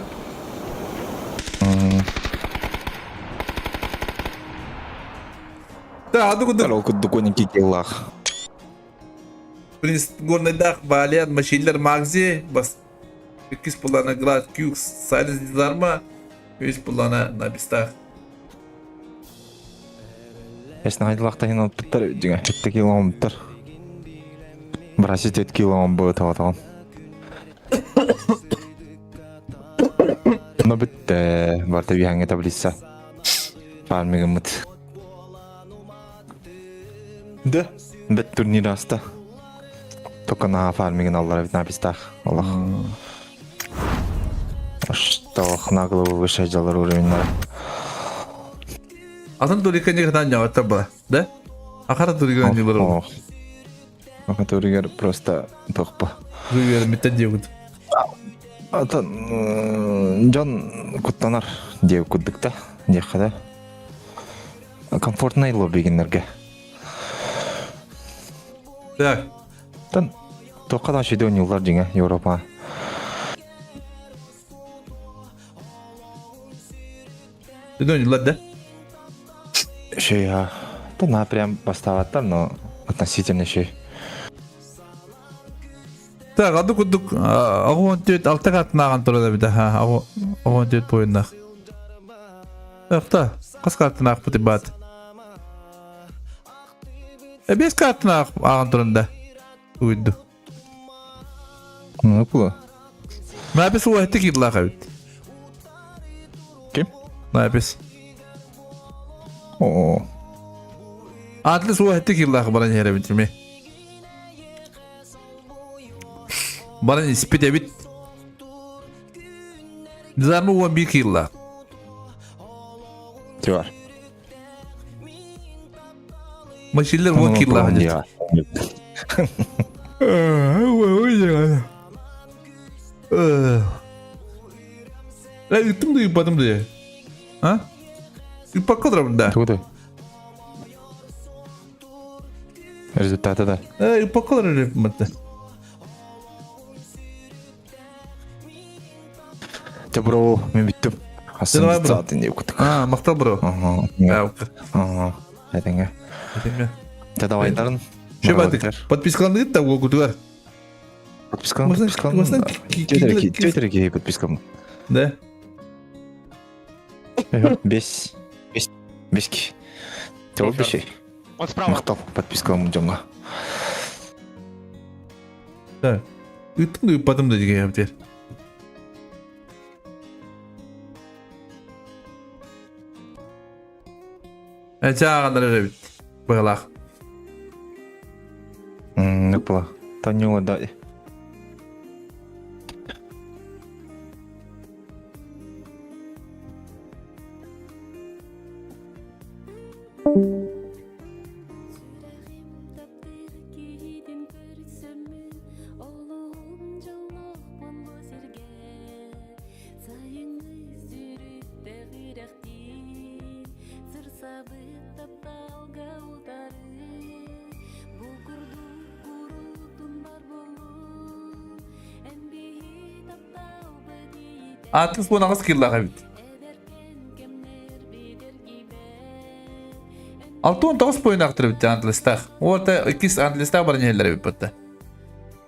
Да, аду кудук. Ол кудук 12 киллах. Принц Горный Дах, Балиан, Машиллер, Магзи, бас иккис пулана Глад, Кюкс, Сайлес Дизарма, үс пулана Набистах. Эс нахайдылахтахин алыптар дьиҥэ 7 километр. Браси 4 километр бу таватаҕын. Но бүттэ барта биһаҥҥа таблица. Фармигыммыт. Да, бэт турнир аста. Только на фармигын аллар эбит напистах. Олох. Что на голову выше дьалар уровеньнара. Атын турика не гынан ньоҕоттор була, да? Ахара туриган ньылар Ох. Аха туригер просто тохпа. Туригер миттен диэгут. Атын дьон куттанар диэ курдукта диэххэ да. Комфортнай лоббигиннерге. Так. Тан тоққа да шүйде ойнулар дьиҥэ Европа. Шүйде ойнулар да? Шүй а. Да на прям баставаттар, но относительно шүй. Так, аду курдук аҕуон түөт алта картынааҕан турар эбит аха аҕуон түөт буойуннаах. Ыкта, хас картынаахпыт баат. Бес картынаах ааҕан туран да. Уйду. Ну, было. Напис уһатты кирлаах эбит. Ким? Напис. Оо. Атлас уһатты кирлаах баран иһэр эбит ми. Баран испит эбит. Низамы 11 кирлаах. Тивар. Машинлер 10 кирлаах дьэ. Ыттым да ыппатым да. А? Ыппакка олоробун да. Тугу Результаты да. Ыппакка олорор эбиппин Те бро, мен бүттүм. Давай, бро. Саатын деп күттік. А, мақтал бро. Ага. Ага. Этеңе. Этеңе. Те давайдарын. Шебатык. Подпискаландыгыт да уокутугар. Подпискалан, подпискалан. Твиттерге подпискам. Да. Бес. Бес. Бески. Те бешей. Он справа. Мактал подпискалам дьоҥҥо. Да. Ыттым да ыппатым да деген эбитер. Чааҕаннар эбит. Быһалаах. М, была. Танюла, да. Атлас буон аҕыс киилаах эбит. 69 поинт ахтырбыт Антлестах. Уота иккис Антлестах баран иһэллэр эбит батта.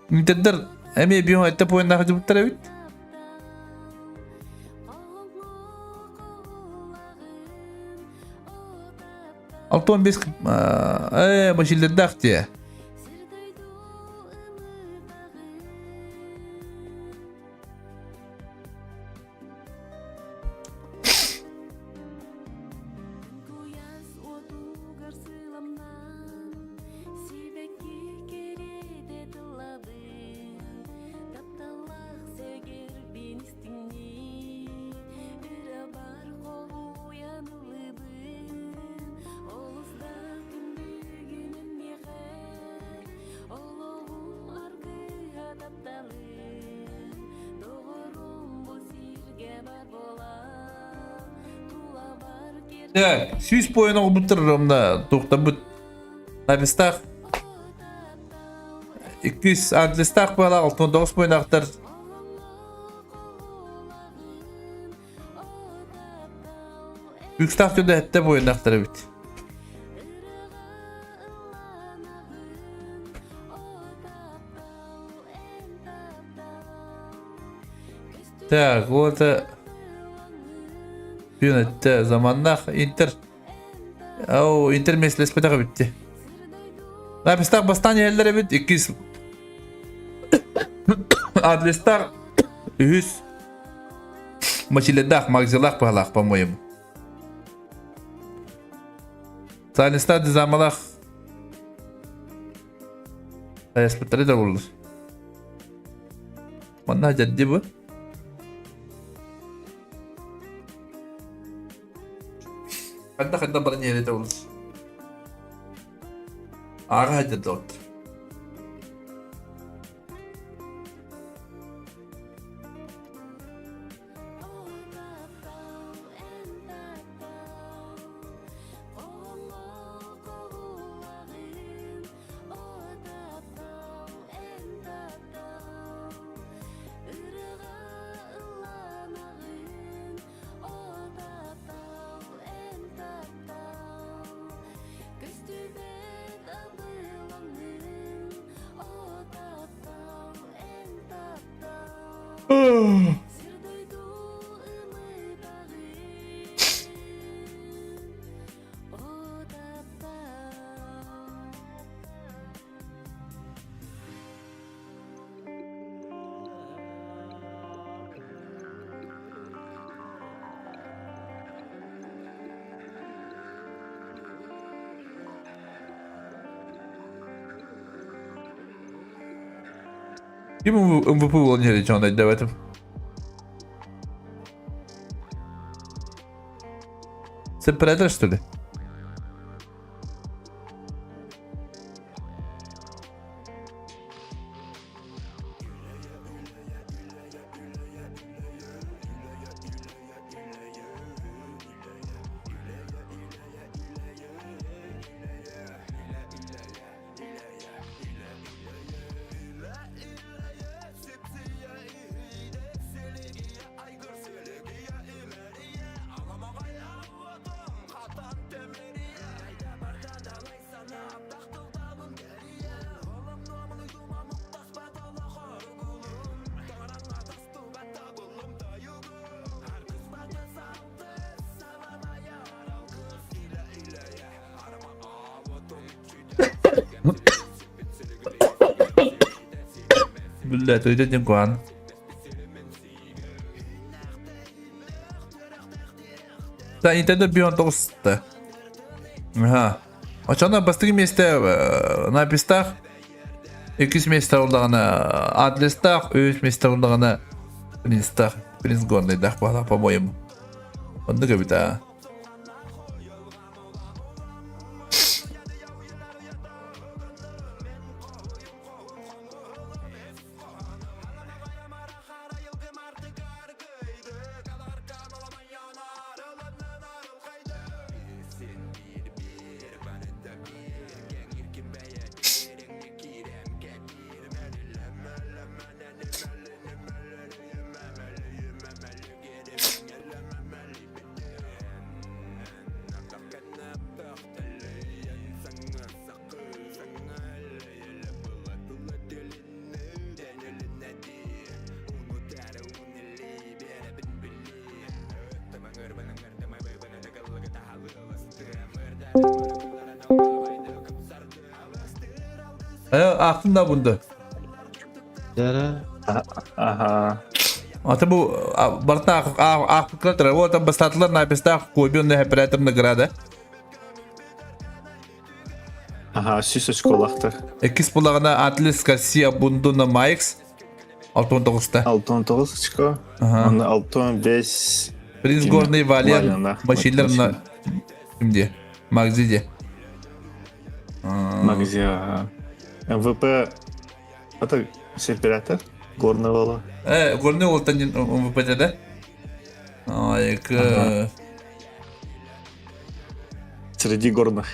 Интердер эмиэ биһон этте поиннаах дьыбыттар эбит. 65 башилердаах дии. Так, 100 поин оҕобуттар ромна туохтарбыт Навистаах иккис Антлистаах буолаах 69 поинаахтар. Үкстаах түрдэ этте поинаахтар эбит. Так, вот Күн өттө заманнаах Интер Ау, Интер миэстэлэспэтэх эбит. Напистах бастаан иһэллэр эбит, иккис Адлестар үһүс Мачиледаах, Магзилаах баһалаах, по-моему. Саанистар Дизамалаах Айаспыттары да буллар. Манна дьадди бу. Ханна-ханна баран иһэрэ олус. Ааҕа сылдьар Ким MVP буолан иһэр дьон өйдөөбөтүм. Сеппэрээтэр что ли? Бля, то идет не гуан. Да, Nintendo Beyond тоҕуста. Ага. Очоно бастакы миэстэ напистаах, иккис миэстэ буоллаҕына Адлестаах, үһүс миэстэ буоллаҕына Принцтаах, Принц Горныйдаах буолла, по-моему. Оннук эбит аа. Аахтын да бунду. Дара. Ага. Ата бу барта аахпыттар вот там бастатылар напистаах куобион оператор награда. Ага, сүүс очколаахтар. Иккис булаҕына Атлес Гарсия Бундуна Майкс 69-та. 69 очко. Ага. Оны 65 Принц Горный Вален Башилер кимде? Магзиде. Магзи, ага. МВП это сепаратор Горный Вала. Э, Горный Волтан МВП да? Ай, к... Среди горных.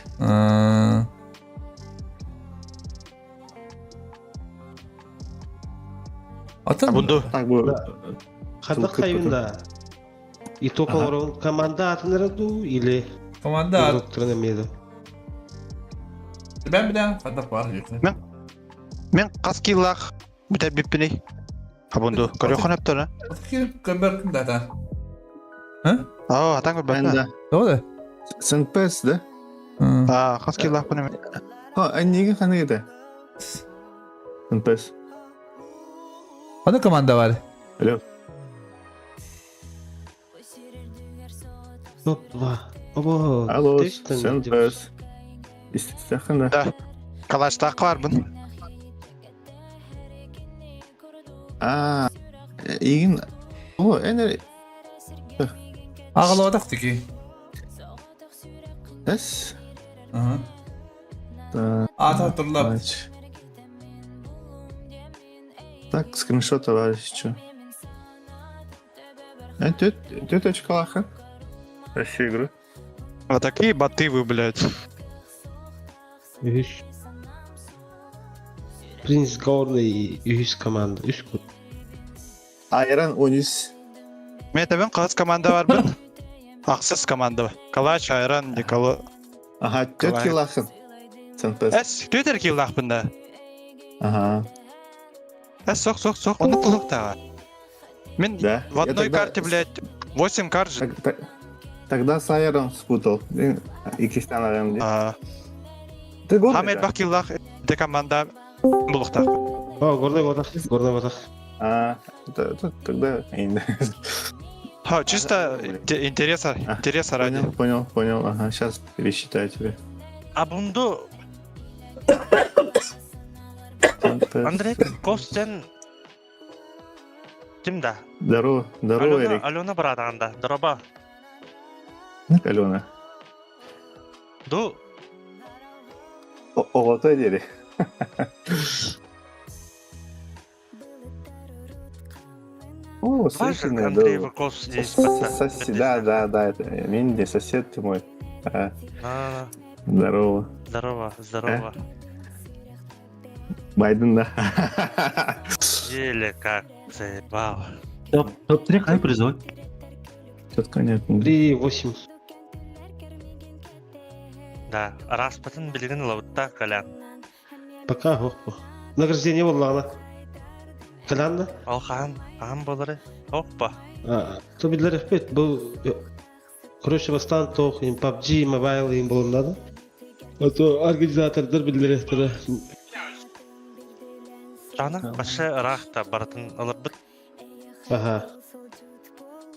Атын? Бунду. Так бу. Хатак хайында. Итог олорон команда атын ду или Команда докторын эмеди. Ben bilen хатак бар yok. Мен мен қас киллах бүтәбиппини. Абунду. Көрөхөн өптөрө. Кирип көмөр ким да. Аа, атаң Ben көрбөт. de. Doğru. Sen pes de. Аа, қас киллах буну. Ha, en неге қандай еді? Sen pes. Аны команда бар. Алло. Топ-2. Обо. Алло, sen pes. Истихна. Да. Калаштак бар бун. А, игин. О, энер. Ағылауадақ теки. Эс. Ага. Да. Ата турлап. Так, скриншот, товарищ, чё? Э, тет очкалаха. Россия игры. А такие боты вы, блядь. Үһүс. Принц Горный үһүс команда. Үс кут. Айран Унис. Мен табын қас команда бар бун. Ақсыз команда бар. Калач, Айран, Никола. Ага, тет Калай. килахын. Сен пес. Эс, төтер киллах бunda. Ага. Эс, соқ, соқ, соқ. Оны құлық тағы. Мен Да. в одной карте, блядь, 8 карт же. Тогда с Айрон спутал. Икистан Айрон. Аа, Ты горный, Хамед да? бак киллах де команда булуктак. О, Горный батах, Горный батах. А, это тогда... Ха, чисто интереса, интереса ради. Понял, понял, понял. Ага, сейчас пересчитаю тебе. А бунду Андрей Костен Ким да? Здорово, здорово, Алена, Эрик. Алена братанда. Дороба. Алена. Ду Оҕото диэри. О, Ваш слышно, Андрей да. Ваков здесь. Сосед, да, да, да, это Минди, сосед ты мой. А, здорово. Здорово, здорово. Байден, да. Еле как заебал. Топ, топ-3 хай призой. Четко нет. 3-8. Да, распатын билигин лабытта калян. Пока, хоппо. Награждение боллаҕына. Каланна. Ол хаан, хаан болары. Оппа. То билер эппет бу короче бастан тоох им PUBG Mobile им болуннады. А то организатордар билер эхтера. Тана башы рахта баратын ылырбыт. Ага.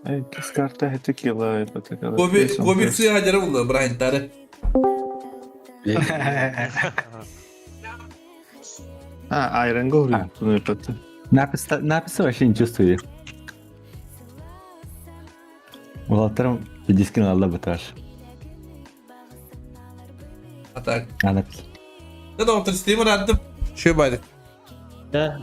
Эй, карта это кила, это когда. Гоби, гоби суя хадера булды, Брайан Тары. А, Айрон говорит, ну это. Написи вообще не чувствую. Улаттарым дискин алла быташ. А так. Анапис. Да, доктор, стример аттым. Шөй байдык. Да.